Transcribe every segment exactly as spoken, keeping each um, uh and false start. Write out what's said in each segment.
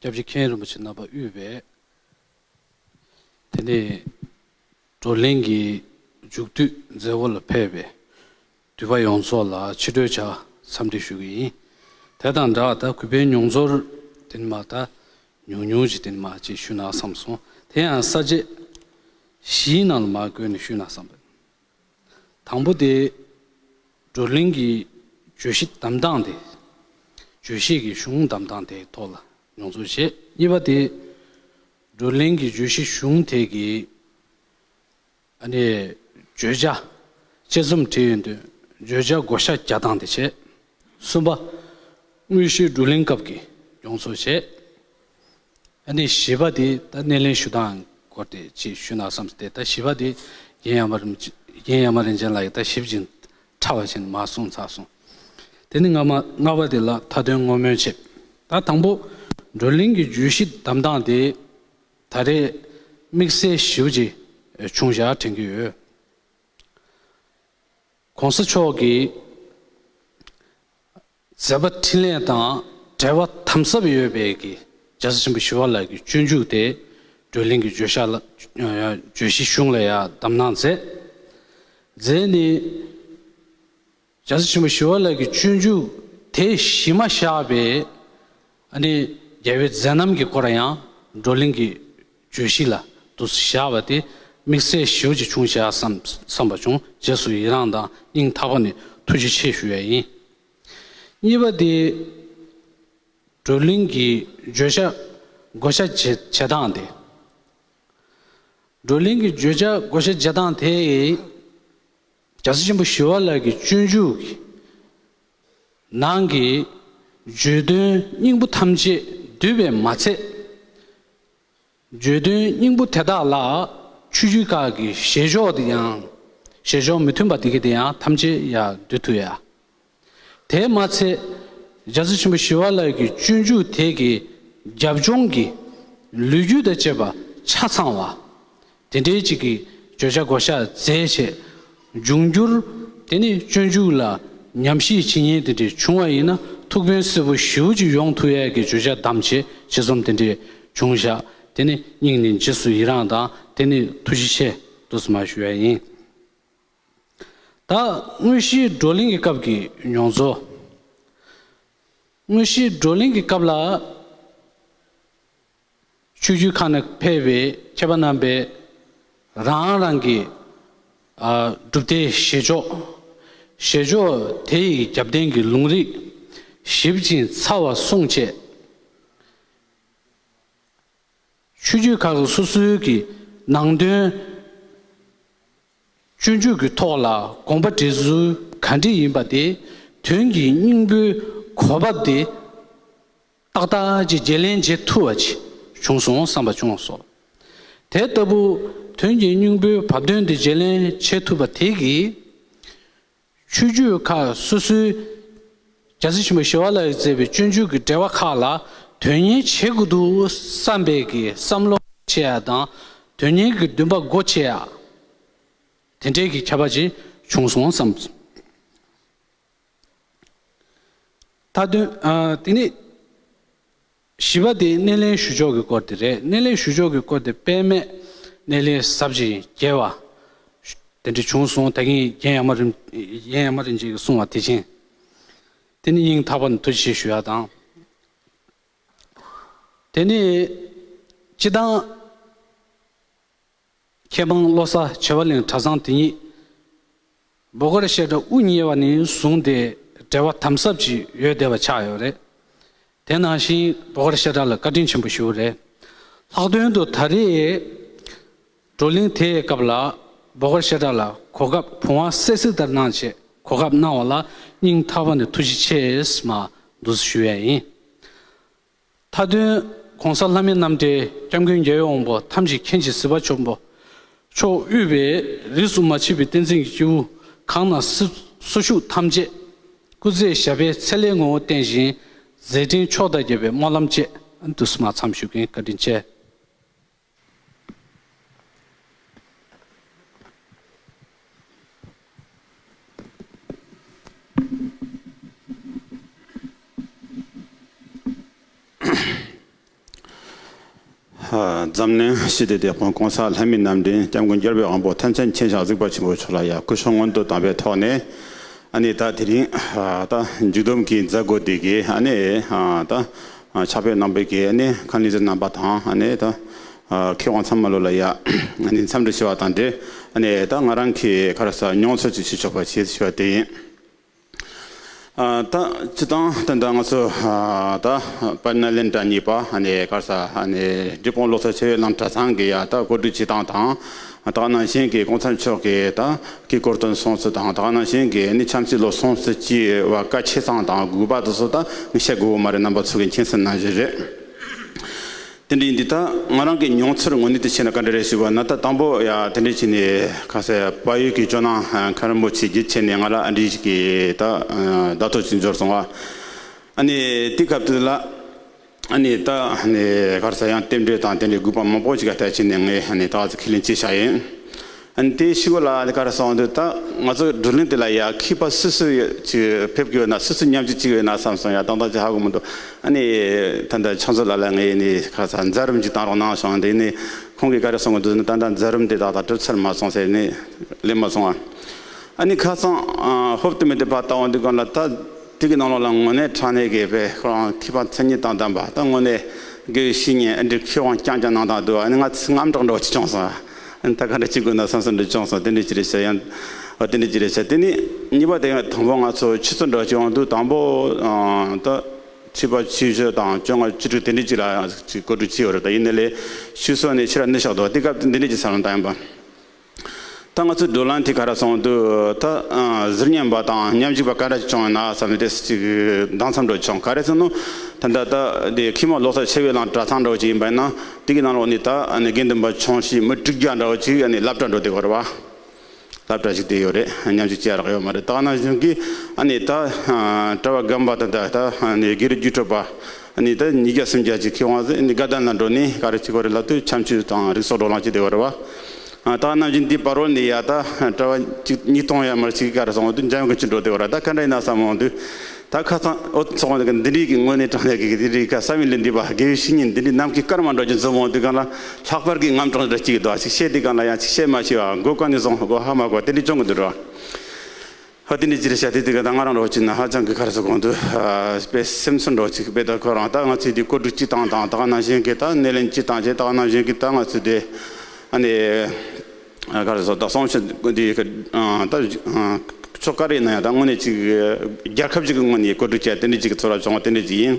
སྐྱབས་རྗེ་མཁན་རིན་པོ་ཆེ་རྣམ་པ་དབུས་པའི་དེ་ནས་བགྲོ་གླེང་གི་མཇུག་བསྡུའི་མཛད་སྒོ་ལ་ཕེབས་པའི་འདུས་པ་ཡོངས་རྫོགས་ལ་ཕྱི་དྲོའི་ཇ་འཚམས་འདྲི་ཞུ་གི་ཡིན། དེ་དང་སྦྲགས་ད་གུས་པའི་མྱོང་ཚོར་དེ་ནི་མ་ད་ཉུང་ཉུང་ཅིག་དེ་ནི་མ་ཅིག་ཞུ་ན་བསམ་སོང་། དེ་ཡང་ས་བཅད་བཞིའི་ནང་ལ་མར་བཀོད་ནས་ཞུས་ན་བསམ་པ། དང་པོ་དེ་བགྲོ་གླེང་གི་བརྗོད་གཞི་བདམས་སྟངས་དེ། བརྗོད་གཞི་གི་གཞུང་བདམས་སྟངས་དེའི་ཐོག་ལ་མྱོང་ཚོར་བྱས། གཉིས་པ་དེ་བགྲོ་གླེང་གི་བརྗོད་གཞི་གཞུང་དེ་གི་ཨ་ནི་བརྗོད་བྱ་དཔྱད་རྩོམ་བྲིས་ཡོང་དུས་བརྗོད་བྱ་བགོ་བཤའ་རྒྱག་སྟངས་དེ་བྱས། གསུམ་པ་དངོས་གཞིའི་བགྲོ་གླེང་སྐབས་ཀྱི་མྱོང་ཚོར་བྱས། ཨ་ནི་བཞི་པ་དེ་ད་སྣེ་ལེན་ཞུ་སྟངས་སྐོར་དེ་ཅིག་ཞུ་ན་བསམ་སྟེ། ད་བཞི་པ་དེ་རྒན་ཡ་མ་རིན་རྒན་ཡ་མ་རིན་ཆེན་ལགས་ཀྱིས་ད་ཞིབ་ཅིང་ཕྲ་བ་ཞིག་མར་གསུངས་ཚར་སོང་། དེ་ནི་ལྔ་མ་ལྔ་པ་དེ་ལ་མཐའ་དོན་བསྔོ་སྨོན་བྱེད། ད་དང་པོ་བགྲོ་གླེང་གི་བརྗོད་གཞི་བདམས་སྟངས་དེ་ད་རེས་དམིགས་བསལ་ཞེ་པོ་ཅིག་བྱུང་བཞག་དྲན་གྱི་ཡོད། ༸གོང་ས་མཆོག་གིས་མཛད་པ་འཕྲིན་ལས་དང་འབྲེལ་བ་དམ་ཟབ་ཡོད་པའི་གི་རྒྱལ་སྲས་ཆེན་པོ་ཞི་བ་ལྷ་གི་སྤྱོད་འཇུག་དེ་བགྲོ་གླེང་གི་བརྗོད་བྱ་ལ་བརྗོད་གཞི་གཞུང་ལ་ཡང་བདམས་གནང་མཛད། མཛད་ནས་རྒྱལ་སྲས་ཆེན་པོ་ཞི་བ་ལྷ་གི་སྤྱོད་འཇུག་དེ་གཞི་མ་བཞག་པའི་ཨ་ནི་རྒྱལ་བའི་མཛད་རྣམ་གྱི་སྐོར་ཡང་བགྲོ་གླེང་གི་བརྗོད་གཞི་ལ་འདུག་སེ་བཞག་པ་དེ་དམིགས་བསལ་ཞེ་པོ་ཅིག་བྱུང་བཞག་བསམ་བསམ་པ་བྱུང་། རྗེས་སུ་ཡི་རང་དང་སྙིང་ཐག་པ་ནས་ཐུགས་རྗེ་ཆེ་ཞུ་ཡ་ཡིན། གཉིས་པ་དེ་བགྲོ་གླེང་གི་བརྗོད་བྱ་བགོ་བཤའ་བྱེད་བྱེད་སྟངས་དེ། བགྲོ་གླེང་གི་བརྗོད་བྱ་བགོ་བཤའ་བྱེད་སྟངས་དེ་རྒྱལ་སྲས་ཆེན་པོ་ཞི་བ་ལྷ་གི་སྤྱོད་འཇུག་གི་ནང་གི་བརྗོད་དོན་སྙིང་པོ་ཐམས་ཅད་བསྡུས་པས་མ་ཚད། བརྗོད་དོན་སྙིང་པོ་དེ་དག་ལ་ཆོས་བརྒྱུད་ཁག་གི་བཞེད་ཕྱོགས་དེ་ཡང་བཞེད་ཕྱོགས་མི་མཐུན་པ་དེ་གི་དེ་ཡང་ཐམས་ཅད་ཡར་བསྡུ་ཐུབ་ཡ། དེས་མ་ཚད་རྒྱལ་སྲས་ཆེན་པོ་ཞི་བ་ལྷ་གི་སྤྱོད་འཇུག་དེ་གི་རྒྱབ་ལྗོངས་ཀྱི་ལོ་རྒྱུས་དང་བཅས་པ་ཆ་ཚང་བ། དེ་འདྲའི་ཅིག་གི་བརྗོད་བྱ་བགོ་བཤའ་མཛད་བྱས། འབྱུང་འགྱུར་དེ་ནི་སྤྱོད་འཇུག་ལ་ཉམས་ཞིབ་བྱེད་མཁན་དེ་འདྲ་བྱུང་བ་ཡིན་ན་ཐུགས་ཕན་གསོས་པོ་ཞེ་པོ་ཅིག་ཡོང་ཐུབ་ཡས་ཀྱི་བརྗོད་བྱ་བདམས་བྱས། དཔྱད་རྩོམ་དེ་འདྲ་བྱུང་བཞག་དེ་ནི་སྙིང་ནས་རྗེས་སུ་ཡི་རང་དང་དེ་ནི་ཐུགས་རྗེ་ཆེ་འདུག་སེ་མར་ཞུ་ཡ་ཡིན། ད་དངོས་གཞིའི་བགྲོ་གླེང་གི་སྐབས་ཀྱི་མྱོང་ཚོར། དངོས་གཞིའི་བགྲོ་གླེང་གི་སྐབས་ལ། ཆོས་བརྒྱུད་ཁག་ནས་ཕེབས་པའི་མཁས་པ་རྣམ་པས་རང་རང་གི་ཨ་སྒྲུབ་སྡེའི་བཞེད་ཕྱོགས། བཞེད་ཕྱོགས་དེ་ཡི་རྒྱབ་རྟེན་གྱི་ལུང་རིགས་ཞིབ་ཅིང་ཚགས་པར་གསུངས་བྱས། ཆོས་བརྒྱུད་ཁག་སོ་སོའི་གི་ནང་དོན། སྤྱོད་འཇུག་གི་ཐོག་ལ་དགོངས་པ་འགྲེལ་ཚུལ་ག་འདྲ་ཡིན་པ་དེ་དོན་གྱི་སྙིང་པོའི་གོ་བབ་དེ་ཏག་ཏག་ཅིག་བརྗེ་ལེན་བྱེད་ཐུབ་པ་ཅིག་བྱུང་སོང་བསམ་པ་བྱུང་སོང་། དེ་ལྟ་བུ་དོན་གྱི་སྙིང་པོའི་བབ་དོན་དེ་བརྗེ་ལེན་བྱེད་ཐུབ་པ་དེ་གིས། ཆོས་བརྒྱུད་ཁག་སོ་སོའི་རྒྱལ་སྲས་ཆེན་པོ་ཞི་བ་ལྷ་ཡིས་མཛད་པའི་སྤྱོད་འཇུག་གི་འགྲེལ་པ་ཁག་ལ་དོན་གཉེར་བྱེད་དགོས་འདུག་བསམ་པའི་གི་བསམ་བློ་བྱེད་ཡ་དང་དོན་གཉེར་གྱི་འདུན་པ་སྒོ་ཕྱེ་ཡ། དེ་འདྲའི་གི་ཁྱད་པར་ཅིག་བྱུང་སོང་བསམ། མཐའ་དོན་ཨ་དེ་ནི། བཞི་པ་དེ་སྣེ་ལེན་ཞུ་ཕྱོགས་ཀྱི་སྐོར་དེ་རེད། སྣེ་ལེན་ཞུ་ཕྱོགས་ཀྱི་སྐོར་དེ་དཔེ་མེད་སྣེ་ལེན་ཟབ་ཅིང་རྒྱས་པ་དེ་འདྲ་བྱུང་སོང་། ད་གིན་རྒན་ཡ་མ་རིན་རྒན་ཡ་མ་རིན་ཆེན་གྱིས་གསུངས་པ་དེ་བཞིན། དེ་ནི་སྙིང་ཐག་པ་ནས་ཐུགས་རྗེ་ཆེ་ཞུ་ཡ་དང་། དེ་ནི་སྤྱི་བཏང་མཁས་མང་བློ་གསར་བྱེ་བ་གླིང་གྲྭ་ཚང་དེ་ཉིད་འབོ་དཀར་བཤད་གྲྭ་དབུ་བརྙེས་པ་ནས་བཟུང་སྟེ་འབྲེལ་བ་དམ་ཟབ་ཅིག་ཡོད་བསྡད་པ་ཆགས་ཡོད་རེད། དེ་ནང་བཞིན་འབོ་དཀར་བཤད་གྲྭ་ལ་བཀའ་དྲིན་ཆེན་པོ་ཞུ་རེད། ལྷག་དོན་དུ་ད་རེས་བགྲོ་གླེང་དེའི་སྐབས་ལ་འབོ་དཀར་བཤད་གྲྭ་ལ་གོ་སྐབས་བུང་བ་བསྲེ་བསྲེ་ལྟར་གནང་བྱས་གོ་སྐབས་གནང་བ་ལ་སྙིང་ཐག་པ་ནས་ཐུགས་རྗེ་ཆེ་ཟེར་མར་འདུག་སེ་ཞུ་ཡས་ཡིན། མཐའ་དོན་༸གོང་ས་ལྷ་མིའི་རྣམ་འདྲེན་སྐྱབས་མགོན་རྒྱལ་བའི་དབང་པོ་ཐམས་ཅད་མཁྱེན་ཅིང་གཟིགས་པ་ཆེན་པོ་མཆོག་དབུས་པའི་རིས་སུ་མ་ཆད་པའི་བསྟན་འཛིན་གྱི་སྐྱེས་བུ་གང་ན་སུ་སུ་བཞུགས་ཐམས་ཅད་སྐུ་ཚེ་ཞབས་པད་ཚེ་ལྷའི་ངོ་བོ་བརྟན་ཞིང་མཛད་འཕྲིན་མཆོག་དང་མཇལ་བའི་སྨོན་ལམ་བཅས། འདུག་སེ་མར་མཚམས་ཞུ་གིན། བཀའ་དྲིན་ཆེ། ཨ། འཛམ་གླིང་ཞི་བདེའི་དེད་དཔོན་༸གོང་ས་ལྷ་མིའི་རྣམ་འདྲེན་༸སྐྱབས་མགོན་རྒྱལ་བའི་དབང་པོ་ཐམས་ཅད་མཁྱེན་ཞིང་གཟིགས་པ་ཆེན་པོ་མཆོག་ལ་ཡང་སྐུ་ཕྱག་སྔོན་དུ་བཏང་བའི་ཐོག་ནས། ཨ་ནི་ད་དེ་རིང་ཨ་ད་མཇུག་བསྡོམས་ཀྱི་མཛད་སྒོ་དེ་གའི་ཨ་ནི་ཨ་ད་ཕྱག་ཕེབས་གནང་བའི་གི་ཨ་ནི་མཁན་སློབ་ཟུར་རྣམ་པ་དང་ཨ་ནི་ད་ཨ་མཁས་དབང་ཚང་མ་ལོ་ལ་ཡ་ཨ་ནི་འཚམས་འདྲི་ཞུ་བ་དང་འབྲེལ། ཨ་ནི་ད་ང་རང་གི་ག་རེ་ཟེར་མྱོང་ཚོར་ཅིག་ཞུ་ཆོག་པ་བྱེད་ཞུ་བ་དེ་ཡིན། ཨ་ད་སྤྱིར་བཏང་ད་ལྟ་ང་ཚོ་ཨ་ད་པར་ན་ལེན་དྲ་གཉིས་པ་ཨ་ནི་ག་རེ་ཟེར་ཨ་ནི་འབྲས་སྤུངས་ལོ་གསར་ཆེ་བའི་གླིང་གྲྭ་ཚང་གི་ཡ་ད་གོ་སྒྲིག་བྱེད་སྟངས་དང་། ད་ག་ནང་བཞིན་གྱི་༸གོང་ས་མཆོག་གི་ད་གི་སྐུ་གོ་སྟོན་སྲུང་བརྩི་དང་། ད་ག་ནང་བཞིན་གྱི་ནི་འཆམ་མཐུན་ལོ་སྲུང་བརྩི་བྱས་པ་གལ་ཆེ་ཚང་དང་དགོས་པ་དེ་ཚོ་ད་ངས་བཤད་དགོས་མ་རེད། རྣམ་པ་ཚོ་གི་མཁྱེན་གསལ་ནང་བཞིན་རེད། དེ་འདྲ་ཡིན་དུས་ད་ང་རང་གི་མྱོང་ཚོར་ངོས་ནས་དེ་བྱས་ན་ག་འདྲ་རེད་ཞུས་པ་ན། ད་དང་པོ་ཡ་དེ་འདྲ་བྱས་ནས་ག་ཟེར་བལ་ཡུལ་གྱི་ཇོ་ནང་མཁན་རིན་པོ་ཆེ་བརྒྱུད་བྱས་ནས་ང་ལ་ཨ་འདྲ་ཞིག་གི་ད་བརྡ་ཐོ་ཅིག་འབྱོར་སོང་བ། ཨ་ནི་དེ་སྐབས་དེ་ལ། ཨ་ནི་ད་ནི་ག་རེ་ཟེར་ཡང་རྟེན་འབྲེལ་དང་དེ་འདྲའི་དགོས་པ་མང་པོ་ཞིག་ག་བལྟས་བྱས་ནས་ངས་ཨ་ནི་ད་ག་ཚོད་ཁས་ལེན་བྱས་བཞག་ཡིན། ཨ་ནི་དེ་ཤི་བོ་ལ་ཨ་ནི་ག་རེ་ཟེར་འོང་དུས་ད་ང་ཚོ་བགྲོ་གླེང་དེ་ལ་ཡ་མཁས་པ་སུ་སུ་ཡོད་ཅིག་ཕེབས་ཀྱི་ཡོད་ན། སུ་སུ་མཉམ་ཞུགས་བྱེད་ཀྱི་ཡོད་ན་བསམ་སོང་ཡ། ཏག་ཏག་ཅིག་ཧ་གོ་མི་འདུག་ཨ་ནི་ད་ལྟ་ཕྱག་མཛོད་ལགས་ལ་ངས་ནི་ག་རེ་ཟེར་མཛད་རིམ་ཅིག་བཏང་རོགས་གནང་བྱུང་། དེ་ནི་ཁོང་གིས་ག་རེ་གསུང་གི་འདུག་ཟེར་ན། ད་ལྟ་མཛད་རིམ་དེ་ཏག་ཏག་གྲུབ་ཚར་མ་སོང་ཟེར་ནས་ལེན་མ་སོང་བ། ཨ་ནི་ཁ་སང་ཨ་ཧོབ་ཏེ་མི་དེ་ཕར་ལྟ་འོང་དུས་སྒང་ལ་ད་དེ་གི་ནང་ལོགས་ལ་དངོས་གནས་དྲང་གནས་ཀྱི་དཔེ་ཁོ་རང་མཁས་པ་མཚན་ཉིད་དང་ལྡན་པ། ད་དངོས་གནས་དགེ་བའི་བཤེས་གཉེན་ཨ་འདྲའི་མཁས་དབང་རྐྱང་རྐྱང་གནང་སྟངས་འདུག་ཨ་ནི་ང་ཚོ་དངངས་སྐྲག་འདྲ་བོ་ཅིག་བྱུང་སོང་། ཨ་ནི་ད་ག་འདྲ་བྱེད་དགོས་ན་བསམ་བསམ་འདྲ་བྱུང་སོང་། དེ་འདྲ་ཅིག་རེད་ཤག་ཡང་ཨ་དེ་འདྲ་ཅིག་རེད་ཤག་དེ་ནི་གཉིས་པ་དེ་དང་པོ་ང་ཚོ་ཆུ་ཚོད་འདྲ་བོ་ཅིག་འོང་དུས་དང་པོ་ཨ་ད་ཚེས་པ་བཅུ་བཞི་དང་བཅོ་ལྔ་བཅུ་དྲུག་དེ་འདྲ་ཅིག་ལ་ཅིག་གོ་སྒྲིག་བྱས་ཡོད་རེད། ད་ཡིན་ནའི་ལས་ཆུ་ཚོད་ནས་ཕྱི་ར་ནི་ཤག་འདུག་དེ་སྐབས་དེ་འདི་འདྲ་ཅིག་ས་ལམ་བཏང་ཡིན་པ། ད་ང་ཚོའི་བགྲོ་གླེང་དེ་ག་རེ་སོང་དུས་ད་ཨ་གཟུར་གཉིས་པ་དང་མཉམ་ཞུགས་པ་ག་འདྲ་ཅིག་བྱུང་ཡོད་ན་བསམ་ནས་དེ་ཅིག་དྭངས་འཚབ་འདྲ་བྱུང་། ག་རེ་ཟེར་ན་ད་ལྟ་ད་དེ་མཁས་མང་ལོ་གསར་ཆེ་བའི་གླིང་གྲྭ་ཚང་འདྲ་ཅིག་ཡིན་པ་ཡིན་ན། དེ་གི་ནང་ལོགས་ནས་ད་ཨ་ནི་དགེ་འདུན་པ་ཆུང་ཤོས་མི་དྲུག་བརྒྱ་འདྲ་བོ་ཅིག་ཨ་ནི་སློབ་གྲྭ་འགྲོ་བསྡད་ཡོད་རེད་བ། སློབ་གྲྭ་ཞིག་བསྡད་ཡོད་རེད། མཉམ་ཞུགས་བྱེད་ཡག་ཡོད་མ་རེད། ད་ག་ནང་བཞིན་གྱི་ཨ་ནི་ད་ཨ་གྲྭ་པ་རྒན་པ་དང་ད་ད་ཨ་ནི་དགེ་ལུགས་རྒྱུད་གྲྭ་པ་ཨ་ནི་ད་ཉིས་བརྒྱ་སུམ་བརྒྱ་ཅིག་ཁེ་དབང་ཟེར་ཨ་ནི་དགའ་ལྡན་ལ་འགྲོ་ནས་ག་རེ་བྱེད་དགོས་རེད་ལབ་དུས་འཆམ་མཐུན་དང་རིག་གསོ་བགྲོ་གླེང་བྱེད་བསྡད་ཡོད་རེད་བ། ཨ་ད་ག་ནང་བཞིན་འདི་བར་བར་ནས་ཡ་ད་གྲྭ་པ་གཅིག་ཉིས་སྟོང་ཡར་མར་ཅིག་ག་རེ་སོང་དུས་འཇམ་གྱི་ཅིག་འགྲོ་བསྡད་ཡོད་རེད། ད་ག་འདྲ་ཡིན་ན་བསམ་འོང་དུས་ད་ཁ་སང་ཨོ་ཚོགས་འདི་འདི་འདྲའི་གི་དངོས་གནས་དྲང་གནས་ཀྱི་འདི་འདྲའི་ཁ་བསམ་ཡུལ་ལས་འདས་པ་དགེ་བའི་བཤེས་གཉེན་འདི་འདྲའི་ནམ་མཁའི་སྐར་མ་འདྲ་ཅིག་འཛོམས་འོང་དུས་སྒང་ལ་ལྷག་པར་གྱི་རྔམ་སྐྲག་འདྲ་ཅིག་འདུག་ཅིག་བཤད་དུས་སྒང་ལ་ཡང་ཅིག་བཤད་མ་ཤེས་པ། མགོ་ག་ནས་བཟུང་མགོ་ཧ་མ་གོ་དེ་འདྲའི་བྱུང་གི་འདུག་ར། ཧ་དེ་འདྲའི་ཅིག་རེད་ཤག་དེ་དུས་ཀ་ད་ང་རང་རོགས་བྱས་ན་ཧ་ཅང་གི་ག་རེ་ཟེར་དགོས་འདུག་ཨ་དཔེ་སེམས་ཚོར་འདྲ་ཅིག་དཔེ་ད་ཁོ་རང་ད་ང་ཚོས་དེ་བཀོད་སྒྲིག་ཅིག་བཏང་དང་ད་ག་ནང་བཞིན་གྱི་ད་སྣེ་ལེན་ཅིག་བཏང་བྱས་ད་ག་ནང་བཞིན་གྱི་ད་ང་ཚོས་དེ་ཨ་ནི་ཨ་ག་རེ་ཟེར་ད་སོང་ཆེ་འདི་ཨ་ད་ཨ་ཕྱོགས་ག་རེ་ཡིན་ན་ཡང་ད་དངོས་གནས་ཅིག་རྒྱལ་ཁབ་ཅིག་གི་ངོས་ནས་བཀོད་སྒྲིག་བྱས་དེ་འདྲའི་ཅིག་གི་ཚོར་བ་བྱུང་བ་དེ་འདྲའི་ཅིག་ཡིན།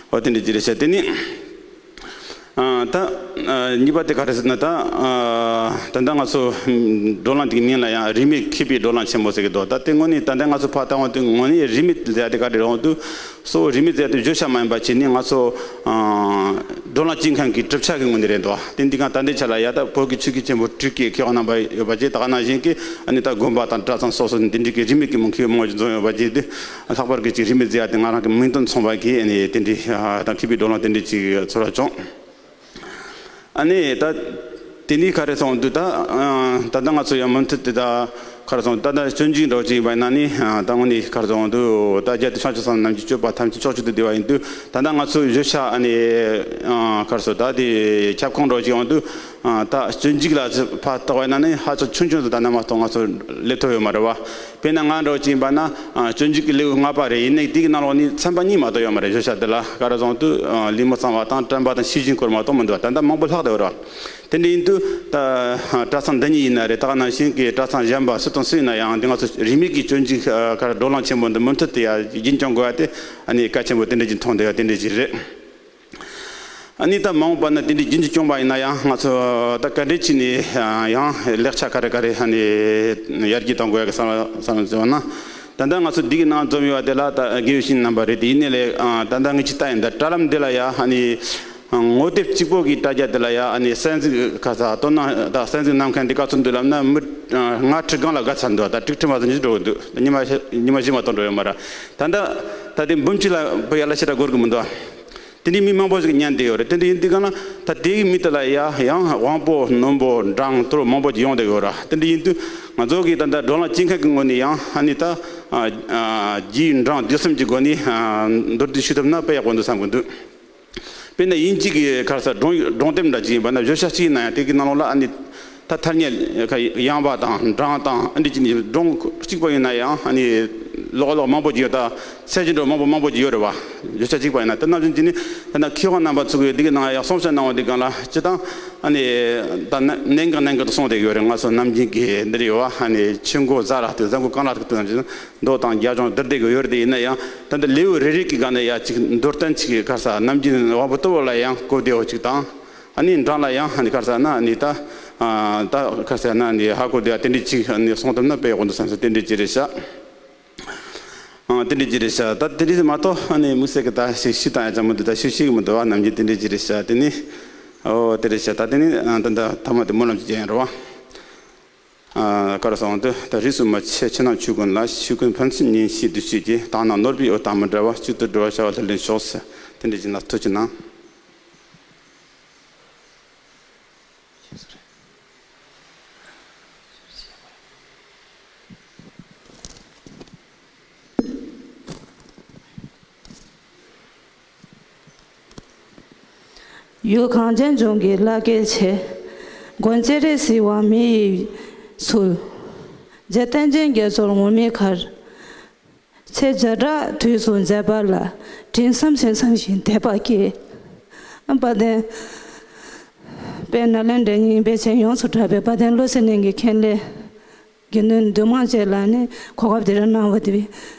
འོ་དེ་འདྲའི་ཅིག་རེད་ཤག་དེ་ནི། ཨ་ད་ཨ་གཉིས་པ་དེ་ག་རེ་ཟེར་ན་ད་ཨ་ད་ལྟ་ང་ཚོ་བགྲོ་གླེང་དེ་གི་མིང་ལ་ཡང་རིས་མེད་མཁས་པའི་བགྲོ་གླེང་ཆེན་མོ་ཟེར་གི་འདུག་ད་དེ་དངོས་གནས་ད་ལྟ་ང་ཚོ་ཕར་བལྟ་འོང་དུས་དངོས་གནས་རིས་མེད་ཟེར་ཡ་དེ་ག་རེ་རེད་འོང་དུས་གཙོ་བོ་རིས་མེད་ཟེར་ཡ་དེ་བརྗོད་བྱ་མ་ཡིན་པ་བྱས་ནས་ང་ཚོ་ཨ་བགྲོ་གླེང་བྱེད་མཁན་གྱི་གྲུབ་ཆ་གི་ངོས་ནས་རེད་འདུག་དེ་འདི་ག་ད་ལྟའི་ཆ་ལ་ཡ་ད་བོད་ཀྱི་ཆོས་བརྒྱུད་ཆེན་པོ་དྲུག་གི་མཁས་དབང་རྣམ་པ་ཡོད་པ་བཅས་ད་ག་ནང་བཞིན་གྱི་ཨ་ནི་ད་དགོན་པ་དང་གྲྭ་ཚང་སོ་སོ་ནས་དེ་འདྲའི་གི་རིས་མེད་ཀྱི་མི་མཁས་པའི་མང་པོ་ཞིག་འཛོམས་ཡོད་པ་བཅས་དེ། ལྷག་པར་གྱི་ཅིག་རིས་མེད་ཟེར་ཡ་དེ་ང་རང་གི་མིང་དོན་མཚུངས་པ་གི་ཨ་ནི་དེ་འདྲའི་ཨ་ད་མཁས་པའི་བགྲོ་གླེང་དེ་འདྲའི་ཅིག་ཚོར་བ་བྱུང་། ཨ་ནི་ད་དེ་ནི་ག་རེ་སོང་དུས་ད་ཨ་ད་ལྟ་ང་ཚོ་ཡང་མུ་མཐུད་དེ་ད་ག་རེ་སོང་ད་ལྟ་སྤྱོད་འཇུག་འདྲ་བོ་ཅིག་ཡིན་པ་ཡིན་ན་ནི་ཨ་ད་དངོས་གནས་ག་རེ་སོང་དུས་ད་རྒྱལ་དུ་བྱང་ཆུབ་སེམས་རྣམས་ཀྱི་སྤྱོད་པ་ཐམས་ཅད་ཕྱོགས་གཅིག་ཏུ་བསྡུས་པ་ཡིན་དུས་ད་ལྟ་ང་ཚོའི་བརྗོད་བྱ་ཨ་ནི་ཨ་ག་རེ་སོང་ད་དེ་ཁྱབ་ཁོངས་འདྲ་བོ་ཅིག་ཡོང་དུས། ཨ་ད་སྤྱོད་འཇུག་ལ་ཕར་བལྟ་བ་ཡིན་ན་ནི་ཧ་ཅང་ཆུང་ཆུང་དུ་ད་ནས་མ་གཏོགས་ང་ཚོ་སླེབས་ཐུབ་ཡོད་མ་རེད་བ། དཔེར་ན་ང་འདྲ་བོ་ཅིག་ཡིན་པ་ན་ཨ་སྤྱོད་འཇུག་གི་ལེའུ་ལྔ་པ་རེད། ཡིན་ནའི་དེ་གི་ནང་ལོགས་ནས་ཚན་པ་གཉིས་མ་གཏོགས་ཡོད་མ་རེད། བརྗོད་བྱ་འདི་ལ་ག་རེ་བཟང་དུས་ཨ་ལུས་མི་གཙང་བ་དང་དྲན་པ་དང་ཤེས་བཞིན་སྐོར་མ་གཏོགས་མི་འདུག་བ། ད་ལྟ་མང་པོ་ལྷག་བསྡད་ཡོད་རེད་བ། དེ་འདྲ་ཡིན་དུས་ད་ཨ་གྲྭ་ཚང་འདི་གཉིས་ཡིན་ན་རེད། ད་ག་ནང་བཞིན་གྱི་གྲྭ་ཚང་གཞན་པ་སུ་དང་སུ་ཡིན་ན་ཡང་འདི་ང་ཚོ་རིས་མེད་ཀྱི་སྤྱོད་འཇུག་ཨ་ག་རེ་བགྲོ་གླེང་ཆེན་པོ་འདི་མུ་མཐུད་དེ་ཡ་རྒྱུན་སྐྱོང་དགོས་ཡ་དེ་ཨ་ནི་གལ་ཆེན་པོ་དེ་འདྲ་ཅིག་མཐོང་བསྡད་ཡ་དེ་འདྲ་ཅིག་རེད། ཨ་ནི་ད་མ་འོངས་པ་ན་དེ་འདྲའི་རྒྱུན་གྱི་སྐྱོང་བ་ཡིན་ན་ཡང་ང་ཚོ་ད་ག་འདྲས་བྱས་ནས་ཡང་ལེགས་ཆ་ག་རེ་ག་རེ་ཨ་ནི་ཡར་རྒྱས་གཏོང་དགོས་ཡ་གི་བསམ་བསམ་བློ་བྱུང་ན། ད་ལྟ་ང་ཚོ་འདི་གི་ནང་འཛོམས་ཡོད་པ་དེ་ལ་ད་དགེ་བའི་བཤེས་གཉེན་རྣམ་པ་རེད། དེ་ཡིན་ནའི་ལས་ད་ལྟ་ངས་ཅིག་ལྟ་ཡིན། ད་དྲ་ལམ་འདི་ལ་ཡ་ཨ་ནི་ངོ་དེབ་གཅིག་པོ་གི་དྲ་རྒྱ་འདི་ལ་ཡ་ཨ་ནི་གསན་གཟིགས་ཁ་ས་དོ་སྣང་ད་གསན་གཟིགས་གནང་མཁན་འདི་ག་ཚོད་འདུག་ལབ་ན་མི་ལྔ་ཁྲི་སྒང་ལ་བརྒལ་ཚར་འདུག་ད་དྲུག་ཁྲི་མ་ཟིན་ཅིག་འགྲོ་གི་འདུག་ད་ཉི་མ་ཉི་མ་བཞི་མ་གཏོགས་འགྲོ་ཡོད་མ་རེད། ད་ལྟ་ད་དེ་འབུམ་གཅིག་ལ་བུ་ཡར་ལ་ཞེ་དྲག་འགོར་གི་མི་འདུག་དེ་འདྲའི་མི་མང་པོ་ཞིག་ཉན་བསྡད་ཡོད་རེད། དེ་འདྲ་ཡིན་དུས་གང་ལ་ད་དེའི་མི་དེ་ལ་ཡ་ཡང་དབང་པོ་རྣོན་པོ་འབྲིང་གཏུར་མང་པོ་ཞིག་ཡོང་བསྡད་ཡོད་ར། དེ་འདྲ་ཡིན་དུས་ང་ཚོ་གིས་ད་ལྟ་བགྲོ་གླེང་བྱེད་མཁན་གྱི་ངོས་ནས་ཡང་ཨ་ནི་ད་ཨ་ཨ་རྒྱས་འབྲིང་བསྡུས་གསུམ་གྱི་སྒོ་ནས་ཨ་མདོར་བསྡུས་ཞུ་ཐུབ་ན་དཔེ་ཡག་པོ་འདུག་བསམ་གྱི་འདུག་དཔེར་ན་དབྱིན་ཇི་གི་ག་རེ་ཟེར། སྒྲུང་སྒྲུང་དེབ་འདྲ་ཅིག་ཡིན་པ་ན། བརྗོད་བྱ་གཅིག་ཡིན་ན་ཡང་དེ་གི་ནང་ལོགས་ལ་ཨ་ནི་ད་ཐ་སྙད་ཁ་ཡངས་པ་དང་འབྲིང་དང་ཨ་འདྲ་ཅིག་ནི། སྒྲུང་གཅིག་པ་ཡིན་ན་ཡང་ཨ་ནི་ལོགས་ལོགས་མང་པོ་ཅིག་ཡོད། ད་ཚད་གཞི་འདྲ་མང་པོ་མང་པོ་ཅིག་ཡོད་རེད་བ། བརྗོད་བྱ་གཅིག་པ་ཡིན་ན། དེ་ནང་བཞིན་གྱི་ནི་ད་ནི་མཁས་དབང་རྣམ་པ་ཚོ་གིས་འདི་གི་ནང་ཡང་གསུང་བཤད་གནང་བ་འདི་སྒང་ལ་སྤྱིར་བཏང་ཨ་ནི་ད་གནད་འགག་གནད་འགག་ཏུ་གསུངས་བསྡད་ཡོད་རེད། ང་ཚོ་ནམ་རྒྱུན་གྱི་འདི་རེད་བ། ཨ་ནི་ཆུ་མགོ་གཟར་ར་དེ་གཟའ་མགོ་རྐང་ལག་ཏུ་ནམ་རྒྱུན་མདོ་དང་རྒྱ་གཞུང་བསྡུར་བསྡད་ཀྱི་ཡོད་རེད། དེ་ཡིན་ན་ཡང་ད་ལྟ་ལེའུ་རེ་རེ་གི་སྒང་ནས་ཡ་གཅིག་མདོར་བསྟན་གཅིག་གི་ག་རེ་ཟེར། ནམ་རྒྱུན་དབང་པོ་ལྟ་བུ་ལ་ཡང་གོ་བདེ་བ་གཅིག་དང་། ཨ་ནི་འབྲིང་ལ་ཡང་ཨ་ནི་ག་རེ་ཟེར་ན། ཨ་ནི་ད་ཨ་ད་ག་རེ་ཟེར་ན། ཨ་ནི་ཧ་གོ་བདེ་བ་དེ་འདྲ་གཅིག་ཨ་ནི་གསུངས་ཐུབ་ན་དཔེ་ཡག་པོ་འདུག་བསམ་སོང་། དེ་འདྲ་གཅིག་རེད་ཤག་ཨ། དེ་འདྲ་གཅིག་རེད་ཤག་ད་དེ་འདྲ་མ་གཏོགས་ཨ་ནི་དམིགས་བསལ་གྱི་ད་ཞིག་ཞུ་སྟངས་ཡང་ཅང་མི་འདུག་ད་ཞུ་ཤེས་ཀྱི་མི་འདུག་བ། ནམ་རྒྱུན་དེ་འདྲ་གཅིག་རེད་ཤག་དེ་ནི་ཨོ་དེ་རེད་ཤག་ད་དེ་ནི་ཨ་ད་ད་ཐ་མ་དེ་སྨོན་ལམ་ཅིག་རྒྱག་ཡིན་རོགས། ཨ་ག་རེ་ཟེར་འོང་དུ། ད་རིས་སུ་མ་ཆད་ཕྱི་ནང་ཆོས་ཀུན་ལ། ཆོས་ཀུན་ཕན་ཚུན་ཉིན་ཤེས་དུས་ཤེས་ཀྱི། དག་སྣང་ནོར་བུའི་འོད་དང་མི་འབྲལ་བ། གཅིག་ཏུ་སྒྲིལ་བར་བྱ་བ་ལྷུར་ལེན་ཤོག་ཟེར། དེ་འདྲ་ཅིག་ན། ཐུགས་རྗེ་གནང་། ཡུལ་གངས་ཅན་ལྗོངས་ཀྱི་ལ་སྐད་ཆེ། མགོན་སྤྱན་རས་གཟིགས་དབང་མི་ཡི་ཚུལ། རྗེ་བསྟན་ཅན་རྒྱ་མཚོར་ངུར་སྨྲིག་གར། ཚེ་བརྒྱ་ཕྲག་དུས་སུ་མཛད་པ་ལ། དྲིན་བསམ་ཞིང་བསམ་ཞིང་དད་པ་སྐྱེས། དཔལ་ལྡན་དཔལ་ནཱ་ལེནྡྲའི་རྙིང་པའི་ཆེན་ཡོངས་སུ་གྲགས་པའི་དཔལ་ལྡན་བློ་གསལ་གླིང་གི་མཁན་སློབ་དགེ་འདུན་འདུས་མང་བཅས་ལ་ནི་གོ་སྐབས་འདི་རུ་གནང་བ་དེ།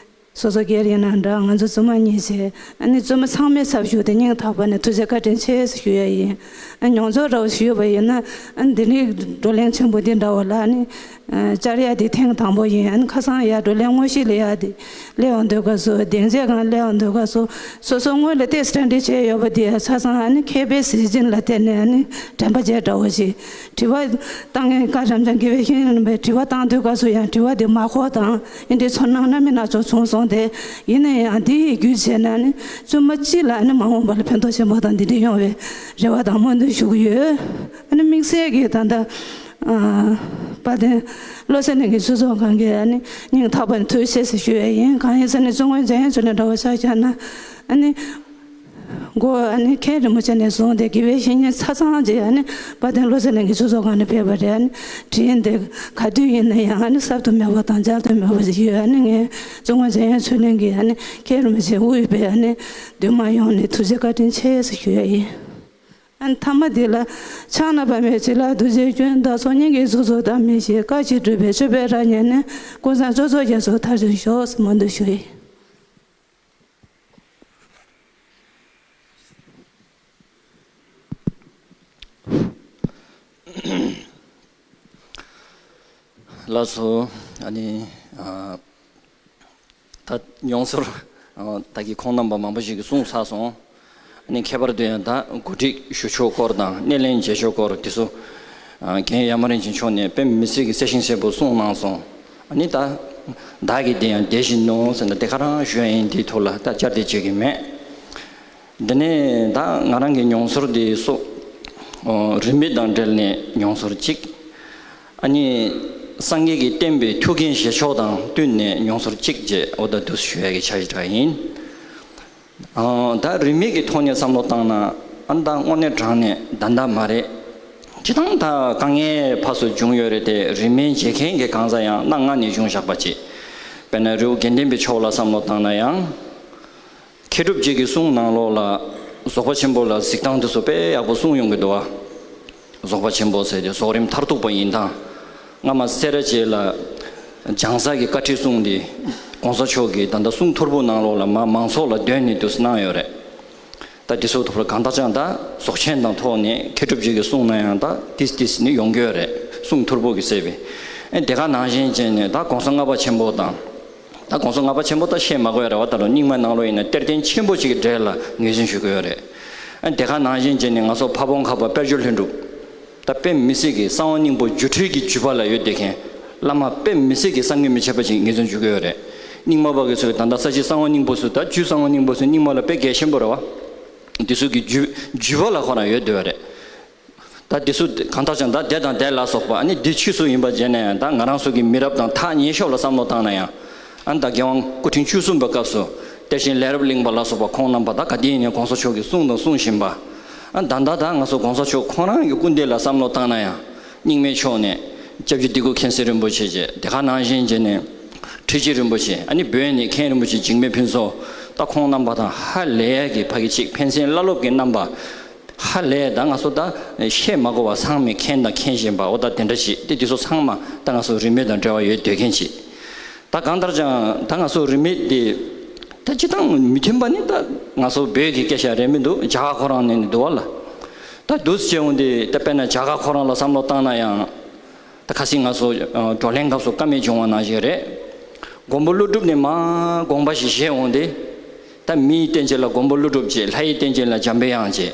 སོ་སོ་སྒེར་ཡིན་ན་འདྲ། ང་ཚོ་བཙུན་མ་གཉིས་བྱས། ཨ་ནི་བཙུན་མ་ཚང་མའི་ཚབ་ཞུས་ཏེ་སྙིང་ཐག་པ་ནས་ཐུགས་རྗེ་བཀའ་དྲིན་ཆེ་ཞུ་ཡ་ཡིན། ཨ་མྱོང་ཚོར་འདྲ་བོ་ཞུས་པ་ཡིན་ན། ཨ་འདི་འདྲའི་བགྲོ་གླེང་ཆེན་པོ་འདི་འདྲ་བོ་ལ་ནི་བཅར་ཡ་དེ་ཐེངས་དང་པོ་ཡིན། ཨ་ནི་ཁ་སང་ཡ་བགྲོ་གླེང་དངོས་གཞི་ལ་ཡ་དེ་སླེབས་ཡོང་དུས་སྐབས་སུ། སྡིངས་ཆའི་སྒང་སླེབས་ཡོང་དུས་སྐབས་སུ། སོ་སོ་སྔོན་ལ་ཏོག་ཙམ་གྲ་སྒྲིག་བྱས་ཡོད་པ་དེ་ཆ་ཚང་ཨ་ནི་མཁས་པའི་གཟི་བྱིན་ལ་བརྟེན་ནས་ཨ་ནི་དྲན་པ་བརྗེད་འདྲ་བོ་ཞིག་དྲི་བ་བཏང་མཁན་བཀའ་བྱམས་ཆེན་དགེ་བའི་བཤེས་གཉེན་རྣམ་པས་དྲི་བ་བཏང་དུས་སྐབས་སུ་ཡང་དྲི་བ་དེ་མ་གོ་དང་། ཨེ་འདྲའི་ཚོར་སྣང་སྣ་མིན་སྣ་ཚོགས་བྱུང་སོང་སྟེ། ཡིན་ན་ཡང་འདི་ཡི་བརྒྱུད་བྱས་ནས་ནི་བཙུན་མ་སྤྱི་ལ་ནི་མ་འོངས་པ་ལ་ཕན་ཐོགས་ཆེན་པོ་དང་འདི་འདྲ་ཡོང་བའི་རེ་བ་དང་སྨོན་འདུན་ཞུ་གི་ཡོད། ཨ་ནི་དམིགས་བསལ་གྱི་ད་ལྟ་ཨ་དཔལ་ལྡན་བློ་གསལ་གླིང་གི་ཆོས་ཚོགས་ཁང་གི་ཨ་ནི་སྙིང་ཐག་པ་ནས་ཐུགས་རྗེ་ཆེ་ཞུ་ཡས་ཡིན། གང་ཡིན་ཟེར་ན་བཙུན་དབང་འཇམ་དབྱངས་ཆོས་གླིང་འདྲ་བོ་ཆ་བཞག་ན། ཨ་ནི། མགོ་ཨ་ནི་མཁན་རིན་པོ་ཆེ་ནས་བཟུང་སྟེ་དགེ་བའི་བཤེས་གཉེན་ཆ་ཚང་གིས་ཨ་ནི་དཔལ་ལྡན་བློ་གསལ་གླིང་གི་ཆོས་ཚོགས་ཁང་ནས་ཕེབས་པ་རེད། ཨ་ནི་དྲིན་དེ་ག་དུས་ཡིན་ན་ཡང་ཨ་ནི་གསབ་ཏུ་མེད་པ་དང་འཇལ་དུ་མེད་པ་ཞིག་ཡོད། ཨ་ནི་ངས་བཙུན་དབང་འཇམ་དབྱངས་ཆོས་གླིང་གི་ཨ་ནི་མཁན་རིན་པོ་ཆེ་དབུས་པའི་ཨ་ནི་འདུས་མང་ཡོངས་ནས་ཐུགས་རྗེ་བཀའ་དྲིན་ཆེ་ཞེས་ཞུ་ཡ་ཡིན། ཨ་ནི་མཐའ་མ་འདི་ལ། ཕྱག་ན་པདྨོའི་བྱིན་རླབས་རྡོ་རྗེ་ཀུན། བདག་སོགས་སྙིང་གི་གཟུགས་སུ་བལྟ་མི་ཤེས། བཀའ་བཞིན་སྒྲུབ་པའི་སྤྱོད་པའི་རབ་བརྙེས་ནས། ཀུན་བཟང་སྤྱོད་ཚོགས་རྒྱ་མཚོར་མཐར་ཕྱིན་ཤོག་ཟེར་སྨོན་འདུན་ཞུ་ཡི། ལགས་སོ། ཨ་ནི་ཨ་ད་མྱོང་ཚོར་ཨ་ད་གི་ཁོང་རྣམ་པ་མང་པོ་ཞིག་གིས་གསུངས་ཚར་སོང་། ཨ་ནི་ཁྱད་པར་དུ་ཡང་ད་གོ་སྒྲིག་ཞུ་ཕྱོགས་སྐོར་དང་སྣེ་ལེན་བྱེད་ཕྱོགས་སྐོར་དེ་ཚོ་ཨ་རྒན་ཡ་མ་རིན་ཆེན་མཆོག་ནས་དཔེ་མི་སྲིད་ཀྱི་གསལ་ཤིང་གསལ་པོ་གསུངས་གནང་སོང་། ཨ་ནི་ད་བདག་གིས་དེ་ཡང་བདེ་བཞིན་ནོ་ཟེར་ན་དེ་ག་རང་ཞུ་ཡ་ཡིན། དེའི་ཐོག་ལ་ད་བསྐྱར་ཟློས་བྱེད་ཀྱི་མེད། འདི་ནས་ད་ང་རང་གི་མྱོང་ཚོར་འདི་སོགས་རིས་མེད་དང་འབྲེལ་ནས་མྱོང་ཚོར་གཅིག་ཨ་ནི་སངས་རྒྱས་ཀྱི་བསྟན་པའི་ཐུགས་འགན་བཞེས་ཕྱོགས་དང་བསྟུན་ནས་མྱོང་ཚོར་གཅིག་བཅས་འོ་ད་འདུག་ཞུ་ཡ་གི་འཆར་གཞི་འདྲ་ཡིན། ཨ་ད་རིས་མེད་ཀྱི་ཐོག་ནས་བསམ་བློ་བཏང་ན་ཨ་ད་དངོས་གནས་དྲང་གནས་ད་ད་མ་རེད། སྤྱིར་བཏང་ད་དཀའ་ངལ་ཕར་ཚུར་བྱུང་ཡོད་རེད་དེ། རིས་མེད་བྱེད་མཁན་གྱི་གང་ཟག་ཡང་གནའ་སྔ་ནས་བྱུང་བཞག་པ་ཅིག་དཔེར་ན་རི་བོ་དགེ་ལྡན་པའི་ཕྱོགས་ལ་བསམ་བློ་བཏང་ན་ཡང་། མཁས་གྲུབ་རྗེ་གི་གསུང་ནང་ལོགས་ལ་རྫོགས་པ་ཆེན་པོ་ལ་གཟིགས་སྟངས་དེ་ཚོ་དཔེ་ཡག་པོ་གསུངས་ཡོང་གི་འདུག་བ། རྫོགས་པ་ཆེན་པོ་ཟེར་དེ་རྫོགས་རིམ་མཐར་ཐུག་པ་ཡིན་སྟངས། སྔ་མ་སེ་ར་བྱེས་ལ་བྱང་ས་གི་བཀའ་ཁྲིད་གསུང་དེ་གོང་ས་མཆོག་གིས་ད་ལྟ་གསུང་ཐོར་བུ་ནང་ལོགས་ལ་མ་མང་ཚོགས་ལ་འདོན་ནས་དུ་གནང་ཡོད་རེད། ད་དེ་ཚོ་ཐོག་ལ་གང་ལྟར་ཀྱང་ད་རྫོགས་ཆེན་དང་ཐོག་ནས་མཁས་གྲུབ་རྗེ་གི་གསུང་ན་ཡང་ད་ཏིས་ཏིས་ནི་ཡོང་གི་ཡོད་རེད། གསུང་ཐོར་བུ་གི་གསལ་བའི། ཨེ་དེ་ག་ནང་བཞིན་བྱས་ནས་ད་གོང་ས་ལྔ་པ་ཆེན་པོ་དང་། ད་གོང་ས་ལྔ་པ་ཆེན་པོ་ད་བཤད་མ་དགོས་རེད་བ། ད་ལོ་རྙིང་མ་ནང་ལོགས་ཡིན་ན་གཏེར་སྟོན་ཆེན་པོ་ཅིག་གི་གྲས་ལ་ངོས་འཛིན་ཞུ་གི་ཡོད་རེད། ཨ་དེ་ག་ནང་བཞིན་བྱས་ནས་ང་ཚོ་ཕ་བོང་ཁ་པ་དཔལ་འབྱོར་ལྷུན་གྲུབ། ད་དཔེ་མི་སྲིད་ཀྱི་གསང་བ་སྙིང་པོ་སྒྱུ་འཕྲུལ་གྱི་བརྒྱུད་པ་ལ་ཡོད་བསྡད་མཁན། བླ་མ་དཔེ་མི་སྲིད་ཀྱི་བསམ་གྱིས་མི་ཁྱབ་པ་ཅིག་ངོས་འཛིན་ཞུ་གི་ཡོད་རེད། རྙིང་མ་པ་གི་ཚོས་ད་ལྟ་ས་གཞི་གསང་བ་སྙིང་པོ་ཚོ་ད་རྒྱུད་གསང་བ་སྙིང་པོ་ཚོ་རྙིང་མ་ལ་དཔེ་གལ་ཆེན་པོ་རེད་བ། འདི་ཚོ་གི་བརྒྱུད་བརྒྱུད་པ་ལ་ཁོ་རང་ཡོད་བསྡད་པ་རེད། ད་འདི་ཚོ་གང་ལྟར་ཀྱང་ད་དེ་དང་དེ་ལ་སོགས་པ་ཨ་ནི་འདི་ཕྱིས་སུ་ཡིན་པ་བྱས་ན་ཡང་ད་ང་རང་ཚོ་གི་མི་རབས་དང་ཐག་ཉེ་ཤོས་ལ་བསམ་བློ་བཏང་ན་ཡང་། ཨ་ནི་ད་རྒྱལ་དབང་སྐུ་ཕྲེང་བཅུ་གསུམ་པའི་སྐབས་སུ་ གཏེར་ཆེན་ལས་རབ་གླིང་པ་ལ་སོགས་པ་ཁོང་རྣམ་པ་ད་ག་དུས་ཡིན་ནའི་གོང་ས་མཆོག་གིས་གསུངས་དང་གསུང་བཞིན་པ། ཨ་ད་ལྟ་ད་ང་ཚོ་གོང་ས་མཆོག་ཁོང་རང་གི་སྐུ་ཟླ་ལ་བསམ་བློ་བཏང་ན་ཡང་རྙིང་མའི་ཕྱོགས་ནས་སྐྱབས་རྗེ་དིལ་མགོ་མཁྱེན་བརྩེ་རིན་པོ་ཆེ་བཅས་དེ་ག་ནང་བཞིན་བྱས་ནས་ཁྲི་ཆེན་རིན་པོ་ཆེ། ཨ་ནི་བོད་ནས་མཁན་རིན་པོ་ཆེ་འཇིགས་མེད་ཕུན་ཚོགས། ད་ཁོང་རྣམ་པ་དང་ཧ་ལས་ཀྱི་ཕ་གི་གཅིག་ཕན་ཚུན་བླ་སློབ་ཀྱི་རྣམ་པ། ཧ་ལས་ད་ང་ཚོ་ད་བཤད་མ་དགོས་པ་ཚང་མས་མཁྱེན་དང་མཁྱེན་བཞིན་པ། འོ་ད་དེ་འདྲ་ཞིག་དེ་དེ་ཚོ་ཚང་མ་ད་ང་ཚོ་རིས་མེད་དང་འབྲེལ་བ་ཡོད་སྡོད་མཁན་ཅིག་ད་གང་ལྟར་ཀྱང་ད་ང་ཚོ་རིས་མེད་དེ་ད་སྤྱི་བཏང་མི་མཐུན་པ་ནི་ད་ང་ཚོ་བོད་ཀྱི་སྐད་ཆ་རེད་མི་འདུག་རྒྱ་གར་ཁོ་རང་ནས་ནི་འདུག་བ་ལ། ད་འདུག་སེ་བྱས་འོང་དེ་ད་དཔེར་ན་རྒྱ་གར་ཁོ་རང་ལ་བསམ་བློ་བཏང་ན་ཡང་། ད་ཁ་སང་ང་ཚོ་ཨ་བགྲོ་གླེང་སྐབས་སུ་བཀའ་མོལ་བྱུང་བ་ནང་བཞིན་རེད། མགོན་པོ་ཀླུ་སྒྲུབ་ནས་མར་དགོངས་པ་ཞིག་བཞེས་འོང་སྟེ། ད་མིའི་རྟེན་ཅན་ལ་མགོན་པོ་ཀླུ་སྒྲུབ་བྱས། ལྷ་ཡི་རྟེན་ཅན་ལ་འཇམ་པའི་དབྱངས་བྱས།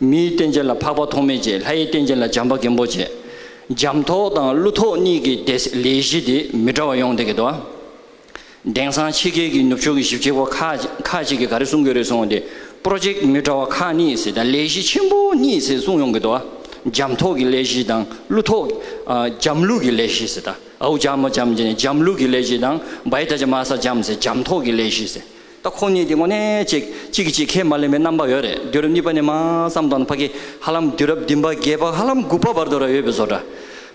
མིའི་རྟེན་ཅན་ལ་འཕགས་པ་ཐོགས་མེད་བྱས། ལྷ་ཡི་རྟེན་ཅན་ལ་བྱམས་པ་མགོན་པོ་བྱས། འཇམ་ཐོག་དང་ཀླུ་ཐོག་གཉིས་ཀྱི་དེ་ལས་གཞི་དེ་མི་འདྲ་བ་ཡོང་བསྡད་ཀྱི་འདུག་ཨ། དེང་སང་ཕྱི་རྒྱལ་གྱི་ནུབ་ཕྱོགས་ཀྱི་ཞིབ་དཔྱད་པ་ཁག་ཁག་ཅིག་གིས་ག་རེ་གསུང་གི་རེད་གསུངས་ཏེ། པྲོ་ཇེཀ་མི་འདྲ་བ་ཁག་གཉིས་ཟེར་དང་ལས་གཞི་ཆེན་པོ་གཉིས་ཟེར་གསུངས་ཡོང་གི་འདུག་བ། འཇམ་ཐོག་གི་ལས་གཞི་དང་ཀླུ་ཐོག་ཨ་འཇམ་ཀླུ་གི་ལས་གཞི་ཟེར། ད་ཨའུ་འཇམ་མོ་འཇམ་གྱི་ནི་འཇམ་ཀླུ་གི་ལས་གཞི་དང་བའི་ད་ཅི་མ་ས་འཇམ་ཟེར་འཇམ་ཐོག་གི་ལས་གཞི་ཟེར། ད་ཁོ་གཉིས་དེ་དངོས་གནས་ཅིག་གཅིག་གིས་གཅིག་ཁས་མ་ལེན་པའི་རྣམ་པ་ཡོད་རེད། དུས་རབས་གཉིས་པ་ནས་མར་བསམ་བཏང་ན་ཕ་གི་ཧ་ལམ་དུས་རབས་བདུན་པ་བརྒྱད་པ་ཧ་ལམ་དགུ་པ་བར་དུ་ར་ཡོད་པའི་བཟོ་འདྲ།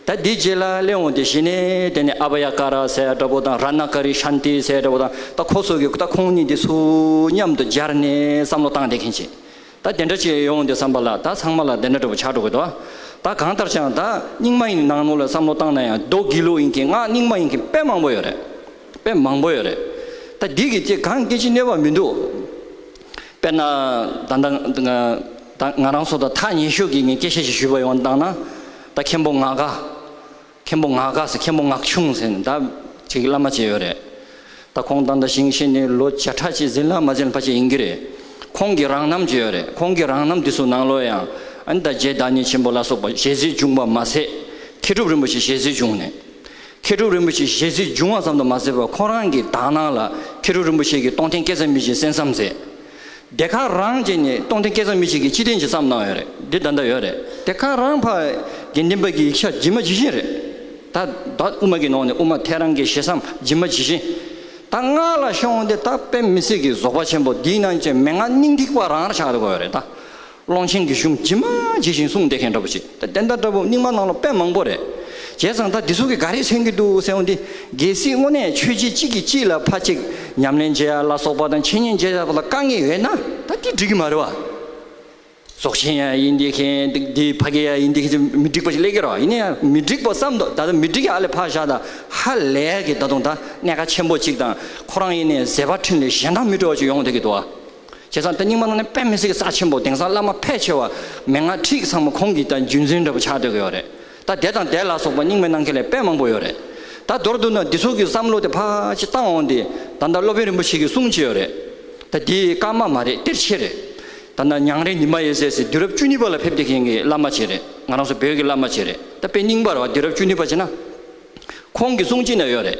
ད་འདི་རྗེས་ལ་སླེབས་འོང་དེ་གཞི་ནས་དེ་ནས་ཨ་བྷ་ཡ་ཀ་ར་ཟེར་འདྲ་པོ་དང་རཏྣ་ཀ་རི་ཤཱན་ཏི་ཟེར་འདྲ་པོ་དང་ད་ཁོ་ཚོ་གི་ད་ཁོང་གཉིས་འདི་ཚོ་མཉམ་དུ་སྦྱར་ནས་བསམ་བློ་བཏང་བསྡད་མཁན་ཅིག་ད་དེ་འདྲ་ཅིག་ཡོང་དེ་བསམ་པ་ལ་ད་ཚང་མ་ལ་དེ་འདྲ་འདྲ་པོ་ཆགས་འགྲོ་གི་འདུག་ད་གང་ལྟར་ཀྱང་ད་རྙིང་མ་ཡི་ནང་ལོགས་ལ་བསམ་བློ་བཏང་ན་ཡང་མདོ་དགེ་ལུགས་ཡིན་མཁན་སྔགས་རྙིང་མ་ཡིན་མཁན་དཔེ་མང་པོ་ཡོད་རེད། དཔེ་མང་པོ་ཡོད་རེད། ད་འདི་གི་ཅིག་གང་སྐད་ཅིག་གནོད་པ་མི་འདུག་དཔེར་ན་ད་ད་ང་ང་རང་ཚོ་དང་ཐག་ཉེ་ཤོས་ཀྱི་ངས་སྐད་ཆ་ཞིག་ཞུས་པ་ཡོང་བཏང་ན། ད་མཁན་པོ་ངག་དགའ། མཁན་པོ་ངག་དགའ་ཟེར་མཁན་པོ་ངག་ཆུང་ཟེར་ནས་ད་ཅིག་བླ་མ་ཅིག་ཡོད་རེད། ད་ཁོང་ད་ལྟ་ཞིང་གཤེགས་ནས་ལོ་བརྒྱ་ཕྲག་གཅིག་ཟིན་ལ་མ་ཟིན་ཕལ་ཆེར་ཡིན་གྱི་རེད། ཁོང་གི་རང་རྣམ་ཅིག་ཡོད་རེད། ཁོང་གི་རང་རྣམ་འདི་ཚོ་ནང་ལོགས་ཡང་ཨ་ནི་ད་རྗེ་བདག་ཉིད་ཆེན་པོ་ལ་སོགས་པ་ཞལ་གཟིགས་བྱུང་བ་མ་ཟད། མཁས་གྲུབ་རིན་པོ་ཆེ་ཞལ་གཟིགས་བྱུང་ནས། མཁས་གྲུབ་རིན་པོ་ཆེ་ཞལ་གཟིགས་བྱུང་བ་ཙམ་དུ་མ་ཟད་པར་ཁོ་རང་གི་དག་སྣང་ལ་མཁས་གྲུབ་རིན་པོ་ཆེ་གིས་སྟོང་ཐུན་བསྐལ་བཟང་མི་ཞིག་གསན་བསམ་མཛད། དེ་ག་རང་བྱས་ནས་སྟོང་ཐུན་བསྐལ་བཟང་མི་ཞིག་གིས་སྤྱི་དོན་ཅིག་བསམ་གནང་ཡོད་རེད། འདི་ད་ལྟ་ཡོད་རེད། དེ་ག་རང་ཕ་དགེ་འདུན་པ་གི་ཡིག་ཆ་ཇི་མ་ཇི་བཞིན་རེད། ད་ད་དབུ་མ་གི་ནང་ནས་དབུ་མ་ཐལ་རང་གི་ཞེ་མཚམས་ཇི་མ་ཇི་བཞིན། ད་སྔགས་ལ་ཤོང་དེ་ད་དཔེ་མི་སྲིད་ཀྱི་རྫོགས་པ་ཆེན་པོ་འདིའི་ནང་བཞིན་མན་ངག་སྙིང་ཐིག་པ་རང་ར་ཆགས་འགྲོ་གི་ཡོད་རེད་ད། ཀློང་ཆེན་གྱི་གཞུང་ཇི་མ་ཇི་བཞིན་གསུངས་བསྡད་མཁན་འདྲ་པོ་ཞིག་ད་དེ་འདྲ་འདྲ་པོ་རྙིང་མ་ནང་ལ་དཔེ་མང་པོ་རེད། བྱས་ཙང་ད་འདི་ཚོ་གིས་ག་རེ་མཚོན་གྱི་འདུག་ཟེར་འོང་དུས། གལ་སྲིད་དངོས་གནས་ཆོས་བརྒྱུད་གཅིག་གིས་གཅིག་ལ་ཕར་གཅིག་ཉམས་ལེན་བྱེད་ཡ་ལ་སོགས་པ་དང་འཆད་ཉན་བྱེད་ཡ་ལ་དཀའ་ངལ་ཡོད་ན་ད་དེ་འགྲིག་གི་མ་རེད་བ། རྫོགས་ཆེན་ཡང་ཡིན་བསྡད་མཁན་འདི་ཕ་གི་ཡང་ཡིན་བསྡད་མཁན་མི་འགྲིག་པ་ཞིག་སླེབས་ཀྱི་རེད་བ། ཡིན་ན་ཡང་མི་འགྲིག་པ་བསམ་དུས་ད་ལྟ་མི་འགྲིག་ཡ་ཨ་ལས་ཕར་བཞག་ད་ཧ་ལས་ཀྱི་ད་དུང་ད་གནད་འགག་ཆེན་པོ་གཅིག་དང་ཁོ་རང་ཡིན་ནའི་ཟད་པ་འཕྲིན་ལས་གཞན་དང་མི་འདྲ་བ་ཅིག་ཡོང་བསྡད་ཀྱི་འདུག་བ། བྱས་ཙང་ད་རྙིང་མ་ནང་ནས་དཔེ་མི་སྲིད་ཀྱི་རྩ་ཆེན་པོ། དེང་སང་བླ་མ་ཕལ་ཆེ་བ་མན་ངག་ཁྲིད་ཚང་མ་ཁོང་གི་ད་རྒྱུན་འཛིན་འདྲ་པོ་ཆགས་སྡོད་ཀྱི་ཡོད་རེད། ད་དེ་དང་དེ་ལ་སོགས་པ་རྙིང་མའི་ནང་ཁེ་ལས་དཔེ་མང་པོ་ཡོད་རེད། ད་མདོར་བསྡུ་ན་འདི་ཚོ་གི་བསམ་བློ་དེ་ཕར་ཅིག་བཏང་འོང་དེ། ད་ལྟ་སློབ་དཔོན་རིན་པོ་ཆེ་གི་གསུང་ཅིག་ཡོད་རེད། ད་དེ་བཀའ་མ་མ་རེད། གཏེར་ཆོས་རེད། ད་ལྟ་ཉང་རལ་ཉི་མ་ཡེ་ཟེར་ཟེར་དུས་རབས་བཅུ་གཉིས་པ་ལ་ཕེབས་བསྡད་མཁན་གྱི་བླ་མ་ཅིག་རེད། ང་རང་ཚོ་བོད་ཀྱི་བླ་མ་ཅིག་རེད། ད་དཔེ་རྙིང་པ་རེད་བ། དུས་རབས་བཅུ་གཉིས་པ་བྱས་ན། ཁོང་གི་གསུང་ཅིག་ན་ཡོད་རེད།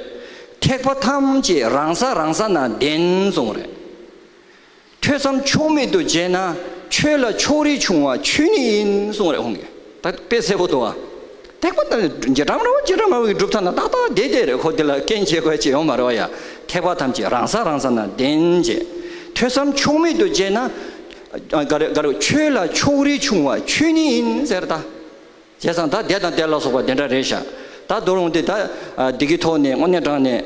ཐེག་པ་ཐམས་ཅད་རང་ས་རང་ས་ན་བདེན་གསུངས་རེད། ཐོས་བསམ་ཕྱོགས་མེད་དུ་བྱས་ན། ཆོས་ལ་ཕྱོགས་རིས་ཆུང་བ་ཆོས་ཉིད་ཡིན་གསུངས་རེད་ཁོང་གིས། ད་དཔེ་གསལ་པོ་འདུག་བ། ཐེག་པ་དང་རྗེས་འབྲང་ར་བ་རྗེས་འབྲང་མ་བ་གི་གྲུབ་མཐའ་ན་ཏག་ཏག་བསྡད་བསྡད་རེད། ཁོ་དེ་ལ་རྐྱེན་བྱེད་དགོས་ཅིག་ཡོང་མ་རེད་བ་ཡ། ཐེག་པ་ཐམས་ཅད་རང་ས་རང་ས་ན་བདེན་བྱས། ཐོས་བསམ་ཕྱོགས་མེད་དུ་བྱས་ན། ཨ་ག་རེ་ག་རེ་ཆོས་ལ་ཕྱོགས་རིས་ཆུང་བ་ཆོས་ཉིད་ཡིན་ཟེར་ད། བྱས་ཙང་ད་དེ་དང་དེ་ལ་སོགས་པ་དེ་འདྲ་རེད་ཤག་ད་དོ་རུང་དེ་ད་ཨ་འདི་གི་ཐོག་ནས་དངོས་གནས་དྲང་ནས་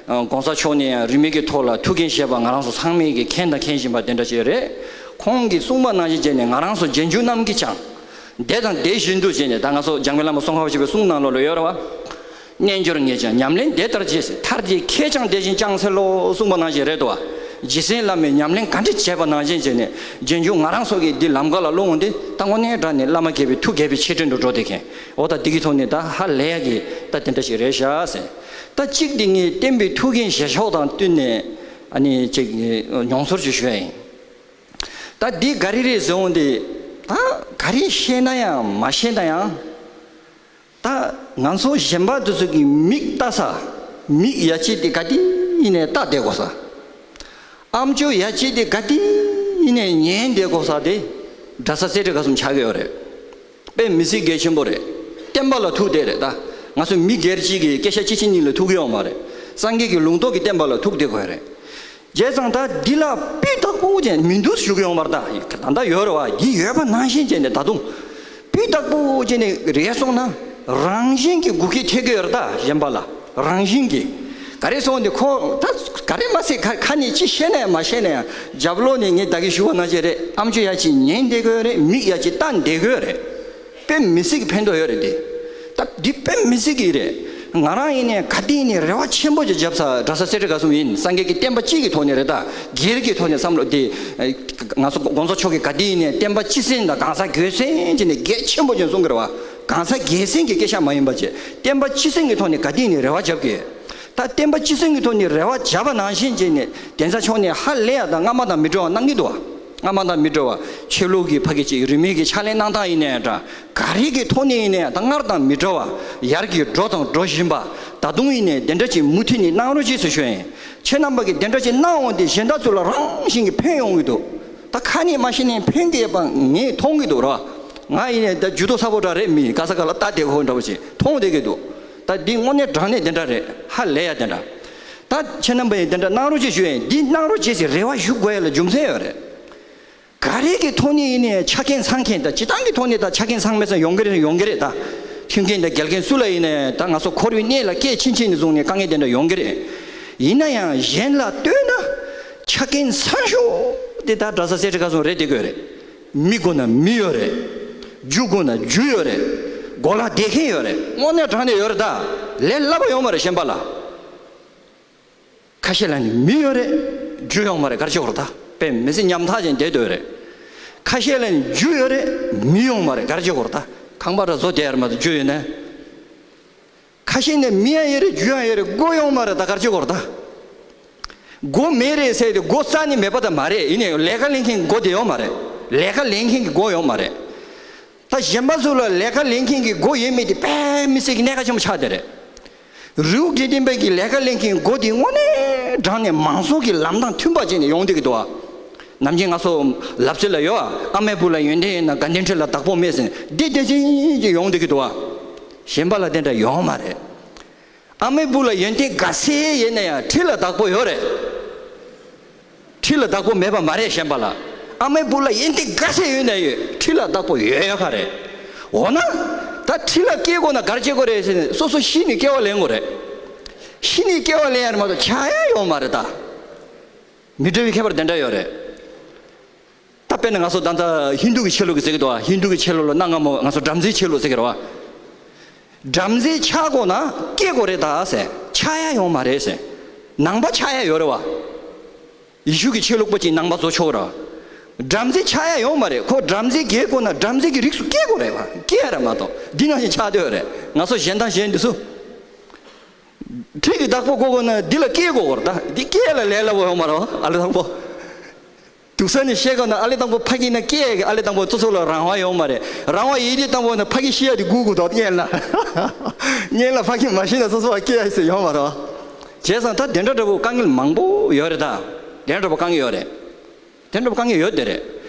ཨ་གོང་ས་མཆོག་ནས་ཡང་རིས་མེད་ཀྱི་ཐོག་ལ་ཐུགས་འགན་བཞེས་པ་ང་རང་ཚོ་ཚང་མས་ཀྱི་མཁྱེན་དང་མཁྱེན་བཞིན་པ་དེ་འདྲ་ཞིག་རེད། ཁོང་གིས་གསུངས་པ་ནང་བཞིན་བྱས་ནས་ང་རང་ཚོ་རྗེས་འཇུག་རྣམས་ཀྱིས་ཀྱང་དེ་དང་དེ་བཞིན་དུ་བྱས་ནས། ད་ང་ཚོ་འཇམ་མགོན་བླ་མ་ཙོང་ཁ་པ་ཆེན་པོའི་གསུང་ནང་ལོགས་ལ་ཡོད་རེད་བ། རྣལ་འབྱོར་ངས་ཀྱང་ཉམས་ལེན་དེ་ལྟར་བྱས་ཟེར། ཐར་རྒྱས་ཁྱེད་ཀྱང་དེ་བཞིན་ཀྱང་འཚལ་ལོ་གསུངས་པ་ནང་བཞིན་རེད་དོ། རྗེ་བཙུན་བླ་མས་ཉམས་ལེན་ག་འདྲ་བྱས་པ་ནང་བཞིན་བྱས་ནས་རྗེས་འཇུག་ང་རང་ཚོ་གིས་འདི་ལམ་ཁ་ལ་སློང་འོང་དེ། ད་དངོས་གནས་དྲང་ནས་བླ་མ་དགྱེས་པའི་ཐུགས་དགྱེས་པའི་ཆེ་འབྲིང་དུ་འགྲོ་བསྡད་མཁན། འོ་ད་འདི་གི་ཐོག་ནས་ད་ཧ་ལས་ཀྱི་ད་དེ་འདྲ་ཞིག་རེད་ཤག་ཟེར། ད་གཅིག་འདི་ངས་བསྟན་པའི་ཐུགས་འགན་བཞེས་ཕྱོགས་དང་བསྟུན་ནས་ཨ་ནི་ཅིག་མྱོང་ཚོར་ཅིག་ཞུ་ཡ་ཡིན། ད་འདི་ག་རེ་རེད་ཟེར་འོང་དེ། ད་ག་རེ་བཤད་ན་ཡང་མ་བཤད་ན་ཡང་། ད་ང་ཚོ་གཞན་པ་དེ་ཚོ་གི་མིག་ལྟ་ས། མིག་ཡ་གཅིག་དེ་ག་དེ་ཡིན་ནའི་ལྟ་བསྡད་དགོས་ས། ཨམ་ཅོག་ཡ་གཅིག་དེ་ག་དེ་ཡིན་ནའི་ཉན་བསྡད་དགོས་ས་དེ་གྲྭ་ས་སེ་འབྲས་དགའ་གསུམ་ཆགས་ཀྱི་ཡོད་རེད། དཔེ་མི་སྲིད་གལ་ཆེན་པོ་རེད། བསྟན་པ་ལ་ཐུག་བསྡད་རེད་ད། ང་ཚོ་མི་སྒེར་གཅིག་གི་སྐད་ཆ་གཅིག་གཅིག་གཉིས་ལ་ཐུག་གི་ཡོད་མ་རེད། སངས་རྒྱས་ཀྱི་ལུང་རྟོགས་ཀྱི་བསྟན་པ་ལ་ཐུག་བསྡད་དགོས་རེད། བྱས་ཙང་ད་འདི་ལ་སྤུས་དག་པོ་ཅན་མི་འདུག་ཞུ་གི་ཡོང་བར། ད་ད་ལྟ་ཡོད་རེད་བ། འདི་ཡོད་པ་ནང་བཞིན་བྱས་ནས་ད་དུང་སྤུས་དག་པོ་བྱས་ནས་རེད་སོང་ན་རང་བཞིན་གྱི་འགུལ་སྐྱོད་ཐེབས་ཀྱི་ཡོད་རེད། ད་གཞན་པ་ལ་རང་བཞིན་གྱི་ག་རེ་སོང་དེ་ཁོ་ད་ག་རེ་མ་ཟད་ཁ་ཁ་ནས་ཅི་བཤད་ན་ཡང་མ་བཤད་ན་ཡང་རྒྱབ་ལོགས་ནས་ངས་ད་གིན་ཞུ་བ་ནང་བཞིན་རེད། ཨམ་ཅོག་ཡ་གཅིག་ཉན་བསྡད་ཀྱི་ཡོད་རེད། མིག་ཡ་གཅིག་ལྟ་བསྡད་ཀྱི་ཡོད་རེད། དཔེ་མི་སྲིད་ཀྱི་ཕན་ཐོགས་ཡོད་རེད་དེ། ད་འདི་དཔེ་མི་སྲིད་ཀྱི་རེད། ང་རང་ཡིན་ནའི་ག་དུས་ཡིན་ནའི་རེ་བ་ཆེན་པོ་ཅིག་བརྒྱབ་ས་གྲྭ་ས་སེ་འབྲས་དགའ་གསུམ་ཡིན། སངས་རྒྱས་ཀྱི་བསྟན་པ་སྤྱི་གི་ཐོག་ནས་རེད། ད་སྒེར་གྱི་ཐོག་ནས་བསམ་བློ་དེ་ང་ཚོ་གོང་ས་མཆོག་གིས་ག་དུས་ཡིན་ནའི་བསྟན་པ་སྤྱི་སེམས་དང་གང་ཟག་སྒེར་སེམས་ཅིག་ནས་གལ་ཆེན་པོ་ཅིག་གསུང་གི་རེད་བ། གང་ཟག་སྒེར་སེམས་ཀྱི་སྐད་ཆ་མ་ཡིན་པ་ཅིག་བསྟན་པ་སྤྱི་སེམས་ཀྱི་ཐོག་ནས་ག་དུས་ཡིན་ནའི་རེ་བ་བརྒྱབ་ཀྱི། ད་བསྟན་པ་སྤྱི་སེམས་ཀྱི་ཐོག་ནས་རེ་བ་བརྒྱབ་པ་ནང་བཞིན་བྱས་ནས་གདན་ས་ཕྱོགས་ནས་ཧ་ལས་ཡ་དང་སྔ་མ་དང་མི་འདྲ་བ་གནང་གི་འདུག་བ། སྔ་མ་དང་མི་འདྲ་བ། ཆོས་ལུགས་ཀྱི་ཕ་གི་ཅིག་རིས་མེད་ཀྱི་ཕྱག་ལས་གནང་སྟངས་ཡིན་ནའི་འདྲ། ག་རེ་གི་ཐོག་ནས་ཡིན་ནའི་ད་སྔར་དང་མི་འདྲ་བ་ཡར་གྱི་འགྲོ་དང་འགྲོ་བཞིན་པ། ད་དུང་ཡིན་ནའི་དེ་འདྲ་ཅིག་མུ་མཐུད་ནས་གནང་རོགས་ཅེས་སུ་ཞུ་ཡིན། ཁྱེད་རྣམ་པ་གིས་དེ་འདྲ་ཅིག་གནང་འོང་དེ་གཞན་དག་ཚོ་ལ་རང་བཞིན་གྱིས་ཕན་ཡོང་གི་འདུག་ད་ཁ་ནས་མ་བཤད་ནའི་ཕན་གྱི་ཡོད་པ་ངས་མཐོང་གི་འདུག་ར། ང་ཡིན་ནའི་ད་ཇུས་གཏོགས་ཚ་པོ་འདྲ་རེད། མི་ག་ས་ག་ལ་ལྟ་བསྡད་ཁོ་འདྲ་བོ་ཞིག་མཐོང་བསྡད་ཀྱི་འདུག་ད་འདི་དངོས་གནས་དྲང་གནས་དེ་འདྲ་རེད། ཧ་ལས་ཡ་དེ་འདྲ། ད་ཁྱེད་རྣམ་པ་ཡིས་དེ་འདྲ་གནང་རོགས་ཅེས་ཞུ་ཡིན། འདི་གནང་རོགས་ཅེས་ཟེར་རེ་བ་ཞུ་དགོས་ཡ་ལ་རྒྱུ་མཚན་ཡོད་རེད། ག་རེ་གི་ཐོག་ནས་ཡིན་ནའི་ཆ་རྐྱེན་ཚང་མཁན་དང་། སྤྱིར་བཏང་གི་ཐོག་ནས་ད་ཆ་རྐྱེན་ཚང་མེད་ཙང་ཡོང་གི་རེད། ཡོང་གི་རེད། ད་མཐུན་རྐྱེན་དང་རྒྱལ་རྐྱེན་སུ་ལ་ཡིན་ནའི་ད་ང་ཚོ་འཁོར་བའི་གནས་ལ་སྐྱེས་ཕྱིན་ཆད་ནས་བཟུང་ནས་དཀའ་ངལ་དེ་འདྲ་ཡོང་གི་རེད། ཡིན་ན་ཡང་གཞན་ལ་ལྟོས་ན་ཆ་རྐྱེན་ཚང་ཤོས་དེ་ད་གྲྭ་ས་སེ་འབྲས་དགའ་གསུམ་རེད་བསྡད་ཀྱི་ཡོད་རེད། མི་དགོས་ན་མི་ཡོད་རེད། རྒྱུ་དགོས་ན་རྒྱུ་ཡོད་རེད། གོ་ལ་བསྡད་མཁན་ཡོད་རེད། དངོས་གནས་དྲང་གནས་ཡོད་རེད། ད་ལས་སླ་པོ་ཡོད་མ་རེད་གཞན་པ་ལ། ཁ་ཤས་ལ་ནི་མི་ཡོད་རེད། རྒྱུ་ཡོད་མ་རེད། ག་རེ་བྱེད་དགོས་རེད། ད་དཔེ་མི་སྲིད་ཉམ་ཐག་ཅན་བསྡད་སྡོད་རེད། ཁ་ཤས་ལ་ནི་རྒྱུ་ཡོད་རེད། མི་ཡོད་མ་རེད། ག་རེ་བྱེད་དགོས་རེད། ད་ཁང་པ་ར་བཟོ་བསྡད་ཡ་རེད་མ་གཏོགས་རྒྱུ་ཡོད་ན། ཁ་ཤས་ནས་མི་ཡང་ཡོད་རེད། རྒྱུ་ཡང་ཡོད་རེད། སྒོ་ཡོད་མ་རེད། ད་ག་རེ་བྱེད་དགོས་རེད། ད་སྒོ་མེད་རེད་ཟེར་ཏེ་སྒོ་རྩ་ནས་མེད་པ་ད་མ་རེད། ཡིན་ནའི་ལས་ཀ་ལེན་མཁན་གྱི་སྒོ་དེ་ཡོད་མ་རེད། ལས་ཀ་ལེན་མཁན་གྱི་སྒོ་ཡོད་མ་རེད། ད་གཞན་པ་ཚོ་ལ་ལས་ཀ་ལེན་མཁན་གྱི་སྒོ་ཡོད་མེད་དེ་དཔེ་མི་སྲིད་ཀྱི་གནད་འགག་ཆེན་པོ་ཆགས་བསྡད་རེད། རི་བོ་དགེ་ལྡན་པའི་གི་ལས་ཀ་ལེན་མཁན་སྒོ་དེ་དངོས་གནས་དྲང་ནས་མང་ཚོགས་ཀྱི་ལམ་དང་མཐུན་པ་བྱས་ནས་ཡོང་བསྡད་ཀྱི་འདུག་ཨ། ནམ་རྒྱུན་ང་ཚོ་ལབ་ཚུལ་ལ་ཡོད་ཨ། ཨ་མའི་བུ་ལ་ཡོན་ཏན་ཡོད་ན་དགའ་ལྡན་ཁྲི་ལ་བདག་པོ་མེད་ཟེར་འདི་དེ་བཞིན་གྱི་ཡོང་བསྡད་ཀྱི་འདུག་ཨ། གཞན་པ་ལ་དེ་འདྲ་ཡོང་མ་རེད། ཨ་མའི་བུ་ལ་ཡོན་ཏན་ག་ཚད་ཡོད་ན་ཡང་ཁྲི་ལ་བདག་པོ་ཡོད་རེད། ཁྲི་ལ་བདག་པོ་མེད་པ་མ་རེད་གཞན་པ་ལ། ཨ་མའི་བུ་ལ་ཡོན་ཏན་ག་ཚད་ཡོད་ན་ཡོད། ཁྲི་ལ་བདག་པོ་ཡོད་ཡོད་ཁ་རེད། འོ་ན། ད་ཁྲི་ལ་སྐྱེ་དགོས་ན་ག་རེ་བྱེད་དགོས་རེད་ཟེར་ནས་སོ་སོ་ཤི་ནས་སྐྱེ་བ་ལེན་དགོས་རེད། ཤི་ནས་སྐྱེ་བ་ལེན་ཡ་རེད་མ་གཏོགས་ཆགས་ཡ་ཡོད་མ་རེད་ད། མི་འདྲ་བའི་ཁྱད་པར་དེ་འདྲ་ཡོད་རེད། ད་དཔེར་ན་ང་ཚོ་ད་ལྟ་ཧིན་དུ་གི་ཆོས་ལུགས་ཀྱི་ཟེར་གི་འདུག་བ། ཧིན་དུ་གི་ཆོས་ལུགས་ལ་གནའ་སྔ་མོ་ང་ཚོ་བྲམ་ཟེའི་ཆོས་ལུགས་ཟེར་གི་རེད་བ། བྲམ་ཟེ་ཆགས་དགོས་ན་སྐྱེ་དགོས་རེད་ད་ཟེར། ཆགས་ཡ་ཡོད་མ་རེད་ཟེར། ནང་པ་ཆགས་ཡ་ཡོད་རེད་བ། ཡེ་ཤུ་གི་ཆོས་ལུགས་པ་ཅིག་ནང་པ་བཟོ་ཆོག་ར། བྲམ་ཟེ་ཆགས་ཡ་ཡོད་མ་རེད། ཁོ་བྲམ་ཟེ་རྒྱལ་དགོས་ན་བྲམ་ཟེ་གི་རིགས་སུ་སྐྱེ་དགོས་རེད་བ། སྐྱེ་ཡ་ར་མ་གཏོགས་འདི་ནང་བཞིན་ཆགས་སྡོད་རེད། ང་ཚོ་གཞན་དང་གཞན་འདི་ཚོ། ཁྲི་གི་བདག་པོ་དགོས་དགོས་ན་འདི་ལ་སྐྱེ་དགོས་ར། ད་འདི་སྐྱེ་ཡ་ལ་ལས་སླ་པོ་ཡོད་མ་རེད་བ། ཨ་ལེ་དང་པོ། སྡུག་ས་ནས་བཤད་དགོས་ན་ཨ་ལེ་དང་པོ་ཕ་གི་ན་སྐྱེ་ཡ་གི་ཨ་ལེ་དང་པོ་སོ་སོ་ལ་རང་དབང་ཡོད་མ་རེད། རང་དབང་ཡོད་དུས་དང་པོ་ན་ཕ་གི་ཤི་ཡ་དེ་སྒུག་དགོས་དོགས་སྔོན་ལ། སྔོན་ལ་ཕ་གི་མ་ཤི་ན་སོ་སོ་བ་སྐྱེ་ཡ་ཟེར་ཡོད་མ་རེད་བ། བྱས་ཙང་ད་དེ་འདྲ་འདྲ་པོ་དཀའ་ངལ་མང་པོ་ཡོད་རེད་ད། དེ་འདྲ་པོ་དཀའ་ངལ་ཡོད་རེད། དེ་འདྲ་པོ་དཀའ་ངལ་ཡོད་དེ་རེད།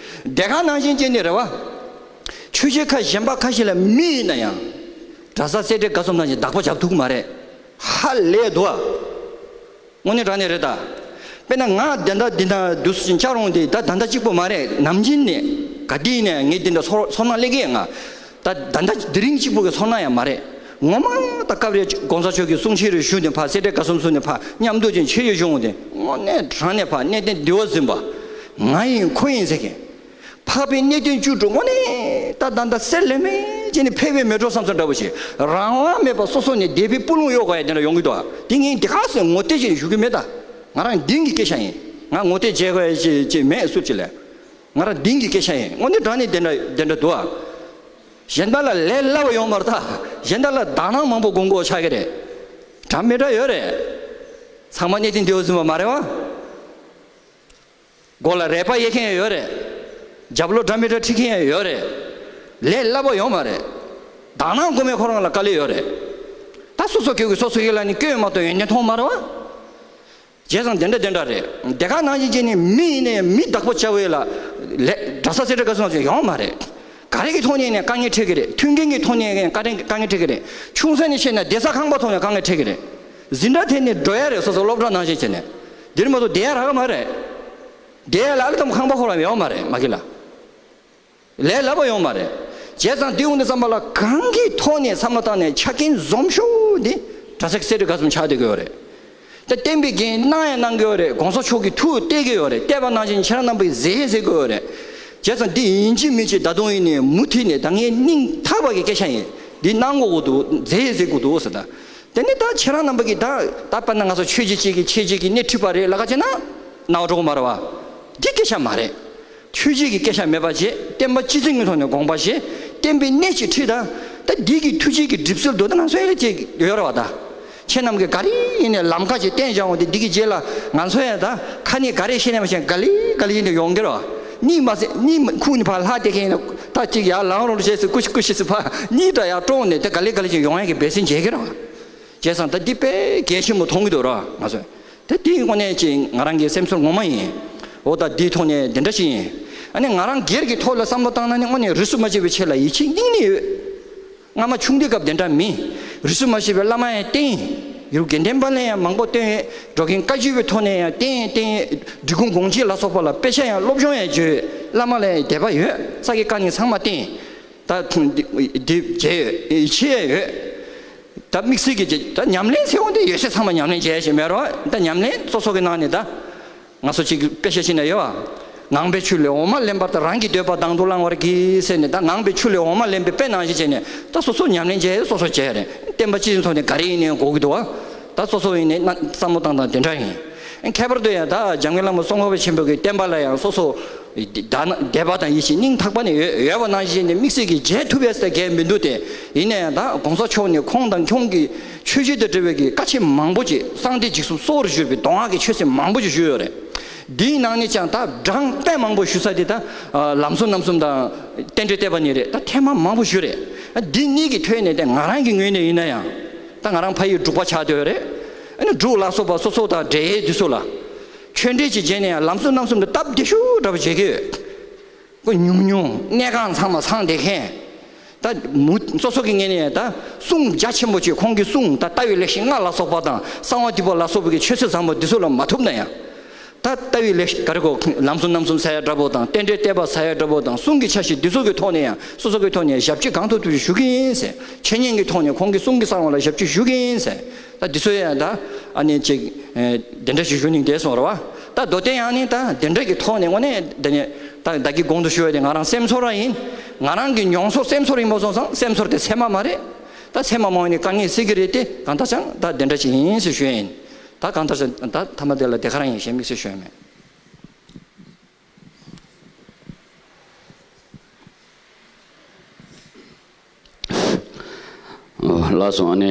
དེ་ག་ནང་བཞིན་བྱས་ནས་རེད་བ། ཆོས་བྱེད་ཁ་གཞན་པ་ཁ་ཤས་ལ་མི་ཡིན་ན་ཡང་། གྲྭ་ས་སེ་འབྲས་དགའ་གསུམ་ནང་བཞིན་བདག་པོ་བྱ་ཐུབ་ཀྱི་མ་རེད། ཧ་ལས་འདུག་ཨ། དངོས་གནས་དྲང་གནས་རེད་ད། དཔེར་ན་ང་དེ་འདྲ་འདི་འདྲ་འདུག་སེ་བཅར་འོང་དུས་ད་ད་ལྟ་གཅིག་པོ་མ་རེད། ནམ་རྒྱུན་ནས་ག་དུས་ནས་ངས་འདི་འདྲ་ཚོར་ཚོར་སྣང་སླེབས་ཀྱི་ཡོད། ང་ད་ད་ལྟ་དེ་རིང་གཅིག་པོ་གི་ཚོར་སྣང་ཡང་མ་རེད། ངོ་མ་ད་སྐབས་རེ་གོང་ས་མཆོག་གི་གསུང་ཆོས་རེ་ཞུས་ནས་ཕར་སེ་འབྲས་དགའ་གསུམ་ཚུར་ནས་ཕར་མཉམ་དུ་ཅིག་མཆོད་མཇལ་ཞུ་འོང་དུས་དངོས་གནས་དྲང་གནས་ཕར་གནས་བརྟན་འདི་བ་འཛིན་པ། ང་ཡིན་ཁོ་ཡིན་ཟེར་མཁན། འཕགས་པའི་གནས་བརྟན་བཅུ་དྲུག་དངོས་གནས་ད་ད་ད་གསེར་ལས་མེད་ཅིག་ནས་ཕེབས་པའི་མེ་ཏོག་བསམ་ཚུལ་འདྲ་པོ་ཞིག་རང་དབང་མེད་པ་སོ་སོ་ནས་སྡེ་པའི་སྤུ་ལོང་གཡོག་དགོས་ཡ་དེ་འདྲ་ཡོང་གི་འདུག་ཨ། དེ་ངས་འདི་ག་ཟེར་ངོ་དེ་ཅིག་ཞུ་གི་མེད་ད། ང་རང་གཏིང་གི་སྐད་ཆ་ཡིན། ང་ངོ་དེ་བྱེད་དགོས་ཡ་ཅིག་ཅིག་མེད་ཟུར་ཅིག་ལས། ང་རང་གཏིང་གི་སྐད་ཆ་ཡིན། དངོས་གནས་དྲང་གནས་དེ་འདྲ་དེ་འདྲ་འདུག་ཨ། གཞན་དག་ལ་ལས་སླ་བ་ཡོང་མ་རེད་ད། གཞན་དག་ལ་དག་སྣང་མང་པོ་སྒོམ་དགོས་ཆགས་ཀྱི་རེད། འདྲ་མི་འདྲ་ཡོད་རེད། ཚང་མ་གནས་བརྟན་འདི་བ་འཛིན་པ་མ་རེད་བ། མགོ་ལ་རལ་པ་གཡས་མཁན་ཡང་ཡོད་རེད། རྒྱབ་ལོགས་འདྲ་མི་འདྲ་ཁྲིད་མཁན་ཡང་ཡོད་རེད། ལས་སླ་པོ་ཡོད་མ་རེད། དག་སྣང་སྒོམ་མཁན་ཁོ་རང་ལ་དཀའ་ལས་ཡོད་རེད། ད་སོ་སོ་སྐྱོ་གི་སོ་སོ་ཡིད་ལ་ནི་སྐྱོ་ཡོད་མ་གཏོགས་ཡོན་ཏན་མཐོང་མ་རེད་བ། བྱས་ཙང་དེ་འདྲ་དེ་འདྲ་རེད། དེ་ག་ནང་བཞིན་བྱས་ནས་མི་ཡིན་ནའི་མི་བདག་པོ་བྱ་བའི་ལ་ལས་གྲྭ་ས་སེ་འབྲས་དགའ་གསུམ་ཡོང་མ་རེད། ག་རེ་གི་ཐོག་ནས་ནས་དཀའ་ངལ་འཕྲད་ཀྱི་རེད། མཐུན་རྐྱེན་གྱི་ཐོག་ནས་དཀའ་ངལ་དཀའ་ངལ་འཕྲད་ཀྱི་རེད། ཆུང་ས་ནས་བཤད་ན་བསྡད་ས་ཁང་པ་ཐོག་ནས་དཀའ་ངལ་འཕྲད་ཀྱི་རེད། འཛིན་གྲྭ་དེ་ནས་འགྲོ་ཡ་རེད། སོ་སོ་སློབ་གྲྭ་ནང་བཞིན་བྱས་ནས། འདིར་མ་གཏོགས་བསྡད་ཡ་རག་གི་མ་རེད། བསྡད་ཡ་ལ་ཨ་ལ་དམ་ཁང་པ་ཁོ་རང་ཡོང་མ་རེད། མ་གི་ལ། ལས་སླ་པོ་ཡོང་མ་རེད། བྱས་ཙང་འདི་འོང་དུས་ཙམ་པ་ལ་གང་གི་ཐོག་ནས་བསམ་བློ་བཏང་ནས་ཆ་རྐྱེན་འཛོམས་ཤོས་འདི་གྲྭ་ས་གི་སེ་འབྲས་དགའ་གསུམ་ཆགས་བསྡད་ཀྱི་ཡོད་རེད། ད་བསྟན་པའི་འགན་གནང་ཡང་གནང་གི་ཡོད་རེད། གོང་ས་མཆོག་གི་ཐུགས་གཏད་ཀྱི་ཡོད་རེད། གཏད་པ་ནང་བཞིན་ཁྱེད་རང་རྣམ་པས་མཛད་ཟེར་གྱི་ཡོད་རེད། བྱས་ཙང་འདི་ཡིན་གཅིག་མིན་གཅིག་ད་དུང་ཡིན་ནས་མུ་མཐུད་ནས་ད་ངས་སྙིང་ཐག་པ་གི་སྐད་ཆ་ཡིན། འདི་གནང་དགོས་ཀྱི་འདུག་མཛད་ཟེར་དགོས་འདུག་ཟེར། ད་དེ་ནི་ད་ཁྱེད་རང་རྣམ་པ་གིས་ད་ད་དཔེར་ན་ང་ཚོ་ཆོས་བརྒྱུད་གཅིག་གིས་ཆོས་བརྒྱུད་ཀྱི་སྣེ་ཁྲིད་པ་རེད་ལབ་ཀ་བྱས་ན་རྣ་བ་འགྲོ་གི་མ་རེད་བ། འདི་སྐད་ཆ་མ་རེད། ཆོས་བརྒྱུད་ཀྱི་སྐད་ཆ་མེད་པ་བྱས། བསྟན་པ་སྤྱི་བཙན་གྱི་ཐོག་ནས་དགོངས་པ་བཞེས། བསྟན་པའི་གནས་ཅིག་ཁྲིད་དང་། ད་འདི་གི་ཐུགས་རྗེ་གི་གྲིབ་བསིལ་དུ་ད་ང་ཚོ་ཡང་ཅིག་ཡོད་རེད་བ་ད། ཁྱེད་རྣམས་ཀྱིས་ག་རེ་ཡིན་ནས་ལམ་ཁ་ཅིག་བསྟན་བཞག་འོང་དུས་འདི་གི་རྗེས་ལ་ང་ཚོ་ཡང་ད་ཁ་ནས་ག་རེ་བཤད་ནས་མ་བཤད་ག་ལེ་ག་ལེ་ཡིན་དུ་ཡོང་གི་རེད་བ། གཉིད་མ་སད་གཉིད་མ་ཁུག་ནས་ཕར་ལྷག་བསྡད་མཁན་ཡིན་ན་ད་ཅིག་ཡར་ལངས་རོགས་བྱས་སུ་ཀུ་ཤི་ཀུ་ཤི་སུ་ཕར་གཉིད་འདྲ་ཡར་དཀྲོངས་ནས་ད་ག་ལེ་ག་ལེ་ཅིག་ཡོང་ཡ་གི་འབད་བརྩོན་བྱེད་ཀྱི་རེད་བ། བྱས་ཙང་ད་འདི་དཔེ་གལ་ཆེན་པོ་མཐོང་གི་འདུག་ར་ང་ཚོས། ད་འདིའི་དངོས་གནས་ཅིག་ང་རང་གི་སེམས་ཚོར་ངོ་མ་ཡིན། འོ་ད་འདིའི་ཐོག་ནས་འདི་འདྲ་ཞིག་ཡིན། ཨ་ནི་ང་རང་སྒེར་གྱི་ཐོག་ལ་བསམ་བློ་བཏང་ན་ནི་དངོས་གནས་རིས་སུ་མ་ཆད་པའི་ཆེད་ལ་ཡིད་ཆེས་སྙིང་ནས་ཡོད། སྔ་མ་ཆུང་དུས་སྐབས་དེ་འདྲ་མིན། རིས་སུ་མ་ཆད་པའི་བླ་མ་ཡང་བསྟེན། ཡུལ་དགེ་ལྡན་པ་ལ་ཡང་མང་པོ་བསྟེན། འགྲོ་མགོན་བཀའ་བརྒྱུད་པའི་ཐོག་ནས་ཡང་བསྟེན་བསྟེན། འབྲི་གུང་དགོངས་གཅིག་ལ་སོགས་པ་ལ་དཔེ་ཆ་ཡང་སློབ་སྦྱོང་ཡང་བྱོས། བླ་མ་ལ་ཡང་དད་པ་ཡོད། ས་དགེ་བཀའ་རྙིང་ཚང་མ་བསྟེན། ད་འདི་འདི་བྱས་ཡོད། ཡིད་ཆེས་ཡང་ཡོད། ད་དམིགས་བསལ་གྱི་ད་ཉམས་ལེན་ཟེར་འོང་དུས་ཡོད་ཚད་ཚང་མ་ཉམས་ལེན་བྱས་ཞེས་མེད་རོགས། ད་ཉམས་ལེན་སོ་སོ་གི་ནང་ནས་ད་ང་ཚོ་གཅིག་དཔེ་ཆ་ཞིག་ན་ཡོད་བ། ངང་པས་ཆུ་ལས་འོ་མ་ལེན་པ་ལྟར། རང་གི་འདོད་པ་དང་དུ་བླང་བར་གྱིས་ཟེར་ནས། ད་ངང་པས་ཆུ་ལས་འོ་མ་ལེན་པའི་དཔེ་ནང་བཞིན་བྱས་ནས་ད་སོ་སོ་ཉམས་ལེན་བྱས་སོ་སོ་བྱས་རེད། བསྟན་པ་སྤྱི་ཚོགས་ནས་ག་རེ་ཡིན་ནའི་དགོས་ཀྱི་འདུག་བ། ད་སོ་སོ་ཡིན་ནའི་བསམ་བློ་བཏང་སྟངས་དེ་འདྲ་ཡིན། ཁྱད་པར་དུ་ཡང་ད་འཇམ་མགོན་བླ་མ་ཙོང་ཁ་པ་ཆེན་པོ་གི་བསྟན་པ་ལ་ཡང་སོ་སོ་དད་པ་དང་ཡིད་ཆེས་སྙིང་ཐག་པ་ནས་ཡོད་ཡོད་པ་ནང་བཞིན་ནས་དམིགས་བསལ་གྱིས་མཇལ་ཐུབ་ཡས་ཟེར་གལ་མི་འདུག་སྟེ། ཡིན་ན་ཡང་ད་གོང་ས་མཆོག་ནས་ཁོང་དང་ཁོང་གི་ཆོས་བརྒྱུད་དང་འབྲེལ་བའི་གི་བཀའ་ཆད་མང་པོ་ཅིག་གསང་བདེ་འཇིགས་གསུམ་སྲོག་རུ་གྱུར་པའི་གདོང་ལྔ་གི་ཆོས་ཚན་མང་པོ་ཅིག་ཞུས་ཡོད་རེད། འདིའི་ནང་ནས་ཀྱང་ད་གྲངས་དཔེ་མང་པོ་ཞུ་ས་དེ་ད་ལམ་གསུམ་རྣམ་གསུམ་དང་རྟེན་འབྲེལ་བསྟོད་པ་གཉིས་རེད། ད་ཐེངས་མ་མང་པོ་ཞུས་རེད། འདི་གཉིས་ཀྱི་ཐོག་ནས་ད་ང་རང་གི་ངོས་ནས་ཡིན་ན་ཡང་ད་ང་རང་ཕ་ཡུལ་འབྲུག་པ་ཆགས་བསྡད་ཡོད་རེད། ཨ་ནི་འབྲུག་ལ་སོགས་པ་སོ་སོ་དང་འབྲེལ་ཡས་འདི་ཚོ་ལ་ཆོས་འབྲེལ་ཅིག་བྱས་ནས་ཡང་ལམ་གསུམ་རྣམ་གསུམ་དུ་སྟབས་བདེ་ཤོས་འདྲ་པོ་བྱེད་ཀྱི་ཡོད། ཁོ་ཉུང་ཉུང་གནས་ཁང་ཚང་མ་ཚང་བསྡད་མཁན། ད་མུ་སོ་སོ་གི་ངོས་ནས་ད་གསུང་རྒྱ་ཆེན་པོ་ཅིག་ཁོང་གི་གསུང་ད་ལྟ་བའི་ལེགས་བཤད་ལྔ་ལ་སོགས་པ་དང་གསང་བ་འདུས་པ་ལ་སོགས་པའི་གི་ཆོས་ཚུལ་བཟང་པོ་འདི་ཚོ་ལ་མ་ཐུབ་ན་ཡང་། ད་ལྟ་བའི་ལེགས་ག་རེ་གོ་ལམ་གསུམ་རྣམ་གསུམ་ཟེར་ཡ་འདྲ་པོ་དང་རྟེན་འབྲེལ་བསྟོད་པ་ཟེར་ཡ་འདྲ་པོ་དང་གསུང་གི་ཆ་ཤས་འདི་ཚོ་གི་ཐོག་ནས་ཡང་སོ་སོ་གི་ཐོག་ནས་ཞབས་ཕྱི་གང་ཐུབ་ཐུབ་ཞུ་གི་ཡིན་ཟེར། འཆད་ཉན་གྱི་ཐོག་ནས་ཁོང་གི་གསུང་གི་གསང་བ་ལ་ཞབས་ཕྱི་ཞུ་གི་ཡིན་ཟེར། ད་འདི་ཚོ་ཡང་ད་ཨ་ནི་ཅིག་དེ་འདྲ་ཞིག་ཞུ་སྙིང་འདོད་སོང་ར་བ། ད་མདོ་སྟོད་ཡང་ནི་ད་དེ་འདྲ་གི་ཐོག་ནས་དངོས་གནས་དེ་ནས་ད་བདག་གི་གོང་དུ་ཞུ་བ་དེ་ང་རང་སེམས་ཚོར་ར་ཡིན། ང་རང་གི་མྱོང་ཚོར་སེམས་ཚོར་ཡིན་པ་སོང་ཙང་སེམས་ཚོར་དེ་ཚད་མ་མ་རེད། ད་ཚད་མ་མ་ཡིན་ནི་དཀའ་ངལ་སེལ་གི་རེད་དེ་གང་ལྟར་ཀྱང་ད་དེ་འདྲ་ཅིག་ཡིན་ཟེར་ཞུ་ཡ་ཡིན། ད་གང་ལྟར་ཀྱང་ད་མཐའ་མ་དེ་ལ་དེ་ག་རང་ཡིན་གཞན་དམིགས་བསལ་ཞུ་ཡ་མེད། ལགས་སོ། ཨ་ནི་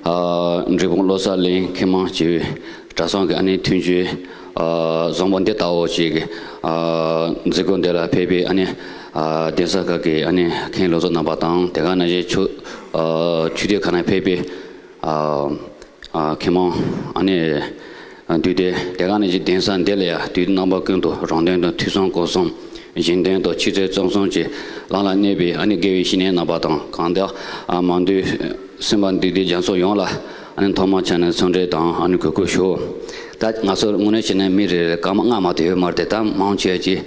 འབྲས་སྤུངས་བློ་གསར་གླིང་མཁས་མང་སྤྱི་འོས་གྲྭ་ཚང་གི་ཨ་ནི་མཐུན་འགྱུར་བཟང་པོ་འདི་ལྟ་བུ་ཅིག་གི་མཛད་སྒོ་འདི་ལ་ཕེབས་པའི་ཨ་ནི་གདན་ས་ཁག་གི་ཨ་ནི་མཁན་སློབ་ཚོགས་རྣམ་པ་དང་དེ་ག་ནང་བཞིན་ཆོས་ཆོས་སྡེ་ཁག་ནས་ཕེབས་པའི་མཁས་མང་ཨ་ནི་འདུས་སྡེ། དེ་ག་ནང་བཞིན་གདན་ས་འདི་ལ་ཡང་དུས་རྣམ་པ་ཀུན་ཏུ་རང་དོན་དང་ཐོས་བསམ་སྒོམ་གསུམ་གཞན་དོན་དང་ཆོས་ཚུལ་གཙང་གསུམ་གྱི་ལམ་ལ་གནས་པའི་ཨ་ནི་དགེ་བའི་བཤེས་གཉེན་རྣམ་པ་དང་གང་དག་མང་ཐོས་སེམས་དཔའ་འདུས་སྡེ་རྒྱ་མཚོ་ཡོངས་ལ་ཨ་ནི་ཐོག་མ་ཆ་ནས་འཚམས་འདྲི་དང་ཨ་ནི་གུས་བཀུར་ཞུ། ད་ང་ཚོར་དངོས་གནས་བྱས་ན་མི་རེ་རེ་སྐར་མ་ལྔ་མ་གཏོགས་ཡོད་མ་རེད་དེ། ད་མང་ཆེ་ཅིག་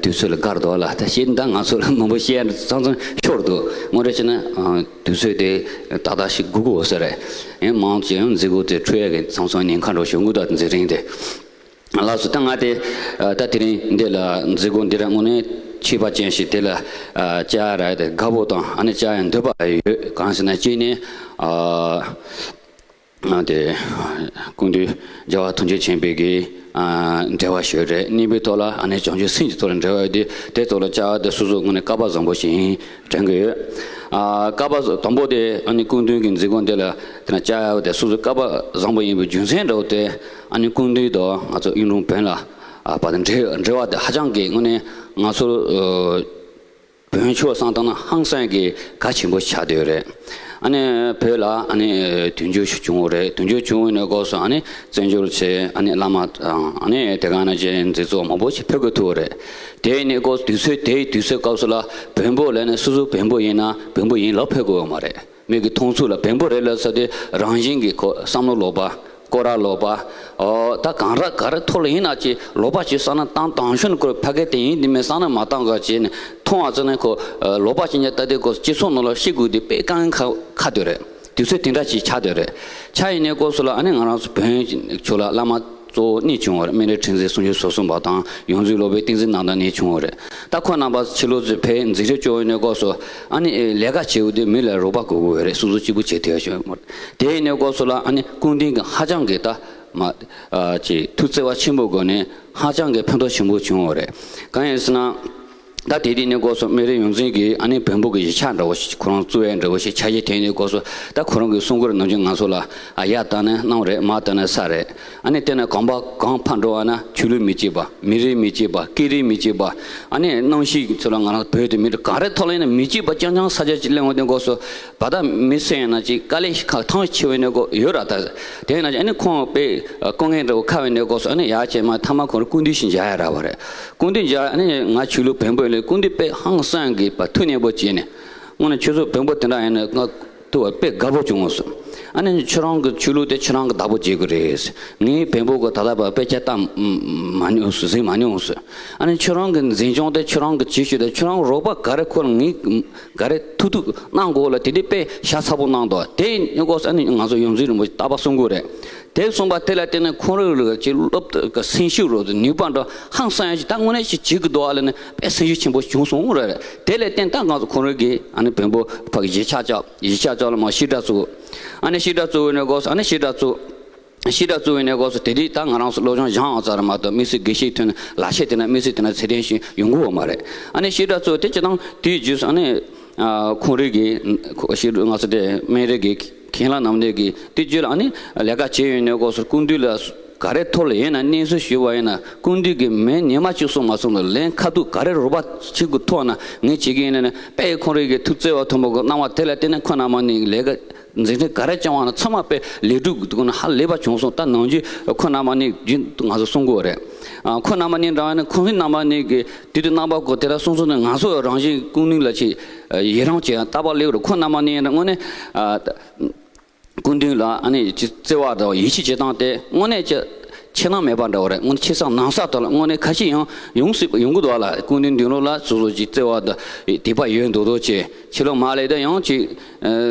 དུས་ཚོད་ལ་བཀར་འདུག་ལ། ད་བཤད་ན་ང་ཚོ་ལ་མང་པོ་བཤད་ཡ་ཚང་ཚང་ཤོར་འདུག་དངོས་གནས་བྱས་ན་དུས་ཚོད་དེ་ཏག་ཏག་ཞིག་སྒུག་དགོས་ས་རེད། ཡང་མང་ཆེ་ཡང་མཛད་སྒོ་དེ་འཕྲོ་ཡ་གི་ཚང་ཚང་ཉིན་ཁ་འགྲོ་ཞུ་དགོས། ད་མཛད་རིང་དེ། ལགས་སོ། ད་ང་དེ་ད་དེ་རིང་འདི་ལ་མཛད་སྒོ་འདི་ར་དངོས་གནས་ཁྱད་པར་ཅན་ཞིག་དེ་ལ་བཅར་ཡ་དེ་དགའ་པོ་དང་ཨ་ནི་བཅར་ཡ་འདོད་པ་ཡོད། གང་ཟེར་ན་གཅིག་ནས་དེ་སྐུ་མདུན་རྒྱལ་བ་ཐམས་ཅད་མཁྱེན་པའི་གི་འབྲེལ་བ་ཞིག་རེད། གཉིས་པའི་ཐོག་ལ་ཨ་ནི་བྱང་ཆུབ་སེམས་ཀྱི་ཐོག་ལ་འབྲེལ་བ་ཡོད་དེ། དེ་ཐོག་ལ་བཅར་ཡ་དེ་སོ་སོ་དངོས་གནས་སྐལ་པ་བཟང་པོ་ཞིག་ཡིན་དྲན་གི་ཡོད། ཨ་སྐལ་པ་དང་པོ་དེ་ཨ་ནི་སྐུ་མདུན་གྱི་མཛད་སྒོ་འདི་ལ་དེ་ན་བཅར་ཡ་དེ་སོ་སོ་སྐལ་པ་བཟང་པོ་ཡིན་པའི་རྒྱུ་མཚན་འདྲ་བོ་དེ་ཨ་ནི་སྐུ་མདུན་དང་ང་ཚོ་གཡུང་དྲུང་བོན་ལ་ཨ་བར་དུ་འབྲེལ་འབྲེལ་བ་དེ་ཧ་ཅང་གི་དངོས་གནས་ང་ཚོ་ཨ་བོན་ཆོས་བསམ་བཏང་ན་ཧང་སང་གི་གལ་ཆེན་པོ་ཆགས་བསྡད་ཡོད་རེད། ཨ་ནི་བོད་ལ་ཨ་ནི་དུས་འགྱུར་ཞིག་བྱུང་བ་རེད། དུས་འགྱུར་བྱུང་བའི་གནས་སྐབས་སུ་ཨ་ནི་བཙན་བྱོལ་ཆེ་ཨ་ནི་བླ་མ་དང་ཨ་ནི་དེ་ག་ནང་བཞིན་མཛད་གཙོ་མང་པོ་ཞིག་ཕེབས་དགོས་ཐུག་པ་རེད། དེའི་གནས་སྐབས་དུས་ཚོད་དེའི་དུས་ཚོད་སྐབས་སུ་ལ་བོན་པོ་ལབ་ནས་སོ་སོ་བོན་པོ་ཡིན་ན་བོན་པོ་ཡིན་ལབ་ཕེབས་དགོས་ཡོད་མ་རེད། མི་གི་མཐོང་ཚུལ་ལ་བོན་པོ་རེད་ལབ་ས་དེ་རང་བཞིན་གྱི་ཁོ་བསམ་བློ་ལོག་པ། སྐོར་ར་ལོག་པ། ཨོ་ད་གང་ར་ག་རེ་ཐོག་ལ་ཡིན་ན་ཅི་ལོག་པ་ཅི་བསམ་ན་བཏང་བཏང་ཤོན་ཁོ་ཕ་གི་དེ་ཡིན་འདི་མིན་བསམ་ན་མ་བཏང་ག་ཅི་ནི་མཐོང་བ་ཙམ་ནས་ཁོ་ལོག་པ་ཅི་ཉ་ད་དེ་ཁོ་སྤྱི་ཚོགས་ནང་ལ་ཤི་དགོས་དེ་དཔེ་དཀའ་ངལ་ཁ་ཁ་དོད་རེད། དུས་ཚོད་དེ་འདྲ་ཅིག་ཆགས་དོད་རེད། ཆ་ཡིན་ནས་སྐོར་སུ་ལ་ཨ་ནི་ང་རང་ཚོ་བོན་ཆོས་ལ་བླ་མ་གཙོ་བོ་གཉིས་བྱུང་བ་རེད། སྨན་རི་ཁྲི་འཛིན་གསུང་ཆོས་ཟུར་གསུམ་པ་དང་ཡོངས་འཛིན་སློབ་དཔོན་བསྟན་འཛིན་རྣམ་དག་གཉིས་བྱུང་བ་རེད། ད་ཁོ་རྣམ་པ་ཕྱི་ལོགས་ཚོས་བོད་འཛིན་རིམ་བཅུ་བའི་ནས་སྐོར་སུ་ཨ་ནི་ལས་ཀ་བྱེད་འོ་དེ་མི་ལ་རོགས་པ་དགོས་དགོས་རེད། སོ་སོ་གཅིག་པུ་བྱེད་ཐུབ་ཡ་ཞིག་མ་རེད། དེ་ཡིན་ནས་སྐོར་སུ་ལ་ཨ་ནི་སྐུ་མདུན་གྱི་ཧ་ཅང་གི་ད་མ་ཅིག་ཐུགས་བརྩེ་བ་ཆེན་པོ་སྒོ་ནས་ཧ་ཅང་གི་ཕན་ཐོགས་ཆེན་པོ་བྱུང་བ་རེད། གང་ཡིན་ཟེར་ན། ད་དེ་དུས་ནས་སྐོར་སུ་སྨན་རི་ཡོངས་འཛིན་གྱིས་ཨ་ནི་བོན་པོ་གི་གཞིས་ཆགས་འདྲ་བོ་ཞིག་ཁོ་རང་བཙུགས་ཡས་འདྲ་བོ་ཞིག་ཆ་ཞིག་དེ་ནས་སྐོར་སུ་ད་ཁོ་རང་གི་གསུང་མགུར་ནམ་རྒྱུན་ང་ཚོ་ལ་ཨ་ཡ་ད་ནི་གནང་རེད། མ་ད་ནི་ས་རེད། ཨ་ནི་དེ་ནས་གོམ་པ་གང་ཕར་འགྲོ་བ་ན་ཆོས་ལུགས་མི་གཅིག་པ། མི་རིགས་མི་གཅིག་པ། སྐད་རིགས་མི་གཅིག་པ། ཨ་ནི་གནམ་གཤིས་ཚོ་ལ་ང་རང་བོད་དུ་མི་རིགས་ག་རེ་ཐོག་ལ་ཡིན་ན་མི་གཅིག་པ་རྐྱང་རྐྱང་ས་ཆ་གཅིག་གླེང་བ་དེ་སྐོར་སུ་བ་ད་མི་སེ་ཡིན་ན་ཅིག་དཀའ་ལས་ཁག་ཐང་ཆེ་བའི་ནས་སྐོར་ཡོད་ར། ད་དེ་ཡིན་ན་ཨ་ནི་ཁོང་དཔེ་སྐུ་ངལ་འདྲ་བོ་ཁ་བའི་ནས་སྐོར་སུ་ཨ་ནི་ཡ་བྱས་མ་མཐའ་མ་ཁོང་རང་སྐུ་མདུན་ཞིག་མཇལ་ཡ་ར་བ་རེད། སྐུ་མདུན་མཇལ་ཨ་ནི་ང་ཆོས་ལུགས་བོན་པོ་ཡིན་ལས་སྐུ་མདུན་དཔེ་ཧང་སང་གི་བ་ཐུགས་མཉེས་པོ་བྱས་ནས་དངོས་གནས་ཁྱོད་ཚོ་བོན་པོ་དེ་འདྲ་ཡིན་ན་ང་ཐུགས་དཔེ་དགའ་པོ་བྱུང་སོང་། ཨ་ནི་ཁྱོད་རང་གི་ཆོས་ལུགས་དེ་ཁྱོད་རང་གི་བདག་པོ་བྱེད་དགོས་རེད། ངའི་བོན་པོ་གི་ད་ལྟ་བ་དཔེ་ཆ་ལྟ་མ་མྱོང་སོང་། གཟིགས་མ་མྱོང་སོང་། ཨ་ནི་ཁྱོད་རང་གི་འཛིན་སྐྱོང་དེ་ཁྱོད་རང་གི་བྱེད་ཤུགས་དེ་ཁྱོད་རང་རོགས་པ་ག་རེ་ཁོ་ལ་ངས་ག་རེ་ཐུག་ཐུག་གནང་དགོས་ལ་དེ་དེ་དཔེ་ཤ་ཚ་པོ་གནང་འདུག་དེ་ཡིན་སྐོར་ཨ་ནི་ང་ཚོ་ཡོངས་འཛིན་རིན་པོ་ཆེ་རྟག་པར་གསུང་གི་རེད། དེ་གསུངས་པ་དེ་ལ་བརྟེན་ནས་ཁོང་རང་ལ་ཅིག་སློབ་གྲྭ་གི་སེམས་ཤུགས་རོ་ནུས་པ་འདྲ་ཧང་སང་ཡ་ཞིག་ད་དངོས་གནས་ཞིག་བྱེད་ཀྱི་འདུག་ཨ་ལ་ནི་དཔེ་སེམས་ཤུགས་ཆེན་པོ་བྱུང་སོང་རེད། དེ་ལ་བརྟེན་ད་ང་ཚོ་ཁོང་རང་གིས་ཨ་ནི་བོན་པོ་ཕ་གི་གཞིས་ཆགས་ཅག་གཞིས་ཆགས་ཅག་ལ་མ་བཤད་གྲྭ་བཙུགས། ཨ་ནི་བཤད་གྲྭ་བཙུགས་ནས་སྐོར་ཨ་ནི་བཤད་གྲྭ་བཙུགས། བཤད་གྲྭ་བཙུགས་ནས་སྐོར་སུ་དེ་དུས་ད་ང་རང་ཚོ་སློབ་སྦྱོང་སྦྱང་བ་ཙམ་རེད་མ་གཏོགས་དམིགས་བསལ་དགེ་བཤེས་ཐོན་ལག་ཤེས་དེ་ན་དམིགས་བསལ་དེ་ན་ཚད་ལྡན་ཞིག་ཡོང་གི་ཡོད་མ་རེད། ཨ་ནི་བཤད་གྲྭ་བཙུགས་དེ་སྤྱིར་བཏང་དེའི་རྗེས་སུ་ཨ་ནི་ཁོང་རིགས་ཀྱི་ཁོ་ཞིག་ང་ཚོ་དེ་སྨན་རིགས་ཀྱི་མཁན་བླ་རྣམ་གཉིས་ཀྱིས་དེ་རྗེས་ལ་ཨ་ནི་ལས་ཀ་བྱས་ཡོད་ནས་སྐོར་སུ་སྐུ་མདུན་ལ་ག་རེ་ཐོག་ལ་ཡིན་ན་གནས་ཚུལ་ཞུས་པ་ཡིན་ན་སྐུ་མདུན་གྱིས་མི་ཉི་མ་གཅིག་གསུང་མ་གསུང་ལ་ལན་ཁ་ཐུག་ག་རེ་རོགས་པ་བྱེད་དགོས་ཐོག་ན་ངས་བྱེད་ཀྱི་ཡིན་ན་ནི་དཔེ་ཁོང་རིགས་ཀྱི་ཐུགས་བརྩེ་བ་མཐོན་པོ་གི་གནང་བ་དེ་ལ་བརྟེན་ནས་ཁོ་རྣམ་པ་གཉིས་ལས་ཀ་འཛིན་ཁྲིམས་ག་རེ་བཅངས་པ་ན་ཚང་མ་དཔེ་ལས་སྒྲུབ་ཀྱི་འདུག་ན་ཧ་ལས་པ་བྱུང་སོང་། ད་ནང་རྒྱུན་ཁོ་རྣམ་པ་གཉིས་རྒྱུན་དུ་ང་ཚོ་གསུང་དགོས་རེད། ཨ་ཁོ་རྣམ་པ་གཉིས་འདྲ་བ་ནི་ཁོང་ཚོ་རྣམ་པ་གཉིས་ཀྱིས་དུས་དུས་རྣམ་པ་གོ་དེ་ལ་གསུང་སོང་ནས་ང་ཚོ་རང་བཞིན་ཀུན་སློང་ལ་ཆེས་ཡི་རང་བྱེད་ཡང་རྟག་པར་སླེབས་རེད། ཁོ་རྣམ་པ་གཉིས་དངོས་གནས་ཨ་ཀུན་མདུན་ལ་ཨ་ནི་ཅི་བརྩེ་བ་དང་ཡིད་ཆེས་བྱེད་སྟངས་དེ་དངོས་གནས་ཀྱི་ཆེ་ནང་མེད་པ་འདྲ་བ་རེད། དངོས་གནས་ཆེ་ས་ནང་ས་དག་ལ་དངོས་གནས་ཁ་ཤས་ཡང་ཡོང་སྲིད་པ་ཡོང་གི་འདུག་ཨ་ལ་ཀུན་མདུན་མདུན་ལོགས་ལ་སོ་སོ་ཅིག་བརྩེ་བ་དང་དད་པ་ཡོད་མདོག་མདོག་བྱས། ཕྱི་ལོགས་མ་སླེབས་དུས་ཡང་ཅིག་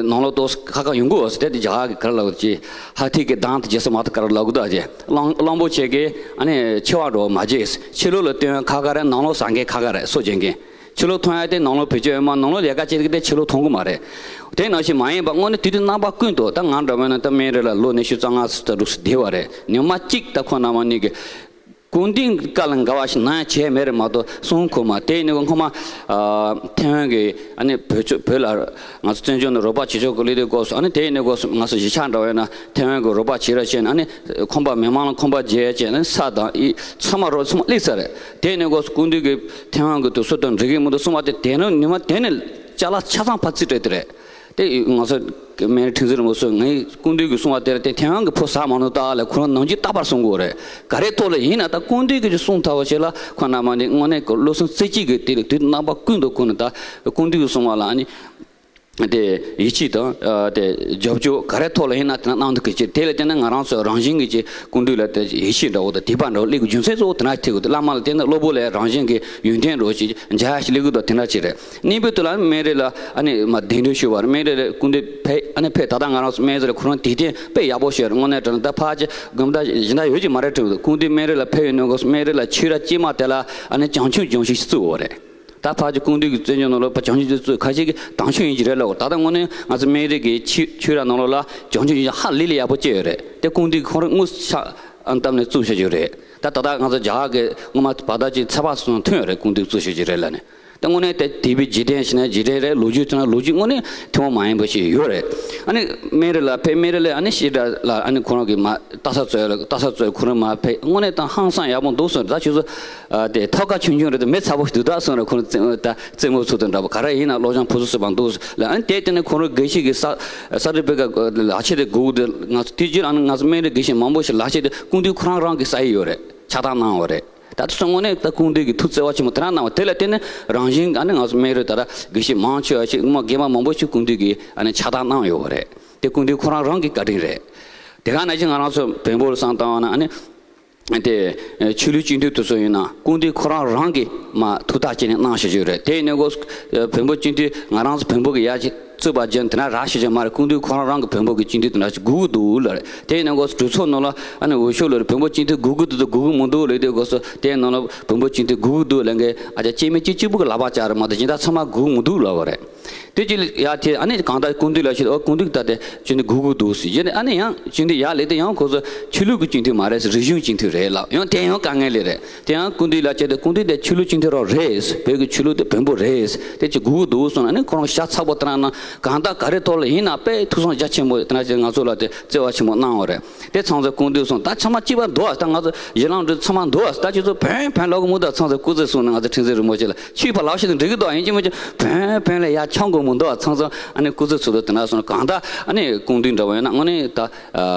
ནང་ལོགས་ཏོག་ཙམ་ཁ་ཁ་ཡོང་གི་ཡོད་ཟེར། དེ་དེ་རྒྱ་གར་གྱི་ག་རེ་ལབ་དགོས་ཅིག་ཧ་ཐི་གི་གདངས་དེ་རྗེས་སུ་མ་ཐུག་ག་རེ་ལབ་དགོས་ད་ཅེ་གླང་གླང་པོ་ཆེ་གི་ཨ་ནི་མཆེ་བ་འགྲོ་མ་བརྗེད། ཕྱི་ལོགས་ལ་སྟོན་ཁ་ཁ་རེད། ནང་ལོགས་ཟ་མཁན་ཁ་ཁ་རེད། སོ་བྱེད་མཁན་ཕྱི་ལོགས་མཐོང་ཡ་དེ་ནང་ལོགས་བེད་སྤྱོད་ཡོད་མ་ནང་ལོགས་ལས་ཀ་བྱེད་ཀྱི་དེ་ཕྱི་ལོགས་མཐོང་གི་མ་རེད། དེ་ནང་བཞིན་མ་ཡིན་པ་དངོས་གནས་དུས་དུས་རྣམ་པ་ཀུན་ཏུ་ད་ང་འདྲ་བ་ན་ད་སྨན་རི་ལ་ལོ་ཉི་ཤུ་རྩ་ལྔ་ཙམ་དྲུག་ཙམ་བསྡད་པ་རེད། ཉི་མ་གཅིག་ད་ཁོ་རྣམ་པ་གཉིས་ཀྱི་ཀུན་མདུན་བཀའ་ལ་འགལ་བ་ཞིག་གནང་ཡ་བྱས་མེད་རེད་མ་གཏོགས་གསུང་གི་མ། དེ་ནི་སྔོན་མ་ཨ་ཐེ་ཝན་གྱི་ཨ་ནི་བོད་ཆོས་བོད་ལ་ང་ཚོ་བཙན་བྱོལ་ནང་རོགས་པ་བྱེད་ཕྱོགས་ཀྱི་སླེབས་དུས་སྐབས་སུ་ཨ་ནི་དེ་ནི་སྐབས་སུ་ང་ཚོ་གཞིས་ཆགས་འདྲ་བས་ན་ཐེ་ཝན་གྱི་རོགས་པ་བྱེད་ར་བྱས་ནས་ཨ་ནི་ཁང་པ་མི་མང་ལ་ཁང་པ་བརྗེ་ཡ་བྱས་ནས་ས་དང་ཨི་ཚང་མ་རོགས་ཚང་མ་སླེབས་ཚར་རེད། དེ་ནི་སྐབས་སུ་སྐུ་མདུན་གྱིས་ཐེ་ཝན་གྱི་དུས་ཚོད་དང་འགྲིག་གི་མི་འདུག་གསུངས་པ་དེ་དེ་ནི་ཉི་མ་དེ་ནི་ཅ་ལག་ཆ་ཚང་ཕར་རྩིས་སྤྲད་དེ་རེད། དེ་ང་ཚོ་སྨན་རི་ཁྲི་འཛིན་རིན་པོ་ཆེ་ངའི་སྐུ་མདུན་གྱིས་གསུངས་པ་དེར་བརྟེན་ཐེ་ཝན་གྱི་ཕོ་ཟ་མ་ནུ་ཏག་ལ་ཁོ་རང་ནང་ཆོས་རྟག་པར་གསུང་དགོས་རེད། ག་རེ་ཐོག་ལ་ཡིན་ན་ད་སྐུ་མདུན་གྱིས་གསུངས་ཐལ་བ་ཞིག་ལ་ཁོ་རྣམ་པ་ནི་དངོས་གནས་ཀྱི་བློ་སེམས་རྩེ་གཅིག་གིས་དེ་ལ་དུས་རྣམ་པ་ཀུན་ཏུ་ཁོ་ནི་ད་སྐུ་མདུན་གྱིས་གསུངས་པ་ལ་ནི་དེ་ཡིད་ཆེས་དང་དེ་རྒྱབ་སྐྱོར་ག་རེ་ཐོག་ལ་ཡིན་ན་དེ་ན་གནང་ཐུབ་ཀྱི་ཅིག་དེ་ལ་བརྟེན་ནས་ང་རང་ཚོ་རང་བཞིན་གྱིས་ཅིག་སྐུ་མདུན་ལ་དེ་ཡིད་ཆེས་འདྲ་བོ་དང་དད་པ་འདྲ་བོ་སླེབས་རྒྱུ་མཚན་གཙོ་བོ་དེ་ན་ཐུག་གི་འདུག་བླ་མ་ལ་བརྟེན་ནས་སློབ་བུ་ལ་རང་བཞིན་གྱི་ཡོན་ཏན་འདྲ་བོ་ཅིག་འཇགས་ཤིག་སླེབས་གི་འདུག་དེ་འདྲ་ཅིག་རེད། གཉིས་པའི་དུས་ལ་སྨན་རི་ལ་ཨ་ནི་མ་གདན་འདྲེན་ཞུས་པ་རེད། སྨན་རི་ལ་སྐུ་མདུན་ཕེབས་ཨ་ནི་ཕེབས་ད་ལྟ་ང་རང་ཚོ་སྨན་རི་ལ་ཁོ་རང་དད་རྟེན་དཔེ་ཡག་པོ་ཞིག་རེད། དངོས་གནས་དྲང་གནས་ད་ཕར་ཅིག་དགོན་པ་གཞན་དག་ཡོད་ཀྱི་མ་རེད་དྲན་འདུག་སྐུ་མདུན་སྨན་རི་ལ་ཕེབས་ཡོད་ནོ་གི་སྨན་རི་ལ་ཆོས་ར་སྐྱེས་མ་དེ་ལ་ཨ་ནི་བྱང་ཆུབ་ལྗོན་ཤིང་ཞིག་བཙུགས་པ་རེད། ད་ཕར་ཅིག་སྐུ་མདུན་གྱི་བཙན་བྱོལ་ནང་ལོགས་ཕར་བྱང་ཆུབ་ཀྱི་བཙུགས་ཁ་ཤས་ཀྱིས་དང་ཆོས་ཡིན་གྱི་རེད་ལབ། ད་ལྟ་དངོས་གནས་ང་ཚོ་སྨན་རི་གི་ཆོས་ཆོས་ར་ནང་ལོགས་ལ་བྱང་ཆུབ་ཀྱི་ཧ་ལས་ལས་ཡག་པོ་སྐྱེས་ཡོད་རེད། དེ་སྐུ་མདུན་གྱིས་ཁོང་རང་དངོས་སུ་ཕྱག་བཏབ་ནས་བཙུགས་བཞག་རྒྱུ་རེད། ད་ད་ལྟ་ང་ཚོ་རྒྱ་གར་གྱི་སྔོན་མ་བར་ཐག་ཅིག་ཚེ་དཔག་སོང་ཐོན་ཡོད་རེད། སྐུ་མདུན་བཙུགས་བཞག་རྒྱུ་རེད་ལབ་ནས། ད་དངོས་གནས་དེ་དད་པའི་འཇིག་རྟེན་ཞིག་ན་འཇིག་རྟེན་རེད། ལོ་རྒྱུས་ཐོན་ན་ལོ་རྒྱུས་དངོས་གནས་ཐུན་མོང་མ་ཡིན་པ་ཞིག་ཡོད་རེད། ཨ་ནི་སྨན་རི་ལ་ཕེབས་སྨན་རི་ལ་ཨ་ནི་བཤད་གྲྭ་ལ་ཨ་ནི་ཁོ་རང་གི་མ་ལྟ་ས་ཚོས་ལྟ་ས་ཚོས་ཁོ་རང་མ་ཕེབས་དངོས་གནས་དང་ཧང་སང་ཡག་པོ་འདུག་གསུངས། ད་ཁྱོད་ཚོ་དེ་ཐབ་ཀ་ཆུང་ཆུང་རེད། དེ་མི་ཚ་པོ་ཞིག་འདུག་ད་གསུངས་རེད། ཁོ་རང་རྩེད་ད་རྩེད་མོ་ཚུགས་དང་འདྲ་པོ་ག་རེ་ཡིན་ན་སློབ་སྦྱོང་ཕུན་སུམ་ཚོགས་པ་འདུག་ལ། ཨ་ནི་དེ་དེ་ནས་ཁོ་རང་དགེ་བཤེས་ཀྱི་ས་ས་རི་པེ་ཀ་ལག་ཁྱེར་དེ་དགོས་དེ་ང་ཚོ་དེ་རྗེས་ཨ་ནི་ང་ཚོ་སྨན་རི་དགེ་བཤེས་མང་པོ་ཞིག་ལག་ཁྱེར་དེ་སྐུ་མདུན་ཁོ་རང་རང་གིས་ས་ཡི་ཡོད་རེད། ཕྱག་རྟགས་གནང་བ་རེད། ད་དེ་ཚོ་དངོས་གནས་ད་སྐུ་མདུན་གྱི་ཐུགས་བརྩེ་བ་ཆེན་པོ་དེ་འདྲ་གནང་བ་དེ་ལ་བརྟེན་ནས་རང་བཞིན་ཨ་ནི་ང་ཚོ་སྨན་རི་ད་ལྟ་དགེ་བཤེས་མང་ཆེ་བ་ཞིག་སྔོན་མ་རྒན་པ་མང་པོ་ཞིག་སྐུ་མདུན་གྱིས་ཨ་ནི་ཕྱག་རྟགས་གནང་ཡོད་པ་རེད། དེ་སྐུ་མདུན་ཁོ་རང་རང་གི་བཀའ་དྲིན་རེད། དེ་ག་ནང་བཞིན་ང་རང་ཚོ་བོན་པོ་ལ་བསམ་བཏང་བ་ན་ཨ་ནི། དེ་ཆོས་ལུགས་སྤྱི་འཐུས་དེ་ཚོ་ཡིན་ན་སྐུ་མདུན་ཁོ་རང་རང་གིས་མ་ཐུགས་ཐག་བཅད་ནས་གནང་བཞག་ཡོད་རེད། དེ་ཡིན་ནའི་གོ་བོན་པོ་སྤྱི་འཐུས་ང་རང་ཚོ་བོན་པོ་གི་ཡ་གཅིག་རྩོད་པ་བརྒྱབ་དེ་འདྲ་རག་བཞག་ཡོད་མ་རེད། སྐུ་མདུན་ཁོ་རང་རང་གི་བོན་པོ་གི་སྤྱི་འཐུས་དེ་འདྲ་ཞིག་དགོས་ཀྱི་འདུག་ལབ་རེད། དེ་ཡིན་ནའི་གོ་གྲོས་ཚོགས་ནང་ལ་ཨ་ནི་འོས་ཤོག་ལབ་རེད། བོན་པོ་སྤྱི་འཐུས་དགོས་ཀྱི་འདུག་དགོས་ཀྱི་མི་འདུག་ལབ་དུས་གོ་སོ་དེ་ནང་ལ་བོན་པོ་སྤྱི་འཐུས་དགོས་ཀྱི་འདུག་ལབ་མཁན་ཨ་ཅག་སྐྱེ་མེད་སྐྱེ་གཅིག་པུ་གི་ལག་པ་བཅག་རེད་མ་གཏོགས་གཞན་དག་ཚང་མ་དགོས་ཀྱི་མི་འདུག་ལབ་པ་རེད། དེ་ཅི་ལ་ཡ་དེ་ཨ་ནི་གང་ལྟར་སྐུ་མདུན་ལ་ཞུས་ཨོ་སྐུ་མདུན་ད་དེ་སྤྱི་འཐུས་དགོས་ཀྱི་འདུག་ཟེར་རྗེས་ནས་ཨ་ནི་ཡང་སྤྱི་འཐུས་ཡར་སླེབས་དུས་ཡང་ཁོ་ཚོ་ཆོས་ལུགས་ཀྱི་སྤྱི་འཐུས་མ་རེད་ཟེར་རིག་གཞུང་སྤྱི་འཐུས་རེད་ལབ། ཡང་དེ་ཡང་དཀའ་ངལ་ལས་རེད། དེ་ཡང་སྐུ་མདུན་ལ་བྱས་ཏེ་སྐུ་མདུན་དེ་ཆོས་ལུགས་སྤྱི་འཐུས་རང་རེད། བོད་ཀྱི་ཆོས་ལུགས་དེ་བོན་པོ་རེད། དེ་ཅི་དགོས་ཀྱི་འདུག་གསུངས་ཨ་ནི་ཁོ་རང་ཤ་ཚ་པོ་དེ་ན་ན་གང་ལྟར་ག་རེ་ཐོག་ལ་ཡིན་ན་དཔེ་ཐུགས་བསམ་རྒྱ་ཆེན་པོ་དེ་ན་ཅི་ང་ཚོ་ལ་དེ་བརྩེ་བ་ཆེན་པོ་གནང་བ་རེད། དེ་ཚང་ཚོ་སྐུ་མདུན་གསུངས་ད་ཚང་མ་གཅིག་པ་འདུག་ཨ། ད་ང་ཚོ་ཡི་ལང་འགྲོ་ཚང་མ་འདུག་ཨ། ད་ཁྱེད་ཚོ་བོན་བོན་ལབ་གི་མི་འདུག་ཨ། ཚང་ཚོ་སྐུ་ཚེ་བསྲུང་ནས་ང་ཚོ་ཁྲི་འཛིན་རིན་པོ་ཆེ་ལ་ཆོས་པ་ལབ་ཤེས་དང་འགྲིག་གི་འདུག་ཨ། ཡིན་གཅིག་མིན་གཅིག་བོན་བོན་ལ་ཡ་འཆང་དགོས་མི་འདུག་ཨ། ཚང་ཚོ་ཨ་ནི་སྐུ་ཚེ་ཚུལ་དུ་དེ་འདྲ་སོང་གང་ལྟར་ཨ་ནི་སྐུ་མདུན་འདྲ་བོ་ཡིན་ན་དངོས་གནས་ད་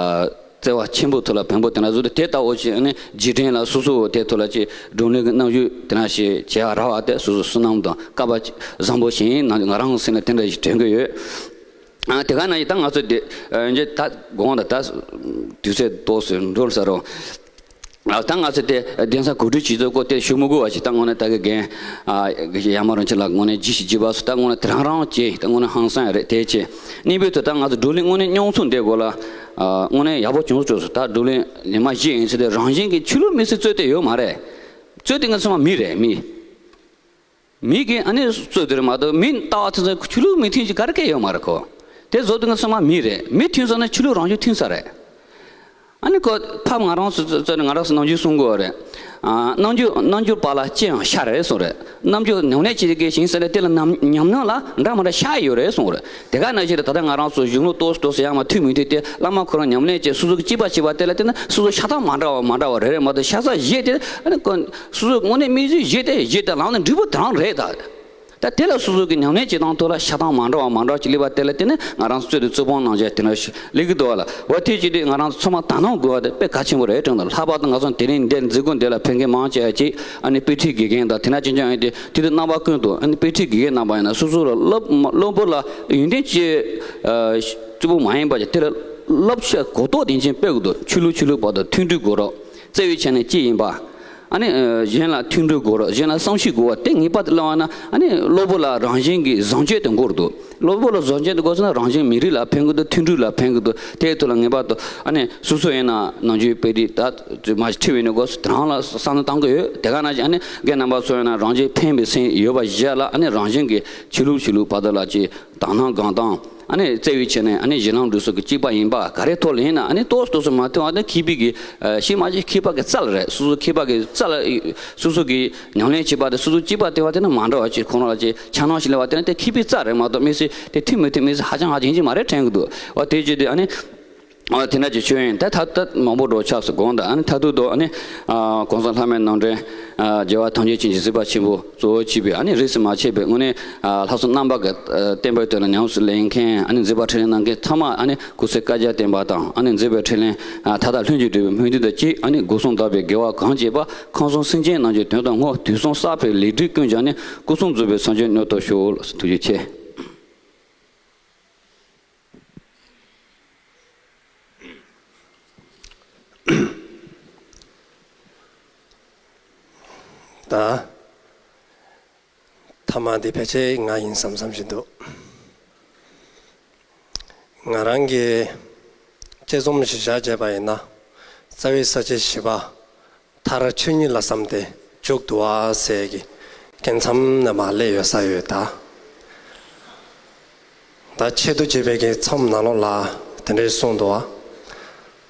བརྩེ་བ་ཆེན་པོ་ཐོག་ལ་བོན་པོ་དེ་འདྲ་བཟོས་ཏེ་དེ་ལྟ་བུ་ཞིག་ཨ་ནི་རྗེས་དྲན་ལ་སོ་སོ་དེ་ཐོག་ལ་ཅིག་བགྲོ་གླེང་གི་རྣམ་འགྱུར་དེ་འདྲ་ཞིག་བྱེད་ཡ་རག་པ་དེ་སོ་སོ་བསོད་ནམས་དང་སྐལ་པ་བཟང་པོ་ཞིག་ཡིན་ན་ང་རང་སེམས་ལ་དེ་འདྲ་ཞིག་དྲན་གི་ཡོད། ཨ་དེ་ག་ནང་བཞིན་ད་ང་ཚོ་དེ་ཨ་འཇེ་ད་དགོངས་དང་ད་དུས་ཚོད་ཏོག་ཙམ་འགྲོ་ས་རོ། ཨ་ད་ང་ཚོ་དེ་གདན་ས་གོ་སྒྲིག་བྱེད་ཚོ་ཀོ་དེ་ཞུ་མི་དགོས་པ་ཞིག་ད་དངོས་གནས་ད་གི་རྒན་ཨ་ཡ་མ་རང་ཆེ་ལགས་དངོས་གནས་ཇི་ཞིག་བགྱིས་པ་སུ་ད་དངོས་གནས་དེ་རང་རང་བྱེད་ད་དངོས་གནས་ཧང་སང་ཡ་རེད་དེ་བྱེད། གཉིས་པའི་ཐོག་ད་ང་ཚོ་བགྲོ་གླེང་དངོས་གནས་མཉམ་ཚོགས་འདི་སྐོར་ལ་ཨ་དངོས་གནས་ཡག་པོ་བྱུང་སོང་ད་བགྲོ་གླེང་ཉི་མ་བཞི་ཡིན་ཟེར་ཏེ་རང་བཞིན་གྱི་ཆོས་ལུགས་མི་སེར་རྩོད་དེ་ཡོད་མ་རེད། རྩོད་དེ་ང་ཚོ་མ་མི་རེད་མི། མི་གིས་ཨ་ནི་རྩོད་དེ་རེད་མ་གཏོགས་མི་ལྟ་བ་དེ་ཚོ་ཆོས་ལུགས་མི་མཐུན་ཅིག་ག་རེ་སྐད་ཡོད་མ་རེད་ཁོ། དེ་བཟོ་དུས་ང་ཚང་མ་མི་རེད་མི་མཐུན་ས་ན་ཆོས་ལུགས་རང་བཞིན་མཐུན་ས་རེད། ཨ་ནི་ཁོ་ཕ་ང་རང་ཚོ་ཚོ་ཚོ་ནི་ང་རང་ཚོ་ནམ་རྒྱུན་གསུང་དགོས་རེད། ཨ་ནམ་རྒྱུན་ནམ་རྒྱུན་པ་ལ་ལྕེ་ཡང་ཤ་རེད་གསུངས་རེད། ནམ་རྒྱུན་ཉམས་ལེན་བྱེད་ཀྱི་ཞིང་ས་ནས་དེ་ལ་ནམ་ཉམས་མྱོང་ལ་འདྲ་མ་འདྲ་ཤ་ཡོད་རེད་གསུངས་རེད། དེ་ག་ནང་བཞིན་རེད་ད་ལྟ་ང་རང་ཚོ་གཞུང་ལུགས་ཏོག་ཙམ་ཏོག་ཙམ་ཡང་མ་མཐུན་མི་མཐུན་དེ་བླ་མ་ཁོ་རང་ཉམས་ལེན་བྱེད་སོ་སོ་གི་སྐྱིད་པ་བྱེད་པ་དེ་ལ་བརྟེན་ནས་སོ་སོ་ཤ་སྟག་མ་འདྲ་བ་མ་འདྲ་བ་རེ་རེ་མ་གཏོགས་ཤ་ཚ་བཞེས་ཏེ་ཨ་ནི་ཁོ། སོ་སོའི་དངོས་གནས་དམིགས་ཡུལ་བཞེས་ཏེ་བཞེས་ཏེ་ལངས་ནས་འགྲིག་པོ་དེ་རང་རེད་ད། ད་དེ་ལ་སོ་སོ་གི་ཉམས་ལེན་བྱེད་སྟངས་ཐོག་ལ་ཤ་སྟངས་མ་འདྲ་བ་མ་འདྲ་བ་ཅིག་སླེབས་པ་དེ་ལ་བརྟེན་ནས་ང་རང་ཚོ་རྩོད་དེ་རྩོད་སྤོང་གནང་བྱས་དེ་འདྲ་ཞིག་སླེབས་ཀྱི་འདུག་བ་ལ། འོ་དེ་བྱེད་དུས་ང་རང་ཚོ་ཚང་མ་དག་སྣང་དགོས་པ་དེ་དཔེ་གལ་ཆེན་པོ་རེད་དྲན་འདུག་ལྷག་པར་དུ་ང་ཚོ་དེ་རིང་འདིར་མཛད་སྒོ་འདི་ལ་ཕེབས་མཁན་མང་ཆེ་བ་ཅིག་ཨ་ནི་དཔེ་ཁྲིད་དགེ་རྒན་དང་དེ་ན་ཅན་ཅང་ཡིན་ཏེ་དེ་དུས་རྣམ་པ་ཀུན་ཏུ་ཨ་ནི་དཔེ་ཁྲིད་དགེ་རྒན་རྣམ་པ་ཡིན་ན་སོ་སོ་ལ་སློབ་སློབ་བུ་ལ་ཡོན་ཏན་ཅིག་གཅིག་པུ་མ་ཡིན་པ་ཅིག་དེ་ལ་བསླབ་བྱ་གོ་རྟོགས་དེ་བཞིན་སྤེལ་དགོས་འདུག་ཆོས་ལུགས་ཆོས་ལུགས་བར་དུ་མཐུན་སྒྲིལ་དགོས་རོགས། བརྩེ་བའི་ཆ་ནས་གཅིག་ཡིན་པ། ཨ་ནི་གཞན་ལ་མཐུན་སྒྲིལ་དགོས་རོགས་གཞན་ལ་བསམ་ཤེས་དགོས་པ་དེ་ངེས་པར་དུ་བླང་བ་ན་ཨ་ནི་སློབ་བུ་ལ་རང་བཞིན་གྱི་བཟང་སྤྱོད་དེ་འགོར་འདུག་སློབ་བུ་ལ་བཟང་སྤྱོད་དེ་འགོར་སོང་ན་རང་བཞིན་མི་རིགས་ལ་ཕན་གི་འདུག་མཐུན་སྒྲིལ་ལ་ཕན་གི་འདུག་དེའི་ཐོག་ལ་ངེས་པར་དུ་ཨ་ནི་སོ་སོ་ཡིན་ན་ནམ་རྒྱུན་དཔེ་དེ་ད་མ་ཁྲིད་པའི་ནི་སྒོ་སུ་དེ་རང་ལ་བསམ་བློ་བཏང་གི་ཡོད། དེ་ག་ནང་བཞིན་ཨ་ནི་རྒན་རྣམ་པ་ཚོ་ཡིན་ན་རང་བཞིན་ཕན་པའི་སེམས་ཡོད་པ་བཞག་ལ་ཨ་ནི་རང་བཞིན་གྱི་ཆོས་ལུགས་ཆོས་ལུགས་བར་དུ་ལ་ཅིག་དག་སྣང་གང་དང་། ཨ་ནི་བརྩེ་བའི་ཆ་ནས་ཨ་ནི་གཞི་ལམ་འགྲོ་སོགས་ཀྱི་གཅིག་པ་ཡིན་པ་ག་རེ་ཐོག་ལ་ཡིན་ན་ཨ་ནི་ཏོག་ཙམ་ཏོག་ཙམ་མ་མཐུན་པ་དེ་མཁས་པའི་གི་ཤེས་མ་ཤེས་མཁས་པ་གི་རྩ་ལ་རེད། སོ་སོ་མཁས་པ་གི་རྩ་ལ་སོ་སོ་གི་ཉམས་ལེན་བྱེད་པ་དེ་སོ་སོ་གཅིག་པ་དེ་བ་དེ་ན་མ་འདྲ་བ་ཅིག་ཁོང་རང་ལ་ཅིག་ཆ་སྣང་ཞིག་སླེབས་པ་དེ་ན་དེ་མཁས་པའི་རྩ་རེད་མ་གཏོགས་མི་སྲིད་དེ་མཐུན་མི་མཐུན་མི་སྲིད་ཧ་ཅང་ཧ་ཅང་ཡིན་གྱི་མ་རེད་དྲན་གི་འདུག་འོ་དེ་བྱས་དུས་ཨ་ནི། ཨ་དེ་འདྲ་ཅིག་ཆོས་ཡིན་ད་ད་ད་མང་པོ་འགྲོ་ཆགས་སུ་དགོངས་དང་ཨ་ནི་མཐར་ཐུག་ཏུ་ཨ་ནི་ཨ་གོང་ས་ལྷ་མོའི་རྣམ་འདྲེན་ཨ་རྒྱལ་བ་ཐམས་ཅད་མཁྱེན་ཅིང་གཟིགས་པ་ཆེན་པོ་གཙོ་བོ་བྱས་པའི་ཨ་ནི་རིས་སུ་མ་ཆད་པའི་དངོས་གནས་ཨ་ལྷག་བསམ་རྣམ་པ་གི་ཨ་བསྟན་པའི་དོན་ལ་ཉམས་སུ་ལེན་མཁན་ཨ་ནི་མཛད་པ་འཕྲིན་ལས་གནང་མཁན་ཚང་མ་ཨ་ནི་སྐུ་ཚེ་བསྐལ་བརྒྱར་བརྟན་པ་དང་ཨ་ནི་མཛད་པའི་འཕྲིན་ལས་ཨ་མཐའ་དག་ལྷུན་གྱིས་གྲུབ་པའི་སྨོན་འདུན་དང་བཅས་ཨ་ནི་སྒོ་གསུམ་དག་པའི་དགེ་བ་གང་བྱས་པ་ཁམས་གསུམ་སེམས་ཅན་རྣམས་ཀྱི་དོན་དུ་བསྔོ། དུས་གསུམ་བསགས་པའི་ལས་འབྲས་ཀུན་སྦྱངས་ནས་སྐུ་གསུམ་རྫོགས་པའི་བྱང་ཆུབ་མྱུར་ཐོབ་ཤོག་ལགས་སོ། ཐུགས་རྗེ་ཆེ། ད་ཐ་མ་འདི་ཕལ་ཆེར་ང་ཡིན་བསམ་བསམ་ཞིག་འདུག་ང་རང་གིས་དཔྱད་རྩོམ་ཞིག་བཞག་བྱས་པ་ཡིན་ན་རྩ་བའི་ས་བཅད་བཞི་པ། མཐར་ཆོས་ཉིད་ལ་བསམ་སྟེ་འཇུག་བསྡུ་བ་ཟེར་གྱི་རྒྱལ་མཚམས་ནས་མར་སླེབས་ཡོད་ས་ཡོད་ད། ད་ཆེད་དུ་བརྗོད་པའི་གི་མཚམས་ནང་ལོགས་ལ་དེ་འདྲའི་གསུངས་འདུག་བ།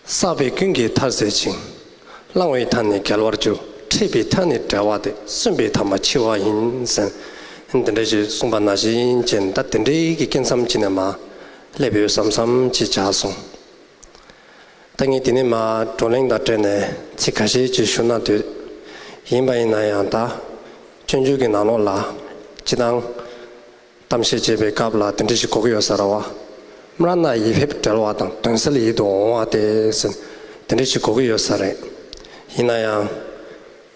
བསགས་པའི་ཀུན་གྱི་མཐར་ཟད་ཅིང་། བླང་བའི་མཐའ་ནི་རྒྱལ་བར་འགྱུར། འཕྲད་པའི་མཐའ་ནི་བྲལ་བ་སྟེ། གསོན་པའི་ཐ་མ་འཆི་བ་ཡིན་ཟེར། དེ་འདྲ་ཞིག་གསུངས་པ་ནང་བཞིན་བྱས་ནས་ད་དེ་འདྲའི་གི་རྒྱལ་མཚམས་ཅིག་ནས་མར་སླེབས་ཡོད་བསམ་བསམ་ཅིག་ཆགས་སོང་། ད་ངས་དེ་ནས་མར་བགྲོ་གླེང་དང་འབྲེལ་ནས་ཚིག་ཁ་ཤས་ཅིག་ཞུ་ན་འདོད། ཡིན་པ་ཡིན་ན་ཡང་ད་སྤྱོད་འཇུག་གི་ནང་ལོགས་ལ་སྤྱིར་བཏང་གཏམ་བཤད་བྱེད་པའི་སྐབས་ལ་དེ་འདྲ་ཞིག་གོ་གི་ཡོད་ས་རེད་བ། སྨྲ་ན་ཡིད་ཕེབས་བྲལ་བ་དང་། དོན་གསལ་ཡིད་དུ་འོང་བ་སྟེ་ཟེར་དེ་འདྲ་ཞིག་གོ་གི་ཡོད་ས་རེད། ཡིན་ན་ཡང་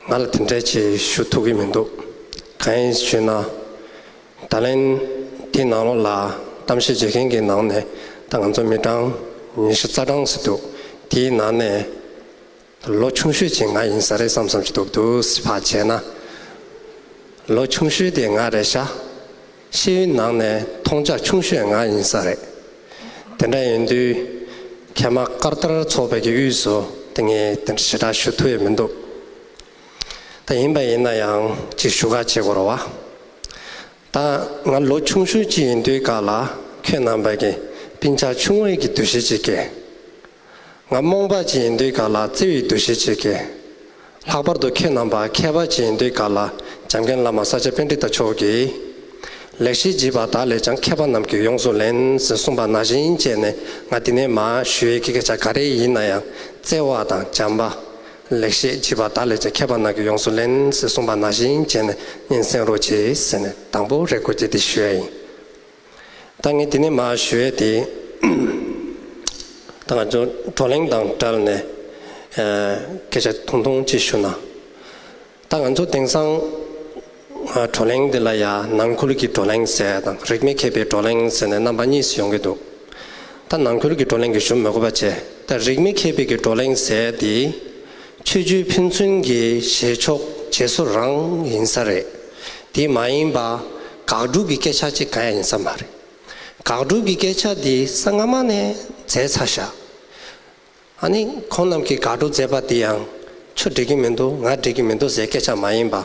ང་ལ་དེ་འདྲ་ཅིག་ཞུ་ཐུབ་ཀྱི་མི་འདུག་གང་ཡིན་ཞུས་ན། ད་ལན་དེའི་ནང་ལོགས་ལ་གཏམ་བཤད་བྱེད་མཁན་གྱི་ནང་ནས་ད་ང་ཚོ་མི་གྲངས་ཉི་ཤུ་རྩ་གྲངས་ཙམ་འདུག་དེའི་ནང་ནས་ལོ་ཆུང་ཤོས་ཅིག་ང་ཡིན་ས་རེད་བསམ་བསམ་ཞིག་འདུག་འདུག་ཕར་བྱས་ན། ལོ་ཆུང་ཤོས་དེ་ང་རེད་ཤག་ཤེས་ཡོན་ནང་ནས་མཐོང་རྒྱ་ཆུང་ཤོས་ང་ཡིན་ས་རེད། དེ་འདྲ་ཡིན་དུས། ཁྱེད་མ་ཀར་ཏར་ཚོགས་པའི་གི་དབུས་སུ་དེ་ངས་དེ་འདྲ་ཞེ་དྲག་ཞུ་ཐུབ་ཡས་མི་འདུག་ད་ཡིན་པ་ཡིན་ན་ཡང་ཅིག་ཞུ་ག་བྱེད་དགོས་རེད་བ། ད་ང་ལོ་ཆུང་ཤོས་ཅིག་ཡིན་དུས་སྐབས་ལ་ཁྱོད་རྣམ་པ་གི་སྤུན་ཆ་ཆུང་བའི་གི་འདུ་ཤེས་ཅིག་སྐྱེས། ང་རྨོངས་པ་ཅིག་ཡིན་དུས་སྐབས་ལ་བརྩེ་བའི་འདུ་ཤེས་ཅིག་སྐྱེས། ལྷག་པར་དུ་ཁྱེད་རྣམ་པ་མཁས་པ་ཅིག་ཡིན་དུས་སྐབས་ལ་འཇམ་མགོན་བླ་མ་ས་སྐྱ་པཎྜི་ཏ་མཆོག་གིས། ལེགས་བཤད་བགྱིས་པ་དག་ལས་ཀྱང་མཁས་པ་རྣམས་ཀྱིས་ཡོངས་སུ་ལེན་ཟེར་གསུངས་པ་ནང་བཞིན་བྱས་ནས། ང་འདི་ནས་མར་ཞུ་ཡས་ཀྱི་སྐད་ཆ་ག་རེ་ཡིན་ན་ཡང་བརྩེ་བ་དང་བྱམས་པ། ལེགས་བཤད་བགྱིས་པ་དག་ལས་ཀྱང་མཁས་པ་རྣམས་ཀྱིས་ཡོངས་སུ་ལེན་ཟེར་གསུངས་པ་ནང་བཞིན་བྱས་ནས་སྙན་སེང་རོགས་གྱིས་ཟེར་ནས་དང་པོ་རེ་སྐུལ་བྱས་ཏེ་ཞུ་ཡས་ཡིན། ད་ངས་འདི་ནས་མར་ཞུ་ཡས་དེ། ད་ང་ཚོ་བགྲོ་གླེང་དང་བྲལ་ནས་ཨ་སྐད་ཆ་ཐུང་ཐུང་ཅིག་ཞུ་ན། ད་ང་ཚོ་དེང་སང་ཨ་བགྲོ་གླེང་འདི་ལ་ཡ་ནང་ཁུལ་གྱི་བགྲོ་གླེང་ཟེར་དང་རིག་གནས་མཁས་པའི་བགྲོ་གླེང་ཟེར་ནས་རྣམ་པ་གཉིས་སུ་ཡོང་གི་འདུག་ད་ནང་ཁུལ་གྱི་བགྲོ་གླེང་གི་ཞུ་མི་དགོས་པ་བྱས། ད་རིག་གནས་མཁས་པའི་གི་བགྲོ་གླེང་ཟེར་དེ། ཆོས་བརྒྱུད་ཕན་ཚུན་གྱི་བྱེད་ཕྱོགས་བརྗེ་སོར་རང་ཡིན་ས་རེད། དེ་མ་ཡིན་པ་དགག་སྒྲུབ་ཀྱི་སྐད་ཆ་ཅིག་གང་ཡང་ཡིན་ས་མ་རེད། དགག་སྒྲུབ་ཀྱི་སྐད་ཆ་དེ་ས་སྔ་མ་ནས་མཛད་ཚར་ཤག་ཨ་ནི་ཁོང་རྣམས་ཀྱིས་དགག་སྒྲུབ་མཛད་པ་དེ་ཡང་ཁྱོད་འགྲིག་གི་མི་འདུག་ང་འགྲིག་གི་མི་འདུག་ཟེར་སྐད་ཆ་མ་ཡིན་པ།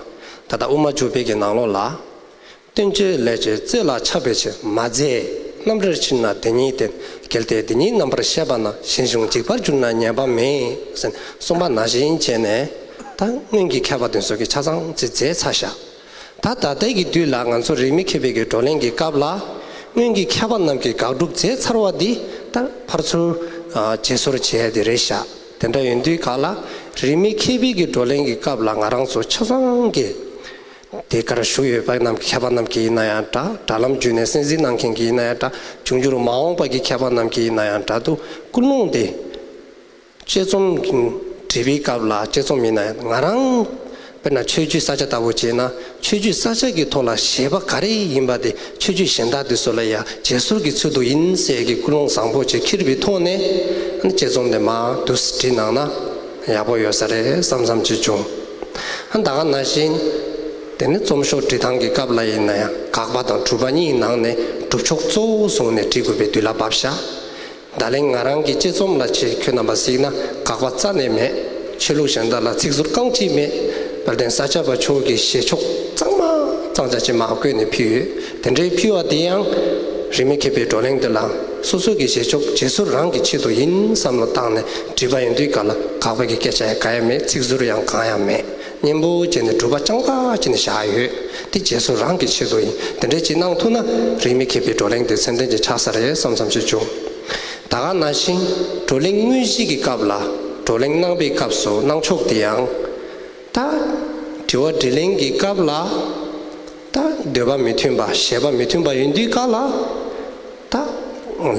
ད་ལྟ་དབུ་མ་འཇུག་པའི་གི་ནང་ལོགས་ལ། བསྟན་བཅོས་ལས་བྱེད་རྩོད་ལ་ཆགས་པའི་ཕྱིར་མ་མཛད། རྣམ་འགྲེལ་ཕྱིར་ན་དེ་ཉིད་བསྟན། གལ་ཏེ་དེ་ཉིད་རྣམ་པར་བཤད་པ་ན། ཞན་ཞིང་འཇིག་པར་འགྱུར་ན་ཉན་པ་མེད། ཟེར་གསུངས་པ་ནང་བཞིན་བྱས་ནས། ད་སྔོན་གྱི་མཁས་པ་དེ་ཚོ་གིས་ཆ་ཚང་ཅིག་མཛད་ཚར་ཤག་ད་ད་ལྟའི་གི་དུས་ལ་ང་ཚོ་རིས་མེད་མཁས་པའི་གི་བགྲོ་གླེང་གི་སྐབས་ལ། སྔོན་གྱི་མཁས་པ་རྣམས་ཀྱིས་དགག་སྒྲུབ་མཛད་ཚར་བ་འདི་ད་ཕར་ཚུར་ཨ་བརྗེ་སོར་བྱས་ཡ་དེ་རེད་ཤག་དེ་འདྲ་ཡིན་དུས་སྐབས་ལ། རིས་མེད་མཁས་པའི་གི་བགྲོ་གླེང་གི་སྐབས་ལ་ང་རང་ཚོ་ཆ་ཚང་གིས། དེ་གར་བཞུགས་ཡོད་པ་རྣམས་ཀྱི་མཁས་པ་རྣམས་ཀྱིས་ཡིན་ན་ཡང་འདྲ། དྲ་ལམ་བརྒྱུད་ནས་གསན་གཟིགས་གནང་མཁན་གྱིས་ཡིན་ན་ཡང་འདྲ། འབྱུང་འགྱུར་མ་འོངས་པ་གི་མཁས་པ་རྣམས་ཀྱིས་ཡིན་ན་ཡང་འདྲ། དུ་ཀུན་སློང་དེ། དཔྱད་རྩོམ་གྱི་འབྲི་བའི་སྐབས་ལ་དཔྱད་རྩོམ་ཡིན་ན་ཡང་ང་རང་། དཔེར་ན་ཆོས་བརྒྱུད་ས་སྐྱ་ལྟ་བུ་བྱས་ན། ཆོས་བརྒྱུད་ས་སྐྱ་གི་ཐོག་ལ་བཞེད་པ་ག་རེ་ཡིན་པ་དེ་ཆོས་བརྒྱུད་གཞན་དག་དེ་ཚོ་ལ་ཡང་བརྗེ་སོར་གྱི་ཚུལ་དུ་ཡིན་ཟེར་གྱི་ཀུན་སློང་བཟང་པོ་ཅིག་འཁྱེར་བའི་ཐོག་ནས། དཔྱད་རྩོམ་དེ་མར་དུ་བྲིས་གནང་ན་ཡག་པོ་ཡོད་ས་རེད་བསམ་བསམ་ཅིག་བྱུང་། ད་ག་ནང་བཞིན། དེ་ནི་རྩོམ་ཤོག་འབྲི་སྟངས་ཀྱི་སྐབས་ལ་ཡིན་ན་ཡང་དགག་པ་དང་སྒྲུབ་པ་གཉིས་ནང་ནས་སྒྲུབ་ཕྱོགས་གཙོ་བོ་བཟུང་ནས་འབྲི་དགོས་པའི་དུས་ལ་བབས་ཤག་ད་ལན་ང་རང་གི་དཔྱད་རྩོམ་ལ་ཆེད་ཁྱོད་རྣམ་པ་གཟིགས་ན་དགག་པ་རྩ་ནས་མེད། ཆོས་ལུགས་གཞན་དག་ལ་ཚིག་ཟུར་རྐང་གཅིག་མེད། དཔལ་ལྡན་ས་སྐྱ་པ་མཆོག་གི་བཞེད་ཕྱོགས་གཙང་མ་གཙང་རྐྱང་ཅིག་མར་བཀོད་ནས་ཕུལ་ཡོད། དེ་འདྲའི་ཕུལ་བ་དེ་ཡང་། རིས་མེད་མཁས་པའི་བགྲོ་གླེང་འདི་ལ་སོ་སོ་གི་བཞེད་ཕྱོགས་བརྗེ་སོར་རང་གི་ཆེད་དུ་ཡིན་བསམ་བློ་བཏང་ནས་བྲིས་པ་ཡིན་དུས་སྐབས་ལ་དགག་པའི་གི་སྐད་ཆ་ཡང་གང་ཡང་མེད། ཚིག་ཟུར་ཡང་གང་ཡང་མེད། སྙན་པོ་བྱས་ནས་སྒྲུབ་པ་རྐྱང་པ་བྱས་ནས་བཞག་ཡོད། དེ་བརྗེ་སོར་རང་གི་ཆེད་དུ་ཡིན། དེ་འདྲའི་ཅིག་གནང་ཐུབ་ན་རིས་མེད་མཁས་པའི་བགྲོ་གླེང་དེ་ཚད་ལྡན་ཅིག་ཆགས་ས་རེད་བསམ་བསམ་ཞིག་བྱུང་། ད་ག་ནང་བཞིན་བགྲོ་གླེང་དངོས་གཞི་གི་སྐབས་ལ་བགྲོ་གླེང་གནང་པའི་སྐབས་སུ་གནང་ཕྱོགས་དེ་ཡང་། ད་དྲི་བ་དྲིས་ལན་གྱི་སྐབས་ལ། ད་འདོད་པ་མི་མཐུན་པ་བཞེད་པ་མི་མཐུན་པ་ཡིན་དུས་སྐབས་ལ། ད་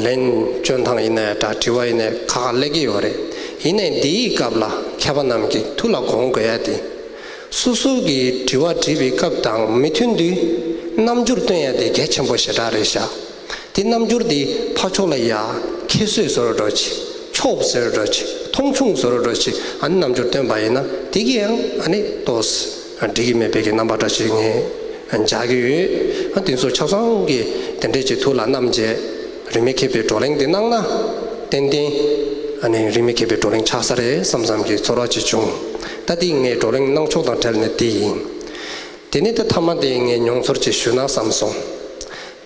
ལན་སྐྱོན་སྟངས་ཡིན་ན་ཡང་འདྲ། དྲི་བ་ཡིན་ན་ཡང་ཁག་ཁག་སླེབས་ཀྱི་ཡོད་རེད། ཡིན་ནའི་འདིའི་སྐབས་ལ་མཁས་པ་རྣམས་ཀྱིས་ཐུགས་ལ་དགོངས་དགོས་ཡ་དེ། སོ་སོ་གིས་དྲི་བ་དྲིས་པའི་སྐབས་དང་མི་མཐུན་དུས་རྣམ་འགྱུར་སྟོན་ཡ་དེ་གལ་ཆེན་པོ་ཞེ་དྲག་རེད་ཤག་དེ་རྣམ་འགྱུར་དེ་ཕར་ཕྱོགས་ལ་ཡ་ཁྱད་གསོད་བཟོ་འདྲ་ཅིག་ཆོབ་ཟེར་འདྲ་ཅིག་མཐོང་ཆུང་བཟོ་འདྲ་ཅིག་ཨ་ནི་རྣམ་འགྱུར་སྟོན་པ་ཡིན་ན་དེ་གིས་ཡང་ཨ་ནི་ཏོག་ཙམ་འགྲིག་གི་མེད་པའི་གི་རྣམ་པ་འདྲ་ཅིག་ངས་འཇགས་ཀྱི་ཡོད། ཨ་དེ་ཚོ་ཆ་ཚང་གིས་དེ་འདྲས་ཅིག་ཐུགས་ལ་བསྣམས་བྱས་རིས་མེད་མཁས་པའི་བགྲོ་གླེང་དེ་གནང་ན་ཏན་ཏན་ཨ་ནི་རིས་མེད་མཁས་པའི་བགྲོ་གླེང་ཆགས་ས་རེད་བསམ་བསམ་གྱི་ཚོར་བ་ཅིག་བྱུང་། ད་དེ་ངས་བགྲོ་གླེང་གནང་ཕྱོགས་དང་འབྲེལ་ནས་དེ་ཡིན། དེ་ནས་ད་མཐའ་མ་དེ་ངས་མྱོང་ཚོར་ཅིག་ཞུས་ན་བསམ་སོང་།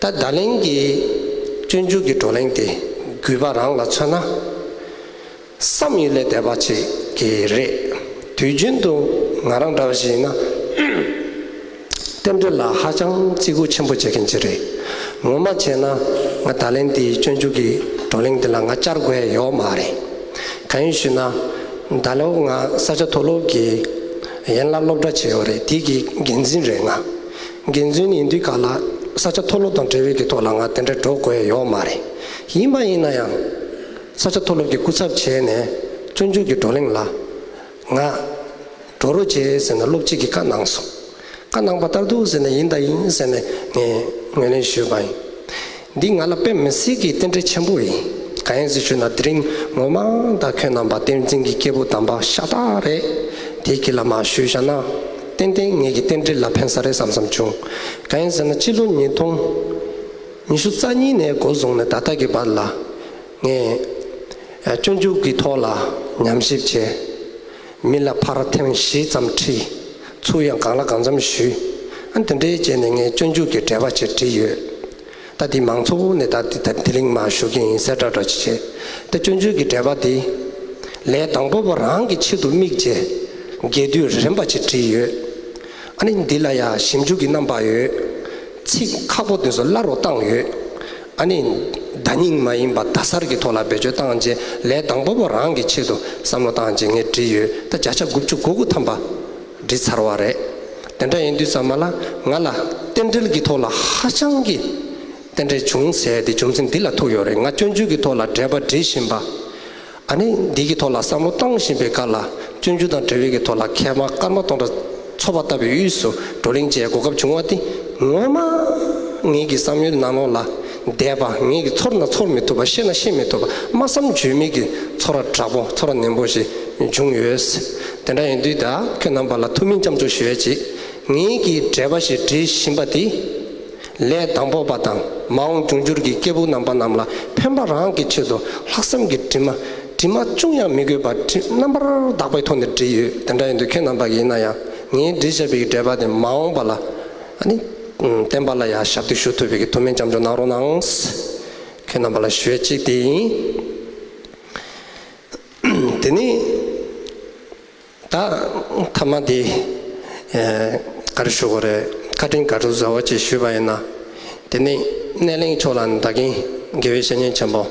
ད་བརྡ་ལན་གྱི་སྤྱོད་འཇུག་གི་བགྲོ་གླེང་དེ་རྒྱུད་པ་རང་ལ་མཚོན་ན། བསམ་ཡུལ་ལས་འདས་པ་ཅིག་གི་རེད། དུས་རྒྱུན་དུ་ང་རང་འདྲ་བ་ཞིག་ཡིན་ན། རྟེན་འབྲེལ་ལ་ཧ་ཅང་བརྩི་བཀུར་ཆེན་པོ་བྱེད་མཁན་ཅིག་རེད། ངོ་མ་བྱས་ན་ང་བརྡ་ལན་དེའི་སྤྱོད་འཇུག་གི་བགྲོ་གླེང་དེ་ལ་ང་བཅར་དགོས་ཡ་ཡོད་མ་རེད། གང་ཡིན་ཞུས་ན། ད་ལོ་ང་ས་སྐྱ་མཐོ་སློབ་ཀྱི་ཡན་ལག་སློབ་གྲྭ་ཅིག་ཡོད་རེད། དེ་གི་འགན་འཛིན་རེད་ང་། འགན་འཛིན་ཡིན་དུས་ག་ལ་ས་སྐྱ་མཐོ་སློབ་དང་འབྲེལ་བའི་གི་ཐོག་ལ་ང་དེ་འདྲ་འགྲོ་དགོས་ཡ་ཡོད་མ་རེད། ཡིན་པ་ཡིན་ན་ཡང་། ས་སྐྱ་མཐོ་སློབ་ཀྱི་སྐུ་ཚབ་བྱས་ནས་སྤྱོད་འཇུག་གི་བགྲོ་གླེང་ལ་ང་འགྲོ་རོགས་བྱེད་ཟེར་ནས་སློབ་སྤྱི་གིས་བཀའ་གནང་སོང་། བཀའ་གནང་པ་ལྟར་དུ་ཟེར་ནས་ཡིན་ད་ཡིན་ཟེར་ནས་ངས་ངོས་ལེན་ཞུས་པ་ཡིན། འདི་ང་ལ་དཔེ་མི་སྲིད་ཀྱི་རྟེན་འབྲེལ་ཆེན་པོ་ཡིན། གང་ཡིན་ཟེར་ཞུས་ན། དེ་རིང་ངོ་མ་ད་ཁྱོད་རྣམ་པ་བསྟན་འཛིན་གྱི་སྐྱེས་བུ་དམ་པ་ཤ་སྟག་རེད། དེ་གི་ལ་མ་ཞུས་བཞག་ན་ཏན་ཏན་ངེད་ཀྱི་རྟེན་འབྲེལ་ལ་ཕན་ས་རེད་བསམ་བསམ་བྱུང་། གང་ཡིན་ཟེར་ན་སྤྱི་ལོ་ཉིས་སྟོང་ཉི་ཤུ་རྩ་གཉིས་ནས་འགོ་བཟུང་ནས་ད་ལྟ་གི་བར་ལ་ངས་སྤྱོད་འཇུག་གི་ཐོག་ལ་ཉམས་ཞིབ་བྱས། མི་ལ་ཕར་ཐེངས་བཞི་ཙམ་ཁྲིད། ཚུར་ཡང་གང་ལ་གང་འཚམ་ཞུས། ཨ་དེ་འདྲའི་བྱས་ནས་ངས་སྤྱོད་འཇུག་གི་འགྲེལ་པ་ཅིག་བྲིས་ཡོད། ད་འདི་མང་ཚོགས་ནས་ད་འདི་ད་དེ་རིང་མར་ཞུ་གི་ཡིན་ཟེར་འདྲ་འདྲ་ཅིག་བྱས། ད་སྤྱོད་འཇུག་གི་འགྲེལ་པ་འདི་ལས་དང་པོ་པ་རང་གི་ཆེད་དུ་དམིགས་བྱས་རྒྱས་བསྡུས་རིམ་པ་ཅིག་བྲིས་ཡོད། ཨ་ནི་འདི་ལ་ཡང་ཞིབ་འཇུག་གི་རྣམ་པ་ཡོད། ཚིག་ཁག་པོ་དེ་ཚོ་སླར་རུ་བཏང་ཡོད། ཨ་ནི་བརྡ་རྙིང་མ་ཡིན་པ་བརྡ་གསར་གྱི་ཐོག་ལ་བེད་སྤྱོད་བཏང་རྗེས་ལས་དང་པོ་པ་རང་གི་ཆེད་དུ་བསམ་བློ་བཏང་རྗེས་ངས་བྲིས་ཡོད། ད་བརྒྱ་ཆ་དགུ་བཅུ་གོ་དགུ་ཐམ་པ་བྲིས་ཚར་བ་རེད། དེ་འདྲ་ཡིན་དུས་ཙམ་པ་ལ་ང་ལ་རྟེན་འབྲེལ་གྱི་ཐོག་ལ་ཧ་ཅང་གི་རྟེན་འབྲེལ་བྱུང་ཟེར་དེ་རྒྱུ་མཚན་འདི་ལ་ཐུག་ཡོད་རེད། ང་སྤྱོད་འཇུག་གི་ཐོག་ལ་འགྲེལ་པ་འབྲི་བཞིན་པ། ཨ་ནི་འདི་གི་ཐོག་ལ་བསམ་བློ་བཏང་བཞིན་པའི་སྐབས་ལ་སྤྱོད་འཇུག་དང་འབྲེལ་བའི་གི་ཐོག་ལ་མཁས་པ་ཀརྨ་སྟོང་བྲག་ཚོགས་པ་ལྟ་བུའི་དབུས་སུ་བགྲོ་གླེང་བྱེད་གོ་སྐབས་བྱུང་བ་དེ་ངོ་མ་ངེད་ཀྱི་བསམ་ཡུལ་ནང་ལོགས་ལ་འདས་པ། ངེད་ཀྱི་ཚོར་ན་ཚོར་མི་ཐུབ་པ། ཤེས་ན་ཤེས་མི་ཐུབ་པ། སྨྲ་བསམ་བརྗོད་མེད་ཀྱི་ཚོར་བ་དྲག་པོ་ཚོར་བ་ནན་པོ་ཞིག་བྱུང་ཡོད། དེ་འདྲ་ཡིན་དུས་ད་ཁྱོད་རྣམ་པ་ལ་ཐུགས་སྨོན་སྐྱབས་འཇུག་ཞུ་ཡས་ཅིག་ངེད་ཀྱིས་འགྲེལ་པ་ཞིག་བྲིས་བཞིན་པ་དེ། ལས་དང་པོ་པ་དང་མ་འོངས་འབྱུང་འགྱུར་གྱི་སྐྱེས་བུ་རྣམ་པ་རྣམས་ལ་ཕན་པ་རང་གི་ཆེད་དུ་ལྷག་བསམ་གྱི་དྲི་མ་དྲི་མ་ཅུང་ཡང་མི་དགོས་པར་བྲིས། རྣམ་པར་དག་པའི་ཐོག་ནས་བྲིས་ཡོད། དེ་འདྲ་ཡིན་དུས་ཁྱེད་རྣམ་པ་གིས་ཡིན་ན་ཡང་ངས་བྲིས་བཞག་པའི་འགྲེལ་པ་དེ་མ་འོངས་པ་ལ་ཨ་ནི་བསྟན་པ་ལ་ཡང་ཞབས་འདེགས་ཞུ་ཐུབ་པའི་གི་ཐུགས་སྨོན་སྐྱབས་འཇུག་གནང་རོགས་གནང་། ཁྱེད་རྣམ་པ་ལ་ཞུ་ཡས་གཅིག་དེ་ཡིན། དེ་ནས། ད་ཐ་མ་དེ་ཨེ་ག་རེ་ཞུ་དགོས་རེད། བཀའ་དྲིན་དགའ་སྤྲོ་ཟབ་པོ་ཅིག་ཞུས་པ་ཡིན་ན། དེ་ནས་སྣེ་ལེན་ཕྱོགས་ལ་ད་གིན་དགེ་བའི་བཤེས་གཉེན་ཆེན་པོ་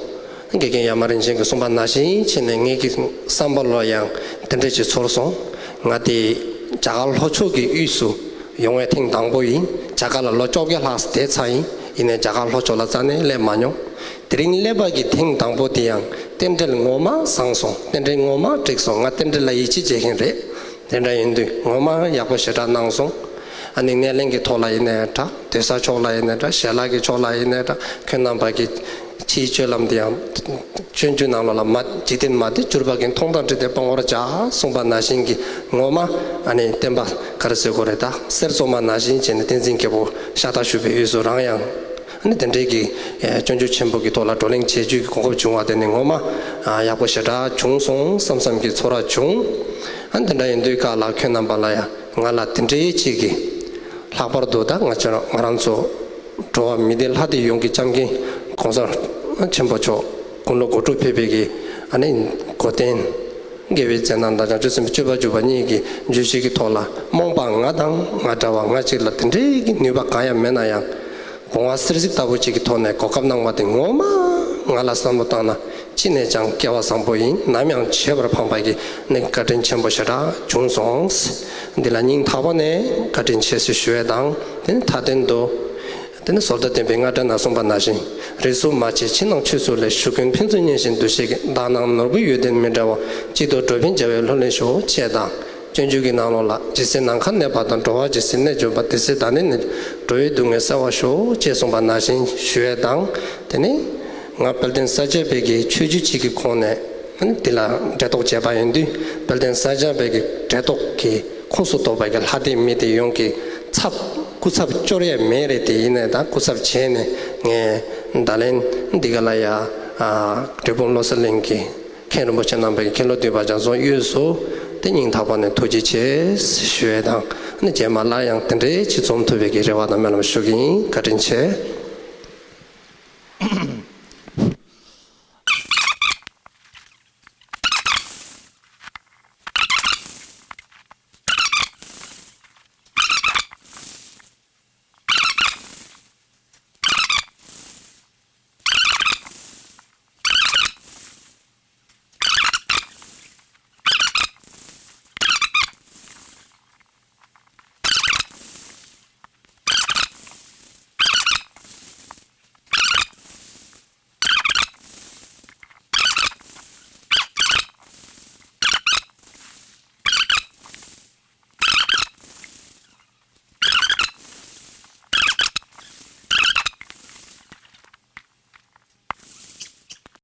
དགེ་རྒན་ཡ་མ་རིན་ཆེན་གྱིས་གསུངས་པ་ནང་བཞིན་བྱས་ནས་ངེད་ཀྱི་བསམ་པ་ལ་ཡང་དེ་འདྲ་ཅིག་ཚོར་སོང་། ང་དེ་རྒྱ་གར་ལྷོ་ཕྱོགས་ཀྱི་དབུས་སུ་ཡོང་བའི་ཐེངས་དང་པོ་ཡིན། རྒྱ་གར་ལ་ལོ་བཅོ་བརྒྱད་ལྷག་བསྡད་ཚར་ཡིན། ཡིན་ནའི་རྒྱ་གར་ལྷོ་ཕྱོགས་ལ་རྩ་ནས་སླེབས་མ་མྱོང་། དེ་རིང་སླེབས་པ་གི་ཐེངས་དང་པོ་དེ་ཡང་རྟེན་འབྲེལ་ངོ་མ་བཟང་སོང་། རྟེན་འབྲེལ་ངོ་མ་འགྲིག་སོང་། ང་རྟེན་འབྲེལ་ལ་ཡིད་ཆེས་བྱེད་མཁན་རེད། དེ་འདྲ་ཡིན་དུས་ངོ་མ་ཡག་པོ་ཞེ་དྲག་གནང་སོང་། ཨ་ནི་སྣེ་ལེན་གྱི་ཐོག་ལ་ཡིན་ནའི་འདྲ། སྡོད་ས་ཕྱོགས་ལ་ཡིན་ནའི་འདྲ། ཞལ་ལག་གི་ཕྱོགས་ལ་ཡིན་ནའི་འདྲ། ཁྱོད་རྣམ་པ་གི་ཕྱིའི་སྤྱོད་ལམ་དེ་ཡང་སྤྱོད་འཇུག་ནང་ལོགས་ལ་མ་འཇིག་རྟེན་མ་བདེ་གྱུར་པ་ཀུན་མཐོང་དང་བྲལ་ཏེ་སྤང་བར་བྱ་གསུངས་པ་ནང་བཞིན་གྱི་ངོ་མ་ཨ་ནི་བསྟན་པ་ག་རེ་ཟེར་དགོས་རེད། ད་གསེར་བཙོ་མ་ནང་བཞིན་བྱས་ནས་བསྟན་འཛིན་སྐྱེས་བུ་ཤ་སྟག་བཞུགས་པའི་དབུས་སུ་རང་ཡང་ཨ་ནི་དེ་འདྲའི་གི་སྤྱོད་འཇུག་ཆེན་པོ་གི་ཐོག་ལ་བགྲོ་གླེང་བྱེད་རྒྱུའི་གོ་སྐབས་བྱུང་བ་དེ་ནི་ངོ་མ་ཡག་པོ་ཞེ་དྲག་བྱུང་སོང་བསམ་བསམ་གྱི་ཚོར་བ་བྱུང་། ཨ་ནི་དེ་འདྲ་ཡིན་དུས་སྐབས་ལ་ཁྱོད་རྣམ་པ་ལ་ཡང་ང་ལ་དེ་འདྲའི་ཅིག་གི་ལྷག་པར་དུ་ད་ང་ཚོ་ང་རང་ཚོ་འགྲོ་བ་མི་སྡེ་ལྷ་སྡེ་ཡོངས་ཀྱི་སྐྱབས་མགོན་གོང་ས་ཆེན་པོ་མཆོག་དགུང་ལོ་དགུ་ཕྲུགས་ཕེབས་པའི་གི་ཨ་ནི་གོ་སྟོན། དགེ་བའི་བྱེད་སྟངས་དང་བྱང་ཆུབ་སེམས་དཔའི་སྤྱོད་པ་འཇུག་པ་གཉིས་ཀྱི་བརྗོད་གཞི་གི་ཐོག་ལ་རྨོངས་པ་ང་དང་ང་འདྲ་བ་ང་གཅིག་ལ་དེ་འདྲའི་གི་ནུས་པ་གང་ཡང་མེད་ན་ཡང་བུང་བ་གསེར་གཟིག་ལྟ་བུ་གཅིག་གི་ཐོག་ནས་གོ་སྐབས་གནང་བ་དེ་ངོ་མ་ང་ལ་བསམ་བློ་བཏང་ན་ཅི་ནས་ཀྱང་སྐལ་བ་བཟང་པོ་ཡིན། ནམ་ཡང་བརྗེད་པར་ཕངས་པ་གི་ནི་བཀའ་དྲིན་ཆེན་པོ་ཞེ་དྲག་བྱུང་སོང་། འདི་ལ་སྙིང་ཐག་པ་ནས་བཀའ་དྲིན་ཆེ་ཞེས་ཞུ་བའི་དང་། དེ་ནི་མཐའ་དོན་དུ། དེ་ནི་བཟོ་ལྟ་བསྟན་པའི་རྔ་སྒྲ་ན་གསུངས་པ་ནང་བཞིན། རིས་སུ་མ་ཆད་ཕྱི་ནང་ཆོས་སུ་སླེབས། ཞུ་མཁན་ཕན་ཚུན་མཉེས་ཤིང་འདུ་ཤེས་ཀྱི། དག་སྣང་ནོར་བུའི་ཡོན་ཏན་མི་འདྲ་བ། གཅིག་ཏུ་འགྲོ་ཕན་བྱ་བའི་བློ་ལེན་ཤོག་ཅེས་དང་། སྤྱོད་འཇུག་གི་ནང་ལོགས་ལ་ཇི་སྲིད་ནམ་མཁའ་གནས་པ་དང་། འགྲོ་བ་ཇི་སྲིད་གནས་གྱུར་པ། དེ་སྲིད་བདག་ནི་ནི། འགྲོ་བའི་སྡུག་བསྔལ་བསལ་བར་ཤོག་ཅེས་གསུངས་པ་ནང་བཞིན་ཞུ་ཡས་དང་། དེ་ནི་ང་དཔལ་ལྡན་ས་སྐྱ་པའི་གི་ཆོས་བརྒྱུད་གཅིག་གི་ཁོངས་ནས་འདི་ལ་འབྲེལ་གཏོགས་བྱས་པ་ཡིན་དུས། དཔལ་ལྡན་ས་སྐྱ་པའི་གི་འབྲེལ་གཏོགས་ཀྱི་ཁོངས་སུ་གཏོགས་པ་གི་ལྷ་སྡེ་མི་སྡེ་ཡོངས་ཀྱི་ཚབ་སྐུ་ཚབ་སྐྱོར་ཡས་མེད་རེད། དེ་ཡིན་ནའི་ད་སྐུ་ཚབ་བྱས་ནས་ངས་ད་ལན་འདི་ག་ལ་ཡ་འབྲས་སྤུངས་བློ་གསལ་གླིང་གི་མཁན་རིན་པོ་ཆེ་རྣམ་པ་གི་མཁན་སློབ་འདུས་པ་རྒྱ་མཚོ་དབུས་སུ་དེ་སྙིང་ཐག་པ་ནས་ཐུགས་རྗེ་ཆེ་ཞུ་ཡས་དང་། ཨ་ནི་རྗེས་མ་ལ་ཡང་དེ་འདྲའི་ཅིག་འཛོམས་ཐུབ་པའི་གི་རེ་བ་དང་སྨོན་ལམ་ཞུ་གི་ཡིན། བཀའ་དྲིན་ཆེ།